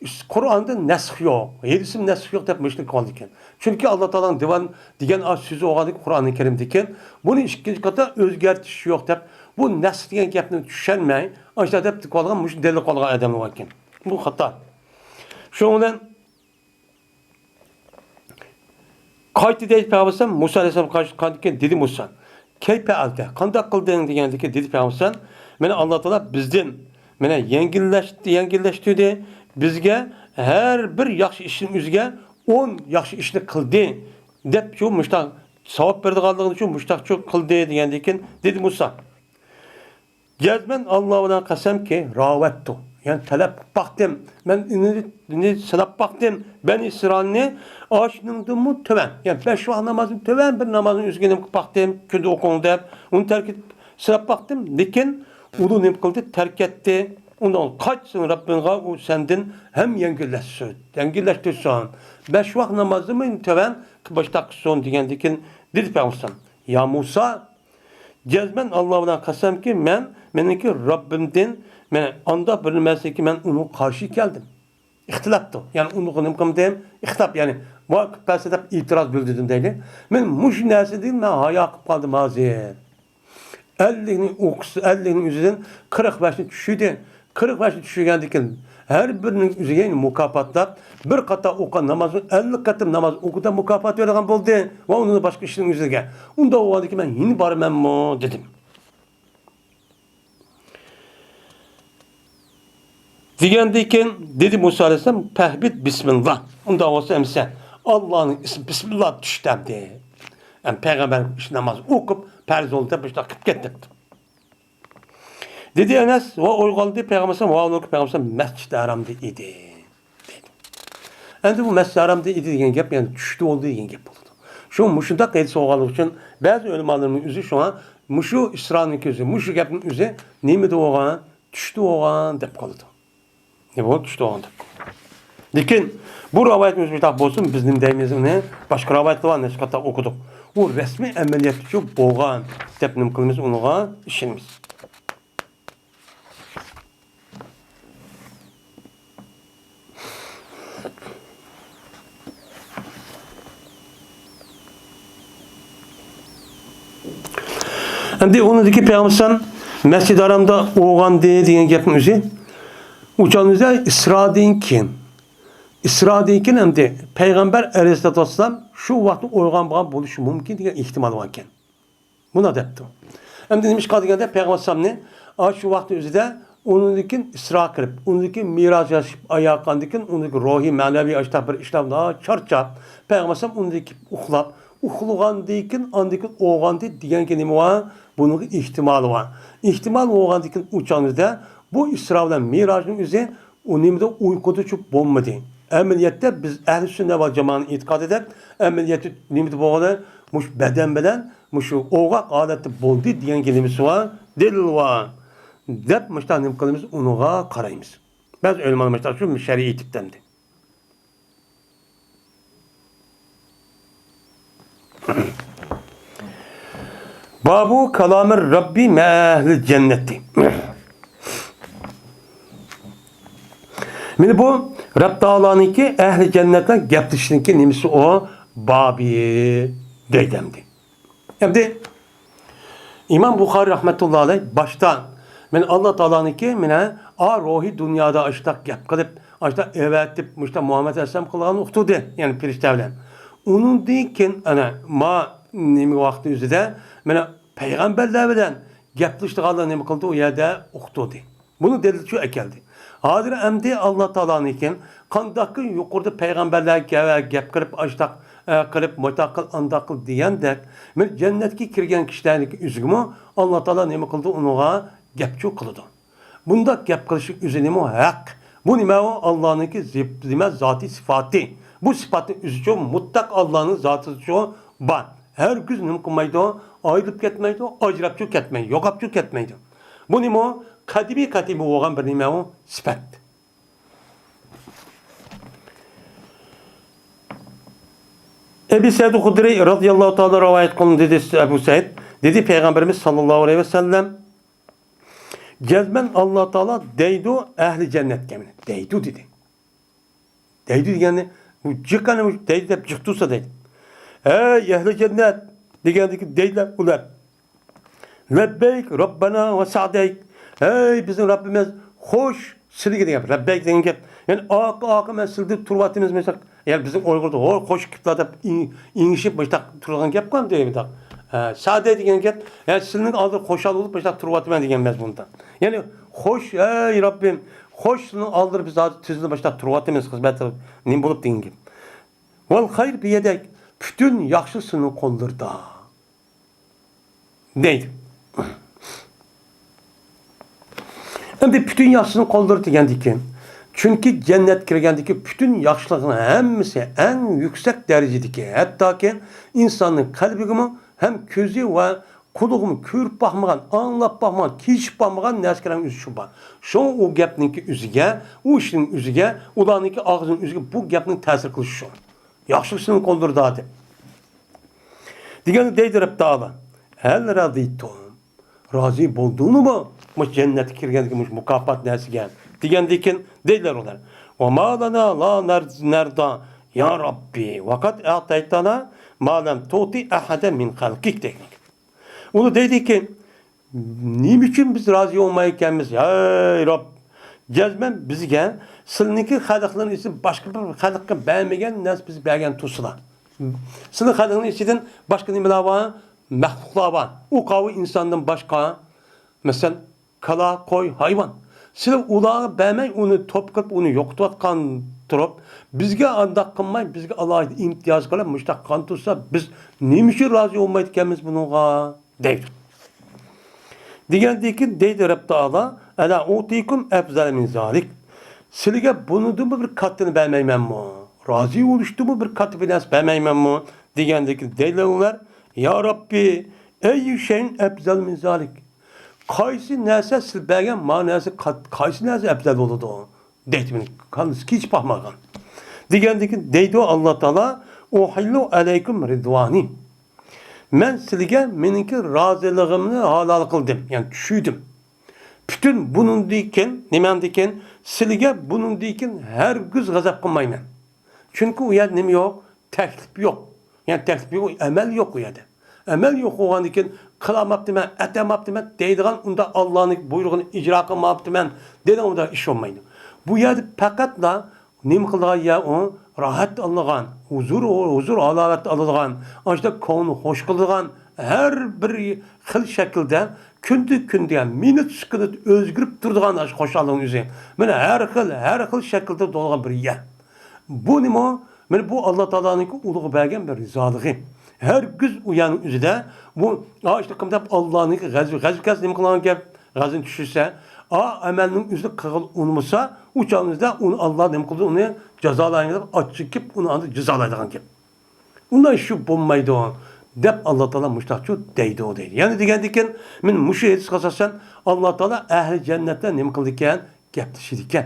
قۇرئاندا نەسخ يوق، ھېلىسىمۇ نەسخ يوق دەپ مۇشۇنى قىلغانىكەن. چۈنكى ئاللا تائالانىڭ دىۋان دېگەن ئاشۇ سۆزى بولغاندىكىن قۇرئانى كەرىمدىكى، بۇنى ئىككىنچى قاتا ئۆزگەرتىش يوق دەپ، بۇ نەسخ دېگەن گەپنى چۈشەنمەي، ئاشۇنداق دەپ قالغان، مۇشۇ دەلىل قىلغان ئادەملەر باركەن. بۇ خاتا. شۇنىڭ بىلەن قايتا دەيدۇ پەيغەمبەر مۇسا ئەلەيھىسسالامغا قارشى قاندىكىن دېدى مۇسا، كەيپە ئەلتە، قانداق قىلدىڭ دېگەندىكىن دېدى پەيغەمبەر، مانا ئاللا تائالا بىزدىن، مانا يەڭگىللەشتى، يەڭگىللەشتۈردى، بىزگە ھەر بىر ياخشى ئىشنىڭ ئۆزىگە ئون ياخشى ئىشنى قىلدى دەپ شۇ مۇشتاق ساۋاب بېرىدىغانلىقىنى شۇ مۇشتاقچۇ قىلدى دېگەندىكىن دېدى مۇسا. جەزمەن ئاللا بىلەن قەسەمكى، راۋەتتۇ. يەنى تەلەپ قىلىپ باقتىم. مەن ئۇنى، ئۇنى سىناپ باقتىم. بەنى ئىسرائىلنى ئاشۇنىڭدىنمۇ تۆۋەن. يەنى بەش ۋاق نامازدىن تۆۋەن بىر نامازنىڭ ئۆزىگە نېمە قىلىپ باقتىم. كۈندە ئوقۇڭ دەپ. ئۇنى تەرك ئېتىپ سىناپ باقتىم. لېكىن ئۇنى نېمە قىلدى؟ تەرك ئەتتى. ئۇنىڭ قاچسۇن رەببىڭغا، ئۇ سەندىن ھەم يەڭگىللەشسۇن، يەڭگىللەشتۈرسۇن. بەش ۋاق نامازدىنمۇ تۆۋەن باشلاپ قىلسۇن دېگەندىكىن دېدى پەيغەمبەر، يا مۇسا، جەزمەن ئاللا بىلەن قەسەمكى، مەن، مېنىڭكى رەببىمدىن، مەن ئانداق بىر نېمە ئەمەسكى، مەن ئۇنىڭغا قارشى كەلدىم. ئىختىلاپتۇ. يەنى ئۇنىڭغا نېمە قىلدىم؟ ئىختىلاپ، يەنى، ۋاي قىلىپ بەرسە دەپ ئېتىراز بىلدۈردۈم دەيلى. مەن مۇشۇ نەرسىدىن مەن ھايا قىلىپ قالدىم ھازىر. ئەللىكنى ئوقۇسا، ئەللىكنىڭ ئۆزىدىن قىرىق بەشنى چۈشۈردى. قىرىق بەشنى چۈشۈرگەندىن كېيىن، ھەر بىرىنىڭ ئۆزىگە مۇكاپاتلاپ، بىر قاتا ئوقۇغان نامازنىڭ ئەللىك قېتىم ناماز ئوقۇغاندا مۇكاپات بېرىدىغان بولدى ۋە ئۇنىڭ باشقا ئىشنىڭ ئۆزىگە. ئۇنداق بولغاندىكىن مەن يەنە بارىمەنمۇ؟ دېدىم. دېگەندىن كېيىن دېدى مۇسا ئەلەيھىسسالام، پەھبىت بىسمىللا. ئۇنداق بولسا ئەمىسە ئاللانىڭ ئىسمى بىسمىللا چۈشتى ئەمدى. ئەم، پەيغەمبەر ئىش ناماز ئوقۇپ، پەرز بولدى دەپ مۇشۇنداق قىلىپ كەتتى. دېدى ئەنەس ۋە ئويغاندى پەيغەمبەر ۋە پەيغەمبەر مەسجىدى ھارامدا ئىدى. دېدى. ئەمدى بۇ مەسجىدى ھارامدا ئىدى دېگەن گەپ، يەنى چۈشتە بولدى دېگەن گەپ بولىدۇ. شۇ مۇشۇنداق ھەدىس بولغانلىقى ئۈچۈن بەزى ئۆلىمالىرىمىز ئۆزى شۇڭا مۇشۇ ئىسرانىڭ كۆزى، مۇشۇ گەپنىڭ ئۆزى نېمىدە بولغان؟ چۈشتە بولغان دەپ قالىدۇ. نېمە بولدى؟ چۈشتە بولغان دەپ. لېكىن بۇ رىۋايەتنىڭ ئۆزى مۇشۇنداق بولسۇن، بىز نېمە دەيمىز ئۇنى؟ باشقا رىۋايەتلەر بار، نەچچە قېتىم ئوقۇدۇق. ئۇ رەسمىي ئەمەلىيەتتىچۇ بولغان دەپ نېمە قىلىمىز؟ ئۇنىڭغا ئىشىنىمىز. ئەمدى ئۇنىڭدىكى پەيغەمبەر مەسجىدى ھارامدا ئويغاندى دېگەن گەپنىڭ ئۆزى ئۇ چاغنىڭ ئۆزىدە ئىسرادىن كېيىن، ئىسرادىن كېيىن ئەمدى پەيغەمبەر ئەلەيھىسسالاتۇ ۋەسسالام شۇ ۋاقىتتا ئويغانغان بولۇشى مۇمكىن دېگەن ئېھتىمال باركەن. مۇنداق دەپتۇ. ئەمدى نېمىشقا دېگەندە، پەيغەمبەر ئەلەيھىسسالامنى ئاشۇ ۋاقىتنىڭ ئۆزىدە ئۇنىڭدىن كېيىن ئىسرا قىلىپ، ئۇنىڭدىن كېيىن مىراج ياشىپ، ئاياققاندىن كېيىن ئۇنىڭدىكى روھىي، مەنىۋى ئاشۇنداق بىر ئىشلار چارچاپ، پەيغەمبەر ئەلەيھىسسالام ئۇنىڭدىن كېيىن ئۇخلاپ، ئۇخلىغاندىن كېيىن، ئاندىن كېيىن ئويغاندى دېگەنگە نېمە بار؟ بۇنىڭغا ئېھتىمال بار. ئېھتىمال بولغاندىن كېيىن ئۇ چاغنىڭ ئۆزىدە بۇ ئىسرا بىلەن مىراجنىڭ ئۆزى ئۇ نېمىدە ئۇيقۇدا چۈشۈپ بولمىدى. ئەمەلىيەتتە بىز ئەھلى سۈننە ۋە جامائەنىڭ ئېتىقادىدا ئەمەلىيەتتە نېمىدە بولغىنى مۇشۇ بەدەن بىلەن مۇشۇ ئوغاق ھالەتتە بولدى دېگەن گېپىمىز بار، دەلىل بار دەپ مۇشۇنداق نېمە قىلىمىز، ئۇنىڭغا قارايمىز. بەزى ئۆلىمالار مۇشۇنداق شۇ شەرئىي ئېيتىپتەمدى. بابۇ كالامى رەببى مەئەھلى جەننەتى. مانا بۇ رەب تائالانىڭكى ئەھلى جەننەت بىلەن گەپلىشىشنىڭكى نېمىسى ئۇ؟ بابى دەيدۇ ئەمدى. ئەمدى ئىمام بۇخارىي رەھمەتۇللا ئەلەيھ باشتا مانا ئاللا تائالانىڭكى مانا ئا روھىي دۇنيادا ئاشۇنداق گەپ قىلىپ، ئاشۇنداق ئەۋەتىپ، مۇشۇنداق مۇھەممەد ئەلەيھىسسالام قىلغاننى ئۇقتۇردى، يەنى پەرىشتە بىلەن. ئۇنىڭدىن كېيىن ئەنە ما نېمە ۋاقىتنىڭ ئۆزىدە مانا پەيغەمبەرلەر بىلەن گەپلىشىدىغانلار نېمە قىلدى؟ ئۇ يەردە ئۇقتۇردى. بۇنىڭ دەلىلى شۇ ئەكەلدى. ھازىر ئەمدى ئاللا تائالانىڭكى قانداقكى يۇقىرىدا پەيغەمبەرلەرگە گەپ قىلىپ، ئاشتاق، ئە، قىلىپ، مۇشتاق قىل، ئانداق قىل دېگەندەك، بىر جەننەتكە كىرگەن كىشىلەرنىڭكى ئۆزىگىمۇ ئاللا تائالا نېمە قىلىدۇ؟ ئۇنىڭغا گەپچۇ قىلىدۇ. بۇنداق گەپ قىلىشنىڭ ئۆزى نېمە؟ ھەق. بۇ نېمە؟ ئۇ ئاللانىڭكى زىپ-، نېمە؟ زاتىي سىپاتى. بۇ سىپاتنىڭ ئۆزىچۇ مۇتلەق ئاللانىڭ زاتىدىچۇ بار. ھەرگىز نېمە قىلمايدۇ؟ ئايرىلىپ كەتمەيدۇ، ئاجراپچۇ كەتمەيدۇ، يوقاپچۇ كەتمەيدۇ. بۇ نېمە؟ قەدىمىي قەدىمىي بولغان بىر نېمە ئۇ؟ سۈپەت. ئەبى سەئىد خۇدرىي رازىياللاھۇ تائالا رىۋايەت قىلىندى، دېدى ئەبۇ سەئىد، دېدى پەيغەمبىرىمىز ساللاللاھۇ ئەلەيھى ۋەسەللەم، جەزمەن ئاللا تائالا دەيدۇ ئەھلى جەننەتكە، مانا دەيدۇ دېدى. دەيدۇ دېگەننى، بۇ جىق، ئەنە بۇ دەيدۇ دەپ جىق تۇرسا دەيدۇ. ھەي ئەھلى جەننەت دېگەندىكى دەيدۇ ئۇلار. لەببەيك رەببەنا ۋە سەئدەيك. ھەي بىزنىڭ رەببىمىز، خوش سىلىگە دېگەن گەپ. لەببەيك دېگەن گەپ. يەنى ئاقا، ئاقا، مەن سىلىدە تۇرۇۋاتىمىز، مۇشۇنداق. يەنى بىزنىڭ ئۇيغۇردا ھو، خوش كېپلا دەپ ئېڭ-، ئېڭىشىپ مۇشۇنداق تۇرىدىغان گەپقۇ ئەمدى مۇنداق. ھە، سەئدەي دېگەن گەپ. يەنى سىلىنىڭ ئالدىدا خۇشال بولۇپ مۇشۇنداق تۇرۇۋاتىمەن دېگەن مەزمۇندا. يەنى خوش، ھەي رەببىم، خوش سىلىنىڭ ئالدىدا بىز ھازىر تۈزۈلۈپ مۇشۇنداق تۇرۇۋاتىمىز، خىزمەتتە نېمە بولۇپ دېگەن گەپ. ۋەل خەير بىيەدەيك. پۈتۈن ياخشى سېنىڭ قوللىرىدا. دەيدۇ. ئەمدى پۈتۈن ياخشىسىنى قوللىرى دېگەندىكىن، چۈنكى جەننەتكە كىرگەندىكى پۈتۈن ياخشىلىقنىڭ ھەممىسى ئەڭ يۈكسەك دەرىجىدىكى، ھەتتاكى ئىنساننىڭ قەلبىگىمۇ ھەم كۆزى ۋە قۇلىقىمۇ كۆرۈپ باقمىغان، ئاڭلاپ باقمىغان، كېچىپ باقمىغان نەرسىلەرنىڭ ئۆزى شۇ بار. شۇڭا ئۇ گەپنىڭكى ئۆزىگە، ئۇ ئىشنىڭ ئۆزىگە، ئۇلارنىڭكى ئاغزىنىڭ ئۆزىگە بۇ گەپنىڭ تەسىر قىلىشى شۇ. ياخشىلىقسىنى قوللىرىدا دەپ. دېگەندە دەيدۇ رەب تائالا، ھەل رەزىتۇم، رازى بولدۇڭمۇ مۇشۇ جەننەتكە كىرگەندىكى مۇشۇ مۇكاپات نەرسىگە؟ دېگەندىكىن دەيدىلەر ئۇلار، ۋە ما لەنا لا نەر-، نەردا يا رەببى ۋە قەد ئەتەيتەنا ما لەم تۇئتى ئەھەدەن مىن خەلقىك دەيدۇ. ئۇلار دەيدىكى، نېمە ئۈچۈن بىز رازى بولمايدىكەنمىز؟ ھەي رەب، جەزمەن بىزگە سىلىنىڭكى خەلقلىرىنىڭ ئىچىدىن باشقا بىر خەلققە بەرمىگەن نەرسە بىزگە بەرگەن تۇرسىلا. سىلىنىڭ خەلقىڭىزنىڭ ئىچىدىن باشقا نېمىلەر بار؟ مەخلۇقلار بار. ئۇ قاۋۇ ئىنساندىن باشقا، مەسىلەن، كالا، قوي، ھايۋان. سىلەر ئۇلارغا بەرمەي، ئۇنى توپ قىلىپ، ئۇنى يوقىتىۋاتقان تۇرۇپ، بىزگە ئانداق قىلماي، بىزگە ئالاھىدە ئىمتىياز قىلىپ، مۇشۇنداق قىلغان تۇرسا، بىز نېمە ئۈچۈن رازى بولمايدىكەنمىز بۇنىڭغا؟ دەيدۇ. دېگەندىن كېيىن دەيدۇ رەب تائالا، ئەلا ئۇتىكۇم ئەفزەل مىن زالىك. سىلىگە بۇنىڭدىنمۇ بىر كاتتىنى بەرمەيمەنمۇ؟ رازى بولۇشتىنمۇ بىر كاتتا بىر نەرسە بەرمەيمەنمۇ؟ دېگەندىن كېيىن دەيدۇ ئۇلار، يا رەببى، ئەييۇ شەيئىن ئەفزەل مىن زالىك. قايسى نەرسە سىز بەرگەن ما نەرسە قات-، قايسى نەرسە ئەپزەل بولىدۇ؟ دەيدۇ، مېنىڭ كاللىسى كېچىپ باقمىغان. دېگەندىن كېيىن دەيدۇ ئاللا تائالا، ئۇھىللۇ ئەلەيكۇم رىدۋانى. مەن سىلىگە مېنىڭكى رازىلىقىمنى ھالال قىلدىم، يەنى چۈشۈردۈم. پۈتۈن بۇنىڭدىن كېيىن، نېمەندىن كېيىن، سىلىگە بۇنىڭدىن كېيىن ھەرگىز غەزەپ قىلمايمەن. چۈنكى ئۇ يەردە نېمە يوق؟ تەكلىپ يوق. يەنى تەكلىپ يوق، ئەمەل يوق ئۇ يەردە. ئەمەل يوق بولغاندىن كېيىن، قىلالماپتىمەن، ئەتەلمەپتىمەن دەيدىغان ئۇنداق ئاللانىڭ بۇيرۇقىنى ئىجرا قىلماپتىمەن دەيدىغان ئۇنداق ئىش بولمايدۇ. بۇ يەردە پەقەتلا نېمە قىلىدىغان يەر ئۇ؟ راھەت ئالىدىغان، ھۇزۇر، ھۇزۇر ھالاۋەت ئالىدىغان، ئاشۇنداق كۆڭلىنى خوش قىلىدىغان، ھەر بىر خىل شەكىلدە كۈندە كۈندە، مىنۇت سېكۇنت ئۆزگىرىپ تۇرىدىغان ئاشۇ خۇشاللىقنىڭ ئۆزى. مانا ھەر خىل، ھەر خىل شەكىلدە بولغان بىر يەر. بۇ نېمە؟ مانا بۇ ئاللا تائالانىڭكى ئۇلۇغ بەرگەن بىر رىزالىقى. ھەرگىز ئۇ يەرنىڭ ئۆزىدە بۇ، ئا، ئىشتە قىمداپ ئاللانىڭكى غەزىپى، غەزىپى كەلسە نېمە قىلغان گەپ؟ غەزىپنى چۈشۈرسە، ئا، ئەمەلنىڭ ئۆزىدە قىلغىلى ئۇنىمىسا، ئۇ چاغنىڭ ئۆزىدە ئۇنى ئاللا نېمە قىلىدۇ؟ ئۇنى جازالايدۇ دەپ، ئاچچىقىپ ئۇنى ئاندىن جازالايدىغان گەپ. ئۇنداق ئىش بولمايدۇ، دەپ ئاللا تائالا مۇشتاقچۇ دەيدۇ، دەيدۇ. يەنە دېگەندىكىن، مەن مۇشۇ ھەدىسكە ئاساسەن، ئاللا تائالا ئەھلى جەننەتلەر نېمە قىلىدىكەن؟ گەپلىشىدىكەن.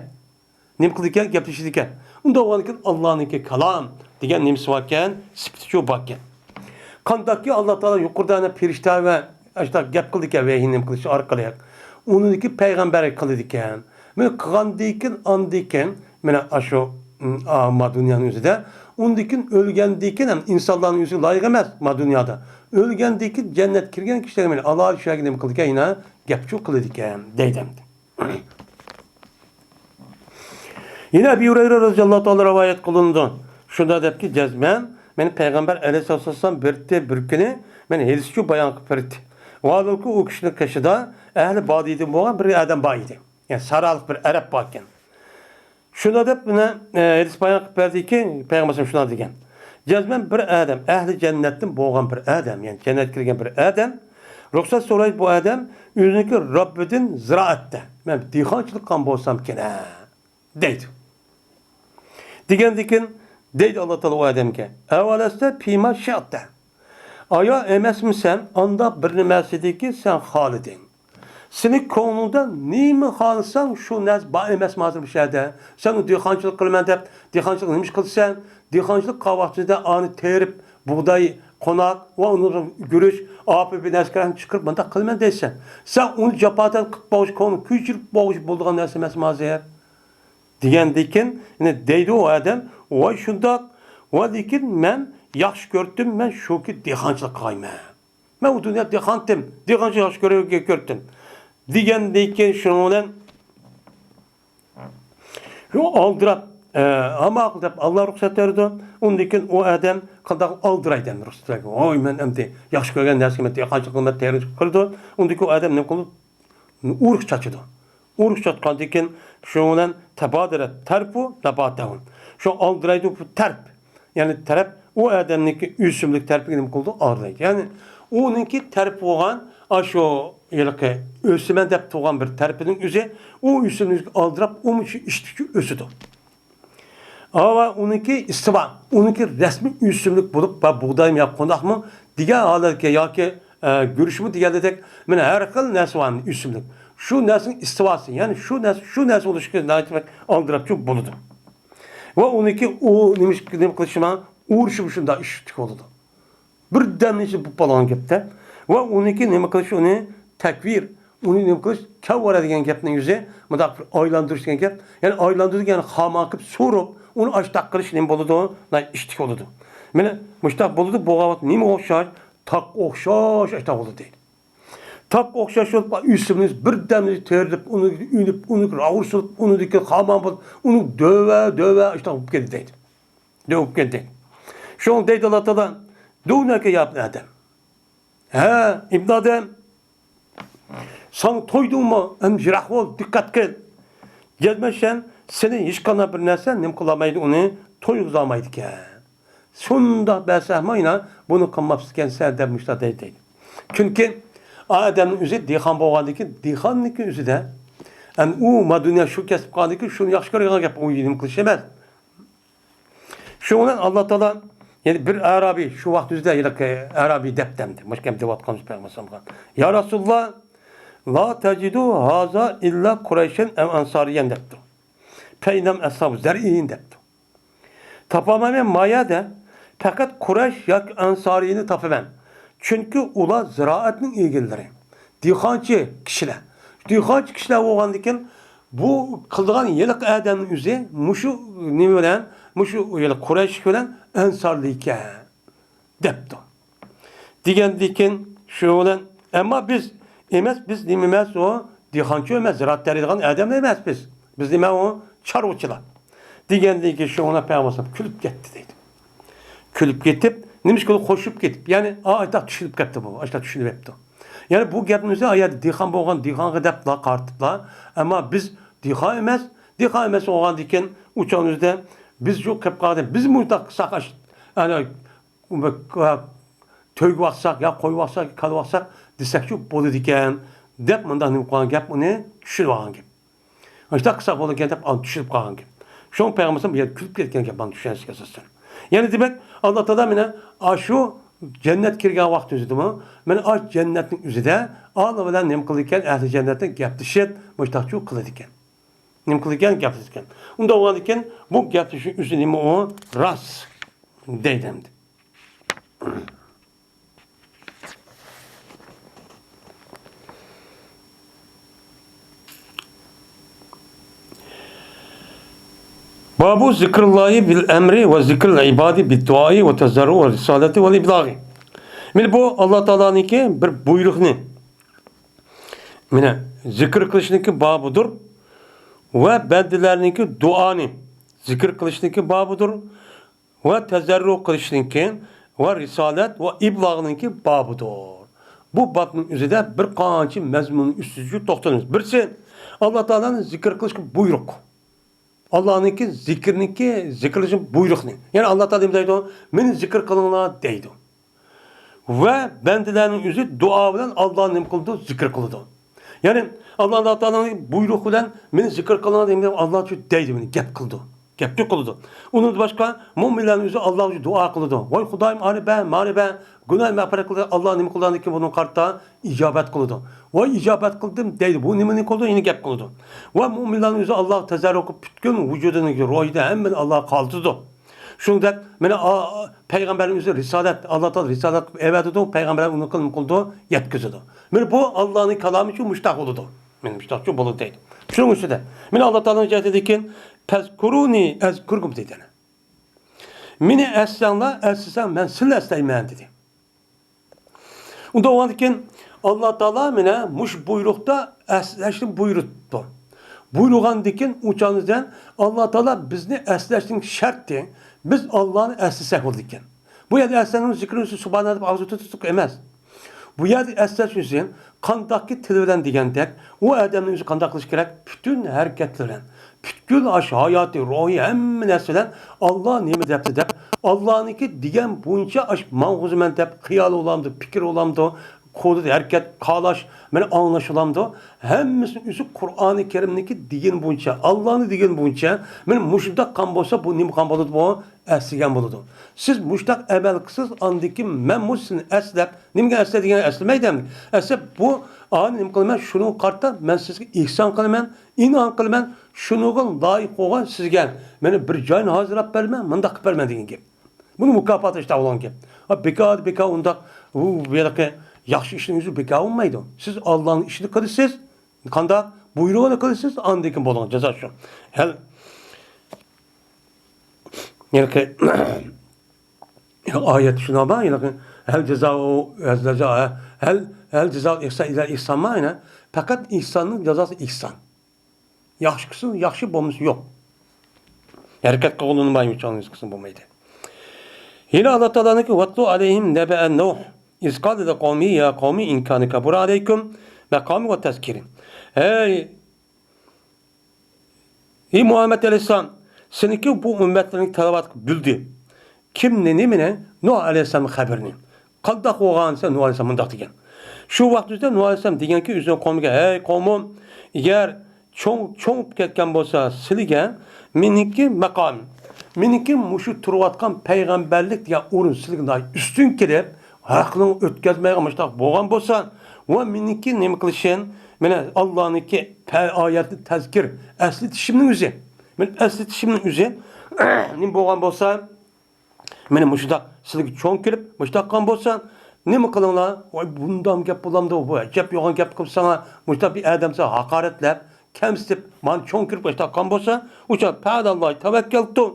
نېمە قىلىدىكەن؟ گەپلىشىدىكەن. ئۇنداق بولغاندىكىن، ئاللانىڭكى كالام دېگەن نېمىسى باركەن؟ سۈپىتىچۇ باركەن. قانداقكى ئاللا تائالا يۇقىرىدا ئەنە پەرىشتە ۋە ئاشۇنداق گەپ قىلىدىكەن، ۋەھىي نېمە قىلىش ئارقىلىق. ئۇنىڭدىكى پەيغەمبەر قىلىدىكەن. مانا قىلغاندىكىن، ئاندىكىن، مانا ئاشۇ، ئا، ما دۇنيانىڭ ئۆزىدە. ئۇندىكىن ئۆلگەندىكىن ھەم ئىنسانلارنىڭ ئۆزىگە لايىق ئەمەس، ما دۇنيادا. ئۆلگەندىكىن جەننەتكە كىرگەن كىشىلەرگە مانا ئاللا شۇ يەرگە نېمە قىلىدىكەن؟ يەنە گەپچۇ قىلىدىكەن، دەيدۇ ئەمدى. يەنە ئەبى ھۇرەيرە رەزىياللاھۇ تائالا رىۋايەت قىلىنىدۇ. شۇنداق دەپتۇ، جەزمەن مېنى پەيغەمبەر ئەلەيھىسسالام بىرتى بىر كۈنى مېنى ھېلىسىچۇ بايان قىلىپ بېرىتتى. ۋاھالەنكى، ئۇ كىشىنىڭ قېشىدا ئەھلى بادىيدىن بولغان بىر ئادەم بار ئىدى. يەنى سارالىق بىر ئەرەب بار ئىكەن. شۇنداق دەپ مانا، ئە، ھەدىس بايان قىلىپ بەردىكى، پەيغەمبەر شۇنداق دېگەن. جەزمەن بىر ئادەم، ئەھلى جەننەتتىن بولغان بىر ئادەم، يەنى جەننەتكە كىرگەن بىر ئادەم، رۇخسەت سورايدۇ بۇ ئادەم، ئۆزىنىڭكى رەببىدىن زىرائەتتە، مەن دېھقانچىلىق قىلغان بولسامكىن ھە، دەيدۇ. دېگەندىكىن، دەيدۇ ئاللا تائالا ئۇ ئادەمگە، ئەۋەلەستە پىما شىئتە. ئايا ئەمەسمىسەن ئانداق بىر نېمەسىدىكى سەن خالىدىڭ؟ سېنىڭ كۆڭلۈڭدە نېمە خالىساڭ، شۇ نەرسە بار ئەمەسمۇ ھازىر بۇ شەھەردە؟ سەن ئۇ دېھقانچىلىق قىلىمەن دەپ، دېھقانچىلىق نېمە ئىش قىلىسەن؟ دېھقانچىلىق قىلغان ۋاقتىڭىزدا ئانى تېرىپ، بۇغداي، قوناق ۋە ئۇنى گۈرۈچ، ئاپا بىر نەرسە چىقىرىپ، مۇنداق قىلىمەن دەيسەن. سەن ئۇنى جاپا تارتىپ قىلىپ بولغۇچە، كۆڭلۈڭ كۆچۈرۈپ بولغۇچە بولىدىغان نەرسە ئەمەسمۇ ھازىر؟ دېگەندىكىن، يەنە دەيدۇ ئۇ ئادەم، ۋاي شۇنداق، ۋە لېكىن مەن ياخشى كۆرۈپتىم، مەن شۇكى دېھقانچىلىق قىلغايمەن. مەن ئۇ دۇنيادا دېھقانتىم، دېھقانچىلىق ياخشى كۆرۈپ، كۆرۈپتىم. دېگەندىكىن شۇنىڭ بىلەن شۇ ئالدىراپ، ئە، ئاماقىل دەپ ئاللا رۇخسەت بېرىدۇ. ئۇندىن كېيىن ئۇ ئادەم قانداق ئالدىرايدۇ ئەمدى رۇخسەت بەرگەن. ۋاي مەن ئەمدى ياخشى كۆرگەن نەرسىگە مەن دېھقانچىلىق قىلىمەن، تېرىقچىلىق قىلىدۇ. ئۇندىن كېيىن ئۇ ئادەم نېمە قىلىدۇ؟ ئۇرۇق چاچىدۇ. ئۇرۇق چاچقاندىن كېيىن شۇنىڭ بىلەن تابادەرەت تەرپۇ ناباتەھۇ. شۇ ئالدىرايدۇ بۇ تەرپ. يەنى تەرەپ ئۇ ئادەمنىڭكى ئۆسۈملۈك تەرىپىگە نېمە قىلىدۇ؟ ئالدىرايدۇ. يەنى ئۇنىڭكى تەرىپى بولغان ئاشۇ ھېلىقى ئۆسىمەن دەپ تۇرغان بىر تەرىپىنىڭ ئۆزى ئۇ ئۆسۈملۈككە ئالدىراپ، ئۇمۇ شۇ ئىشتىكى ئۆسىدۇ. ئاۋا ئۇنىڭكى ئىستىۋا، ئۇنىڭكى رەسمىي ئۆسۈملۈك بولۇپ، با بۇغدايمۇ يا قوناقمۇ دېگەن ھالەتكە ياكى، ئە، گۈرۈچمۇ دېگەندەك، مانا ھەر خىل نەرسە بار ئۆسۈملۈك. شۇ نەرسىنىڭ ئىستىۋاسى، يەنى شۇ نەرسە، شۇ نەرسە بولۇشىغا ناھايىتى بەك ئالدىراپچۇ بولىدۇ. ۋە ئۇنىڭكى ئۇ نېمە، نېمە قىلىشى، ئۇرۇشىمۇ شۇنداق ئىشتىك بولىدۇ. بىردەمنىڭ ئىچىدە بولۇپ قالغان گەپتە. ۋە ئۇنىڭكى نېمە قىلىش، ئۇنى تەكۋىر، ئۇنى نېمە قىلىش، كەۋۋەرە دېگەن گەپنىڭ ئۆزى، مۇنداق بىر ئايلاندۇرۇش دېگەن گەپ. يەنى ئايلاندۇرۇش دېگەن خامان قىلىپ سورۇپ، ئۇنى ئاشتاق قىلىش نېمە بولىدۇ؟ ناھايىتى ئىشتىك بولىدۇ. مانا مۇشتاق بولىدۇ، بولغان ۋاقىت نېمىگە ئوخشاش؟ تاققا ئوخشاش ئاشتاق بولىدۇ دەيدۇ. تاققا ئوخشاش بولۇپ، ئۆسۈملۈك بىردەمدە تېرىلىپ، ئۇنى ئۈنۈپ، ئۇنى راۋۇر سېلىپ، ئۇنىڭدىكى خامان بولۇپ، ئۇنى دۆۋە، دۆۋە ئاشتاق بولۇپ كەتتى دەيدۇ. دۆۋە بولۇپ كەتتى. شۇڭا دەيدۇ ئاللا تائالا، دۇنياكە يا ئىبن ئادەم. ھە، ئىبن ئادەم، ساڭا تويدۇڭمۇ؟ ئەمدى يىراق بول، دىققەت قىل. جەزمەن سەن، سېنى ھېچقانداق بىر نەرسە نېمە قىلالمايدۇ، ئۇنى تويغۇزالمايدىكەن. شۇنداق بەرسەممۇ يەنە بۇنى قىلماپسىكەنسەن دەپ مۇشۇنداق دەيدۇ دەيدۇ. چۈنكى ئادەمنىڭ ئۆزى دېھقان بولغاندىن كېيىن، دېھقاننىڭكى ئۆزىدە، ئەمدى ئۇ ما دۇنيا شۇ كەسىپ قىلغاندىن كېيىن شۇنى ياخشى كۆرىدىغان گەپ، ئۇ نېمە قىلىش ئەمەس. شۇنىڭ بىلەن ئاللا تائالا يەنە بىر ئەرابىي، شۇ ۋاقىت ئۆزىدە ھېلىقى ئەرابىي دەپتۇ ئەمدى، مۇشۇ گەپ دەۋاتقان پەيغەمبەر ئەلەيھىسسالامغا، يا رەسۇلاللا، لا تەجىدۇ ھازا ئىللا قۇرەيشەن ئەۋ ئەنسارىيەن دەپتۇ. فەئىننەھۇم ئەسھابۇ زەرئىن دەپتۇ. تاپالمايمەن، ما يەردە پەقەت قۇرەيش ياكى ئەنسارىينى تاپىمەن. چۈنكى ئۇلار زىرائەتنىڭ ئىگىلىرى، دېھقانچى كىشىلەر. دېھقانچى كىشىلەر بولغاندىكىن، بۇ قىلىدىغان ھېلىقى ئادەمنىڭ ئۆزى مۇشۇ نېمە بىلەن، مۇشۇ ھېلىقى قۇرەيش بىلەن ئەنسارلىق ئىكەن، دەپتۇ. دېگەندىكىن، شۇ بىلەن، ئەمما بىز ئەمەس، بىز نېمە ئەمەس، ئۇ دېھقانچى ئەمەس، زىرائەت تېرىيدىغان ئادەملەر ئەمەس بىز. بىز نېمە ئۇ؟ چارۋىچىلار. دېگەندىن كېيىن شۇڭا پەيغەمبەر ئەلەيھىسسالام كۈلۈپ كەتتى دەيدۇ. كۈلۈپ كېتىپ، نېمە ئىش قىلدى؟ خوشۇپ كېتىپ، يەنى ئا-، ئاشۇنداق چۈشىنىپ كەپتۇ بۇ، ئاشۇنداق چۈشىنىۋەپتۇ. يەنى بۇ گەپنى ئۆزى ئايەت دېھقان بولغان دېھقانغا دەپلا قارىتىپلا، ئەمما بىز دېھقان ئەمەس، دېھقان ئەمەس بولغاندىن كېيىن ئۇ چاغنىڭ ئۆزىدە بىز شۇ قېلىپ قالدى، بىز مۇنداق قىلساق، ئاش-، ئەنە، تۆگە باقساق يا قوي باقساق، كالا باقساق دېسەكچۇ بولىدىكەن، دەپ مۇنداق نېمە قىلغان گەپ، ئۇنى چۈشىنىۋالغان گەپ. ئاشۇنداق قىلساق بولىدىكەن دەپ، ئاندىن چۈشىنىپ قالغان گەپ. شۇڭا پەيغەمبەر بۇ يەردە كۈلۈپ كەتكەن گەپ، مانا چۈشەنسىگە ئاساسەن. يەنى دېمەك، ئاللا تائالا مانا ئاشۇ جەننەتكە كىرگەن ۋاقتىمىزدىمۇ، مانا ئاشۇ جەننەتنىڭ ئۆزىدە ئاللا بىلەن نېمە قىلىدىكەن؟ ئەھلى جەننەتنىڭ گەپلىشىپ، مۇشتاقچۇ قىلىدىكەن. نېمە قىلىدىكەن؟ گەپلىشىدىكەن. ئۇنداق بولغاندىكىن بۇ گەپلىشىش ئۆزى نېمە ئۇ؟ راست دەيدۇ ئەمدى. بابۇ زىكرىللاھى بىل ئەمرى ۋە زىكرىل ئىبادى بىد دۇئائى ۋە تەزەررۇ ۋە رىسالەتى ۋەل ئىبلاغى. مانا بۇ ئاللا تائالانىڭكى بىر بۇيرۇقنى. مانا زىكىر قىلىشنىڭكى بابىدۇر ۋە بەندىلەرنىڭكى دۇئانى زىكىر قىلىشنىڭكى بابىدۇر. ۋە تەزەررۇ قىلىشنىڭكى ۋە رىسالەت ۋە ئىبلاغنىڭكى بابىدۇر. بۇ بابنىڭ ئۆزىدە بىر قانچە مەزمۇننىڭ ئۈستىگە توختىلىمىز. بىرسى، ئاللا تائالانى زىكىر قىلىشقا بۇيرۇق. ئاللانىڭكى زىكىرنىڭكى، زىكىرلىشىش بۇيرۇقنى. يەنى ئاللا تائالا نېمە دەيدۇ؟ مېنى زىكىر قىلىڭلار دەيدۇ. ۋە بەندىلەرنىڭ ئۆزى دۇئا بىلەن ئاللانى نېمە قىلىدۇ؟ زىكىر قىلىدۇ. يەنى، ئاللا تائالانىڭ بۇيرۇقى بىلەن مېنى زىكىر قىلىڭلار دېگەندە، ئاللا شۇ دەيدۇ، مېنى گەپ قىلىدۇ. گەپنى قىلىدۇ. ئۇنىڭدىن باشقا مۆمىنلەرنىڭ ئۆزى ئاللاغا دۇئا قىلىدۇ. ۋاي خۇدايىم، ئانى بەر، مانى بەر، گۇناھ مەغپىرەت قىل، ئاللا نېمە قىلغاندىن كېيىن بۇنىڭغا قارىتا ئىجابەت قىلىدۇ. ۋاي ئىجابەت قىلدىم دەيدۇ. بۇ نېمىنى قىلىدۇ؟ يەنە گەپ قىلىدۇ. ۋە مۆمىنلەرنىڭ ئۆزى ئاللاغا تەزەررۇ قىلىپ، پۈتكۈل ۋۇجۇدىنىڭ روھىدا ھەممىنى ئاللاغا قالدۇرىدۇ. شۇنىڭدەك، مانا، ئا-، پەيغەمبەرنىڭ ئۆزى رىسالەت، ئاللا تائالا رىسالەت قىلىپ ئەۋەتىدۇ، پەيغەمبەر ئۇنى قىل-، نېمە قىلىدۇ؟ يەتكۈزىدۇ. مانا بۇ ئاللانىڭ كالامى شۇ مۇشتاق بولىدۇ. مانا مۇشتاقچۇ بولىدۇ دەيدۇ. شۇنىڭ ئۈستىدە، مانا ئاللا تائالانىڭ ئايىتىدىكى، «فەزكۇرۇنى ئەزكۇركۇم» دەيدۇ يەنە. مېنى ئەسلەڭلار، ئەسلىسەڭ، مەن سىلىنى ئەسلەيمەن دېدى. ئۇنداق بولغاندىكىن، ئاللا تائالا مانا مۇشۇ بۇيرۇقتا ئەسلەشنى بۇيرۇپتۇ. بۇيرۇغاندىكىن، ئۇ چاغدىن ئاللا تائالا بىزنى ئەسلەشنىڭ شەرتى، بىز ئاللانى ئەسلىسەك بولىدىكەن. بۇ يەردە ئەسلەنىڭ زىكرىنى سۇبھانە دەپ ئاغزى تۇتۇق ئەمەس. بۇ يەردە ئەسلەش ئۈچۈن قانداقكى تىل بىلەن دېگەندەك، ئۇ ئادەمنىڭ ئۆزى قانداق قىلىشى كېرەك؟ پۈتۈن ھەرىكەتلىرى بىلەن، پۈتكۈل ئاشۇ ھاياتى، روھى، ھەممە نەرسە بىلەن ئاللا نېمە دەپتۇ دەپ، ئاللانىڭكى دېگەن بويىچە ئاشۇ ماڭغۇزىمەن دەپ خىيال بولامدۇ، پىكىر بولامدۇ، قولىدا ھەرىكەت، قالاش، مانا ئاڭلاش بولامدۇ؟ ھەممىسىنىڭ ئۆزى قۇرئانى كەرىمنىڭكى دېگىنى بويىچە، ئاللانىڭ دېگىنى بويىچە، مانا مۇشۇنداق قىلغان بولسا، بۇ نېمە قىلغان بولىدۇ بۇ؟ ئەسلىگەن بولىدۇ. سىز مۇشۇنداق ئەمەل قىلسىڭىز، ئاندىن كېيىن مەنمۇ سىزنى ئەسلەپ، نېمىگە ئەسلە دېگەن ئەسلىمەيدۇ ئەمدى. ئەسلەپ بۇ ئانى نېمە قىلىمەن؟ شۇنىڭغا قارىتا مەن سىزگە ئېھسان قىلىمەن، ئىنئام قىلىمەن، شۇنىڭغا لايىق بولغان سىزگە مانا بىر جاينى ھازىرلاپ بېرىمەن، مۇنداق قىلىپ بېرىمەن دېگەن گەپ. بۇنى مۇكاپاتلاشتا بولغان گەپ. ھا، بىكار، بىكار ئۇنداق، ئۇ بۇ يەردىكى ياخشى ئىشنىڭ ئۆزى بىكار بولمايدۇ. سىز ئاللانىڭ ئىشىنى قىلىسىز، قانداق؟ بۇيرۇغىنى قىلىسىز، ئاندىن كېيىن بولغان جازا شۇ. ھەل، ھېلىقى ئايەت شۇنداق بار، ھېلىقى ھەل جازاء، ھەل، ھەل جازاء ئىھسان ئىللا ئىھسان ما، يەنە پەقەت ئىھساننىڭ جازاسى ئىھسان. ياخشى قىلسا ياخشى، بولمىسا يوق. ھەرىكەت قىلغىلى ئۇنىمايمىز، چاڭ قىلسا بولمايدۇ. يەنە ئاللا تائالانىڭكى، «ۋەتلۇ ئەلەيھىم نەبەئە نۇھ، ئىز قالە لىقەۋمىھى يا قەۋمى ئىن كانە كەبۇرە ئەلەيكۇم مەقامى ۋە تەزكىرى.» ھەي، ئى مۇھەممەد ئەلەيھىسسالام، سېنىڭكى بۇ ئۈممەتلىرىڭگە تىلاۋەت قىلىپ بىلدى. كىمنى، نېمىنى؟ نۇھ ئەلەيھىسسالامنىڭ خەبىرىنى. قانداق بولغان دېسە، نۇھ ئەلەيھىسسالام مۇنداق دېگەن. شۇ ۋاقىت ئۆزىدە نۇھ ئەلەيھىسسالام دېگەنكى ئۆزىنىڭ قومىغا، ھەي قومۇم، ئەگەر چوڭ، چوڭىيىپ كەتكەن بولسا سىلىگە مېنىڭكى مەقام، مېنىڭكى مۇشۇ تۇرۇۋاتقان پەيغەمبەرلىك دېگەن ئورۇن سىلىگە ناھايىتى ئۈستۈن كېلىپ، ھەقنىڭ ئۆتكەزمەيدىغان مۇشۇنداق بولغان بولسا، ۋە مېنىڭكى نېمە قىلىشىم، مانا ئاللانىڭكى پە-، ئايەتنى تەزكىر، ئەسلىتىشىمنىڭ ئۆزى، مانا ئەسلىتىشىمنىڭ ئۆزى نېمە بولغان بولسا، مانا مۇشۇنداق سىلىگە چوڭ كېلىپ، مۇشۇنداق قىلغان بولسا، نېمە قىلىڭلار؟ ۋاي، بۇنداق گەپ بولامدۇ؟ بۇ ئەجەب يوغان گەپ قىلىپ ساڭا، مۇشۇنداق بىر ئادەم ساڭا ھاقارەتلەپ، كەمسىتىپ، مانا چوڭ كىرىپ مۇشۇنداق قىلغان بولسا، ئۇ چاغ فەئەلەللاھى تەۋەككەلتۇ.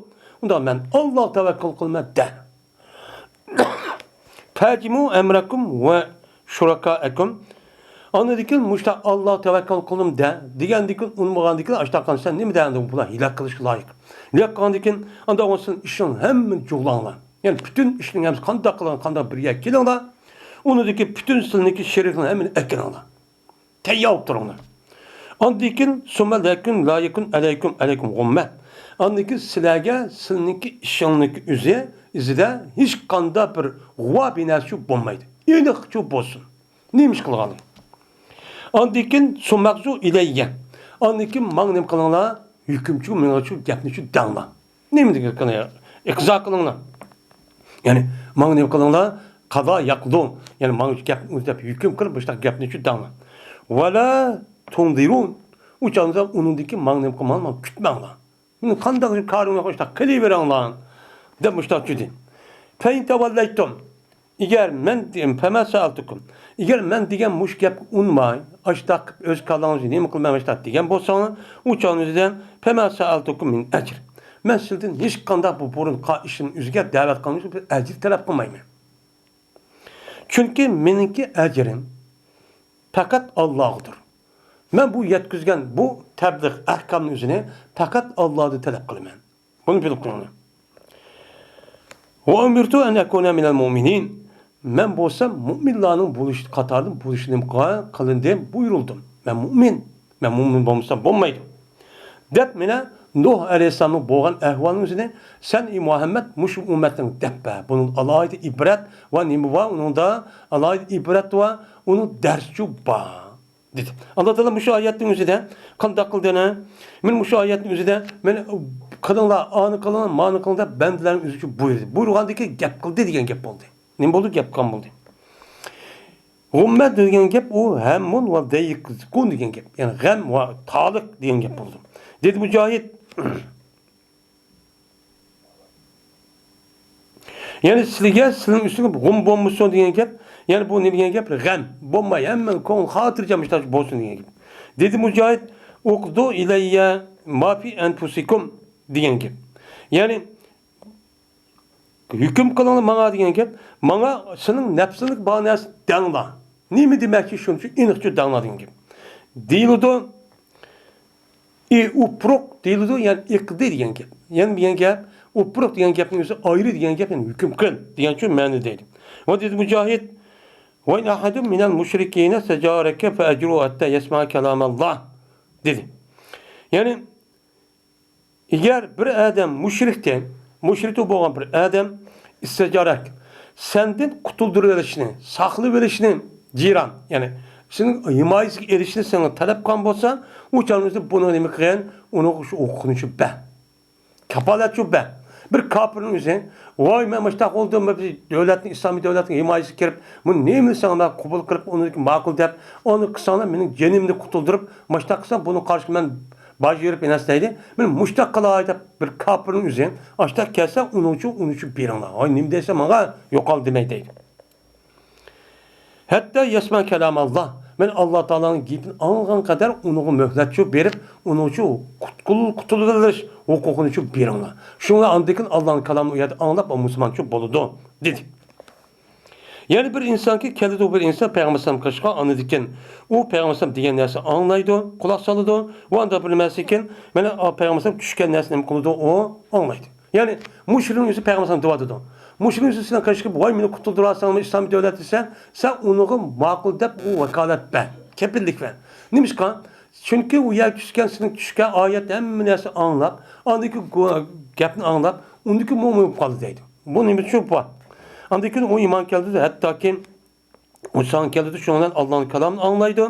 ئۇنداق مەن ئاللاغا تەۋەككۈل قىلىمەن دە. فەجمۇ ئەمرەكۇم ۋە شۇرەكائەكۇم. ئاندىن كېيىن مۇشۇنداق «ئاللاغا تەۋەككۈل قىلدىم» دە، دېگەندىن كېيىن ئۇنىمىغاندىن كېيىن ئاشۇنداق قىلسا نېمە دەڭدى؟ بۇلار ھىلاك قىلىشقا لايىق. ھىلاك قىلغاندىن كېيىن ئاندىن ئىشنىڭ ھەممىنى جۇغلاڭلار. يەنى پۈتۈن ئىشنىڭ ھەممىسى قانداق قىلغان، قانداق بىر يەرگە كېلىڭلار. ئۇنىڭدىكى پۈتۈن سىلىنىڭكى شېرىكلىرىنى ھەممىنى ئەكىرىڭلار. تەييار بولۇپ تۇرۇڭلار. ئاندىن كېيىن ثم لا يكن، لا يكن عليكم، عليكم غمة. ئاندىن كېيىن سىلەرگە سىلىنىڭكى ئىشىڭنىڭكى ئۆزى، ئىزىدە ھېچقانداق بىر غۇۋا بىر نەرسىچۇ بولمايدۇ. ئېنىقچۇ بولسۇن. نېمە ئىش قىلغانلىقى. ئاندىن كېيىن ثم اقضوا إلي. ئاندىن كېيىن ماڭا نېمە قىلىڭلار؟ ھۆكۈمچۇ، مېڭىچۇ، گەپنىچۇ دەڭلار. نېمە دېگەن گەپنى؟ ئىقزا قىلىڭلار. يەنى ماڭا نېمە قىلىڭلار؟ قضا يقضوا. يەنى ماڭا شۇ گەپنى ئۇ دەپ ھۆكۈم قىلىپ، مۇشۇنداق گەپنىچۇ دەڭلار. ولا تنظرون. ئۇ چاغدا ئۇنىڭدىن كېيىن ماڭا نېمە قىلماڭلار؟ ماڭا كۈتمەڭلار. مېنىڭ قانداق كارىم يوق، ئاشۇنداق قىلىۋېرىڭلار، دەپ مۇشۇنداق جۈدى. فإن توليتم، ئەگەر مەن، فما سألتكم، ئەگەر مەن دېگەن مۇشۇ گەپكە ئۇنىماي، ئاشۇنداق قىلىپ ئۆز كاللاڭىزنى نېمە قىلماي ئاشۇنداق دېگەن بولساڭلار، ئۇ چاغنىڭ ئۆزىدە فما سألتكم من أجر، مەن سىلىدىن ھېچقانداق بۇ بۇرۇن قىلغان ئىشىم ئۆزىگە دەۋەت قىلمىسام بىر ئەجىر تەلەپ قىلمايمەن. چۈنكى مېنىڭكى ئەجرىم پەقەت ئاللاغىدۇر. مەن بۇ يەتكۈزگەن بۇ تەبلىغ ئەھكامنىڭ ئۆزىنى پەقەت ئاللادىن تەلەپ قىلىمەن. بۇنى بىلىپ قويۇڭلار. وأمرت أن أكون من المؤمنين. مەن بولسام مۇئمىنلارنىڭ بولۇش، قاتارىدىن بولۇشنى قىلىندىم، بۇيرۇلدۇم. مەن مۇئمىن. مەن مۇئمىن بولمىسام بولمايدۇ. دەپ مانا نۇھ ئەلەيھىسسالامنىڭ بولغان ئەھۋالىنىڭ ئۆزىنى سەن، ئەي مۇھەممەد، مۇشۇ ئۈممەتنىڭ دەپ بەر. بۇنىڭ ئالاھىدە ئىبرەت ۋە نېمە بار؟ ئۇنىڭدا ئالاھىدە ئىبرەت ۋە ئۇنىڭ دەرسچۇ بار، دېدى. ئاللا تائالا مۇشۇ ئايەتنىڭ ئۆزىدە قانداق قىلدى ئەنە؟ مەن مۇشۇ ئايەتنىڭ ئۆزىدە مەن قىلىڭلار، ئانى قىلىڭلار، مانى قىلىڭلار دەپ بەندىلەرنىڭ ئۆزىچۇ بۇيرۇدى. بۇيرۇغاندىن كېيىن گەپ قىلدى دېگەن گەپ بولدى. نېمە بولدى؟ گەپ قىلغان بولدى. غۇممە دېگەن گەپ ئۇ ھەممۇن ۋە دەيقۇن دېگەن گەپ. يەنى غەم ۋە تالىق دېگەن گەپ بولىدۇ. دېدى مۇجاھىد. يەنى سىلىگە، سىلىنىڭ ئۈستىگە غۇم بولمىسۇن دېگەن گەپ. يەنى بۇ نېمە دېگەن گەپ؟ غەم بولماي، ھەممە كۆڭۈل خاتىرجەم مۇشۇنداق بولسۇن دېگەن گەپ. دېدى مۇجاھىد، ئۇقدۇ ئىلەييە ما في ئەنفۇسىكۇم دېگەن گەپ. يەنى ھۆكۈم قىلىڭلار ماڭا دېگەن گەپ. ماڭا سېنىڭ نەپسىڭدە بار نەرسە دەڭلار. نېمە دېمەكچى، شۇنچە ئېنىقچە دەڭلار دېگەن گەپ. دېيىلىدۇ. ئى ئۇپرۇق دېيىلىدۇ، يەنى ئېقىدى دېگەن گەپ. يەنە دېگەن گەپ، ئۇپرۇق دېگەن گەپنىڭ ئۆزى ئايرى دېگەن گەپ، يەنى ھۆكۈم قىل دېگەنچۇ مەنىدە دەيدۇ. ۋە دېدى مۇجاھىد، وإن أحد من المشركين استجارك فأجره حتى يسمع كلام الله دېدى. يەنى ئەگەر بىر ئادەم مۇشرىكتىن، مۇشرىكتىن بولغان بىر ئادەم ئىستىجارەك، سەندىن قۇتۇلدۇرۇۋېلىشنى، ساقلىۋېلىشنى، جىران، يەنى سېنىڭ ھىمايىسىگە ئېلىشنى سېنىڭ تەلەپ قىلغان بولسا، ئۇ چاغنىڭ ئۆزىدە بۇنىڭ نېمە قىلغىن؟ ئۇنىڭغا شۇ ھوقۇقنى شۇ بەر. كاپالەتچۇ بەر. بىر كاپىرنىڭ ئۆزى، ۋاي، مەن مۇشتاق بولدۇم، بىر دۆلەتنىڭ، ئىسلامىي دۆلەتنىڭ ھىمايىسىگە كىرىپ، بۇ نېمىنى ساڭا مەن قوبۇل قىلىپ، ئۇنى ماقۇل دەپ، ئۇنى قىلساڭلار، مېنىڭ جېنىمنى قۇتۇلدۇرۇپ، مۇشتاق قىلساڭ، بۇنىڭ قارشىسىغا مەن باج بېرىپ ئەمەس دەيدۇ. مەن مۇشتاق قىلاي دەپ بىر كاپىرنىڭ ئۆزى ئاشتاق كەلسە، ئۇنىڭچۇ، ئۇنىچۇ بېرىڭلار. ھاي، نېمە دەيسەن ماڭا؟ يوقال دېمەي دەيدۇ. ھەتتا يەسمە كەلاماللا. مەن ئاللا تائالانىڭ گېپىنى ئاڭلىغان قەدەر ئۇنىڭغا مۆھلەتچۇ بېرىپ، ئۇنىڭچۇ قۇتقۇل-، قۇتۇلۇۋېلىش ھوقۇقىنىچۇ بېرىڭلار. شۇڭا ئاندىن كېيىن ئاللانىڭ كالامىنى ئۇ يەردە ئاڭلاپ، ئۇ مۇسۇلمانچۇ بولىدۇ، دېدى. يەنى بىر ئىنسانكى كېلىدۇ، بىر ئىنسان پەيغەمبەر ئەلەيھىسسالام قېشىغا، ئاندىن كېيىن ئۇ پەيغەمبەر ئەلەيھىسسالام دېگەن نەرسە ئاڭلايدۇ، قۇلاق سالىدۇ، ۋە ئانداق بىر نەرسە ئىكەن، مانا، پەيغەمبەر ئەلەيھىسسالام چۈشكەن نەرسىنى نېمە قىلىدۇ، ئۇ ئاڭلايدۇ. يەنى مۇشرىكنىڭ ئۆزى پەيغەمبەر ئەلەيھىسسالام دەۋاتىدۇ. مۇشرىكنىڭ ئۆزى سېنىڭ قېشىغا كېلىپ، ۋاي، مېنى قۇتۇلدۇرالىساڭمۇ ئىسلامىي دۆلەت دېسە، سەن ئۇنىڭغا ماقۇل دەپ ئۇ ۋاكالەت بەر، كېپىللىك بەر. نېمىشقا؟ چۈنكى ئۇ يەرگە چۈشكەن، سېنىڭ چۈشكەن ئايەت ھەممە نەرسە ئاڭلاپ، ئاندىن كېيىن گۇ-، گەپنى ئاڭلاپ، ئۇندىن كېيىن مۇئمىن بولۇپ قالدى دەيدۇ. بۇ نېمە ئۈچۈن بار؟ ئاندىن كېيىن ئۇ ئىمان كەلتۈردى، ھەتتاكى ئۇ ساڭا كېلىدۇ، شۇنىڭ بىلەن ئاللانىڭ كالامىنى ئاڭلايدۇ.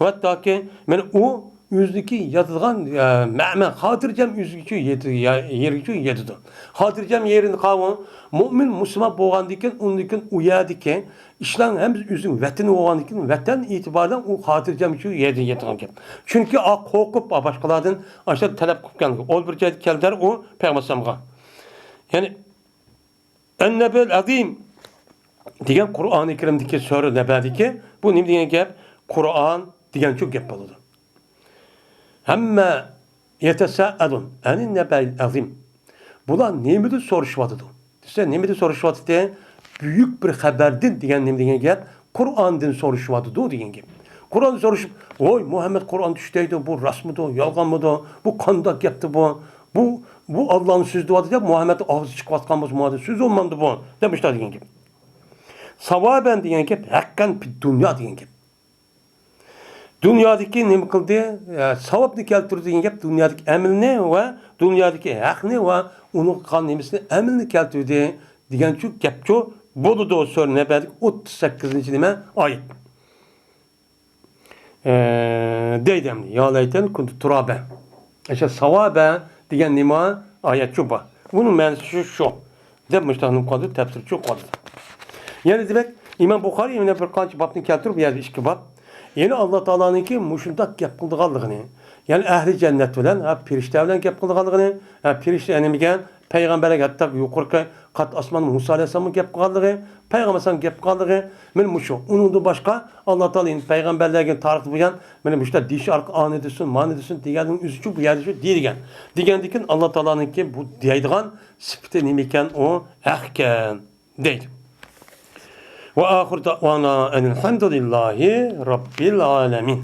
ۋە ھەتتاكى مانا ئۇ ئۆزىنىڭكى ياتىدىغان، ئە، مەمە، خاتىرجەم ئۆزىگىچۇ يېتى-، يا-، يېرىگىچۇ يېتىدۇ. خاتىرجەم يېرىنى قاۋۇ، مۇئمىن مۇسۇلمان بولغاندىن كېيىن، ئۇندىن كېيىن ئۇ يەردىكى ئىشلارنىڭ ھەممىسى ئۆزىنىڭ ۋەتىنى بولغاندىن كېيىن، ۋەتەن ئېتىبارىدا ئۇ خاتىرجەمچۇ يەردە يېتىدىغان گەپ. چۈنكى ئا، قورقۇپ، ئا، باشقىلاردىن ئاشۇ تەلەپ قىلىپ كەلگەن. ئۇ بىر جايدا كەلدى ئۇ پەيغەمبەر ئەلەيھىسسالامغا. يەنى ئەننەبەئىل ئەزىم دېگەن قۇرئانى كەرىمدىكى سۈرە نەبەدىكى بۇ نېمە دېگەن گەپ؟ قۇرئان دېگەنچۇ گەپ بولىدۇ. ھەممە يەتەسەئەلۇن ئەنىن نەبەئىل ئەزىم. بۇلار نېمىدىن سورىشىۋاتىدۇ؟ دېسە، نېمىدىن سورىشىۋاتىدۇ؟ بۈيۈك بىر خەۋەردىن دېگەن نېمە دېگەن گەپ؟ قۇرئاندىن سورىشىۋاتىدۇ دېگەن گەپ. قۇرئان سورىشىپ، ۋوي، مۇھەممەد قۇرئان چۈش دەيدۇ، بۇ راستمىدۇ، يالغانمىدۇ، بۇ قانداق گەپتۇ بۇ؟ بۇ، بۇ ئاللانىڭ سۆزى دەۋاتىدۇ دەپ، مۇھەممەد ئاغزى چىقىۋاتقان بولسا، مۇھەممەد سۆز بولمامدۇ بۇ؟ دەپ مۇشۇنداق دېگەن گەپ. ساۋابەن دېگەن گەپ، ھەققەن پىد دۇنيا دېگەن گەپ. دۇنيادىكى نېمە قىلدى؟ ئە، ساۋابنى كەلتۈردى دېگەن گەپ، دۇنيادىكى ئەمىلنى ۋە دۇنيادىكى ھەقنى ۋە ئۇنىڭغا قىلغان نېمىسىنى، ئەمىلنى كەلتۈردى دېگەنچۇ گەپچۇ بولىدۇ. سۈرە نەبەدىكى ئوتتۇز سەككىزىنچى نېمە؟ ئايەت. ئە، دەيدۇ ئەمدى، يا لەيتەنى كۇنتۇ تۇرابا. ئەشە ساۋابە دېگەن نېمە؟ ئايەتچۇ بار. بۇنىڭ مەنىسى شۇ، شۇ. دەپ مۇشۇنداق نېمە قىلدى، تەپسىرچۇ قىلدى. يەنە دېمەك، ئىمام بۇخارىي يەنە بىر قانچە بابنى كەلتۈرۈپ، بۇ يەردە ئىككى باب. يەنى ئاللا تائالانىڭكى مۇشۇنداق گەپ قىلىدىغانلىقىنى، يەنى ئەھلى جەننەت بىلەن، ھە، پىرىشتە بىلەن گەپ قىلىدىغانلىقىنى، ھە، پىرىشتە نېمىگە، پەيغەمبەرلەرگە ھەتتا يۇقىرىقى قات ئاسمان مۇسا ئەلەيھىسسالاممۇ گەپ قىلغانلىقى، پەيغەمبەر ئەلەيھىسسالام گەپ قىلغانلىقى، مانا مۇشۇ. ئۇنىڭدىن باشقا ئاللا تائالا ئەمدى پەيغەمبەرلەرگە تارىختا بولغان، مانا مۇشۇنداق دېيىش ئارقىلىق ئانى دېسۇن، مانى دېسۇن دېگەننىڭ ئۆزىچۇ بۇ يەردە شۇ دېيىلگەن. دېگەندىكىن ئاللا تائالانىڭكى بۇ دەيدىغان سۈپىتى نېمە ئىكەن، ئۇ ھەق ئىكەن دەيدۇ. ۋە ئاخىر دەئۋانا ئەنىل ھەمدۇلىللاھى رەببىل ئالەمىن.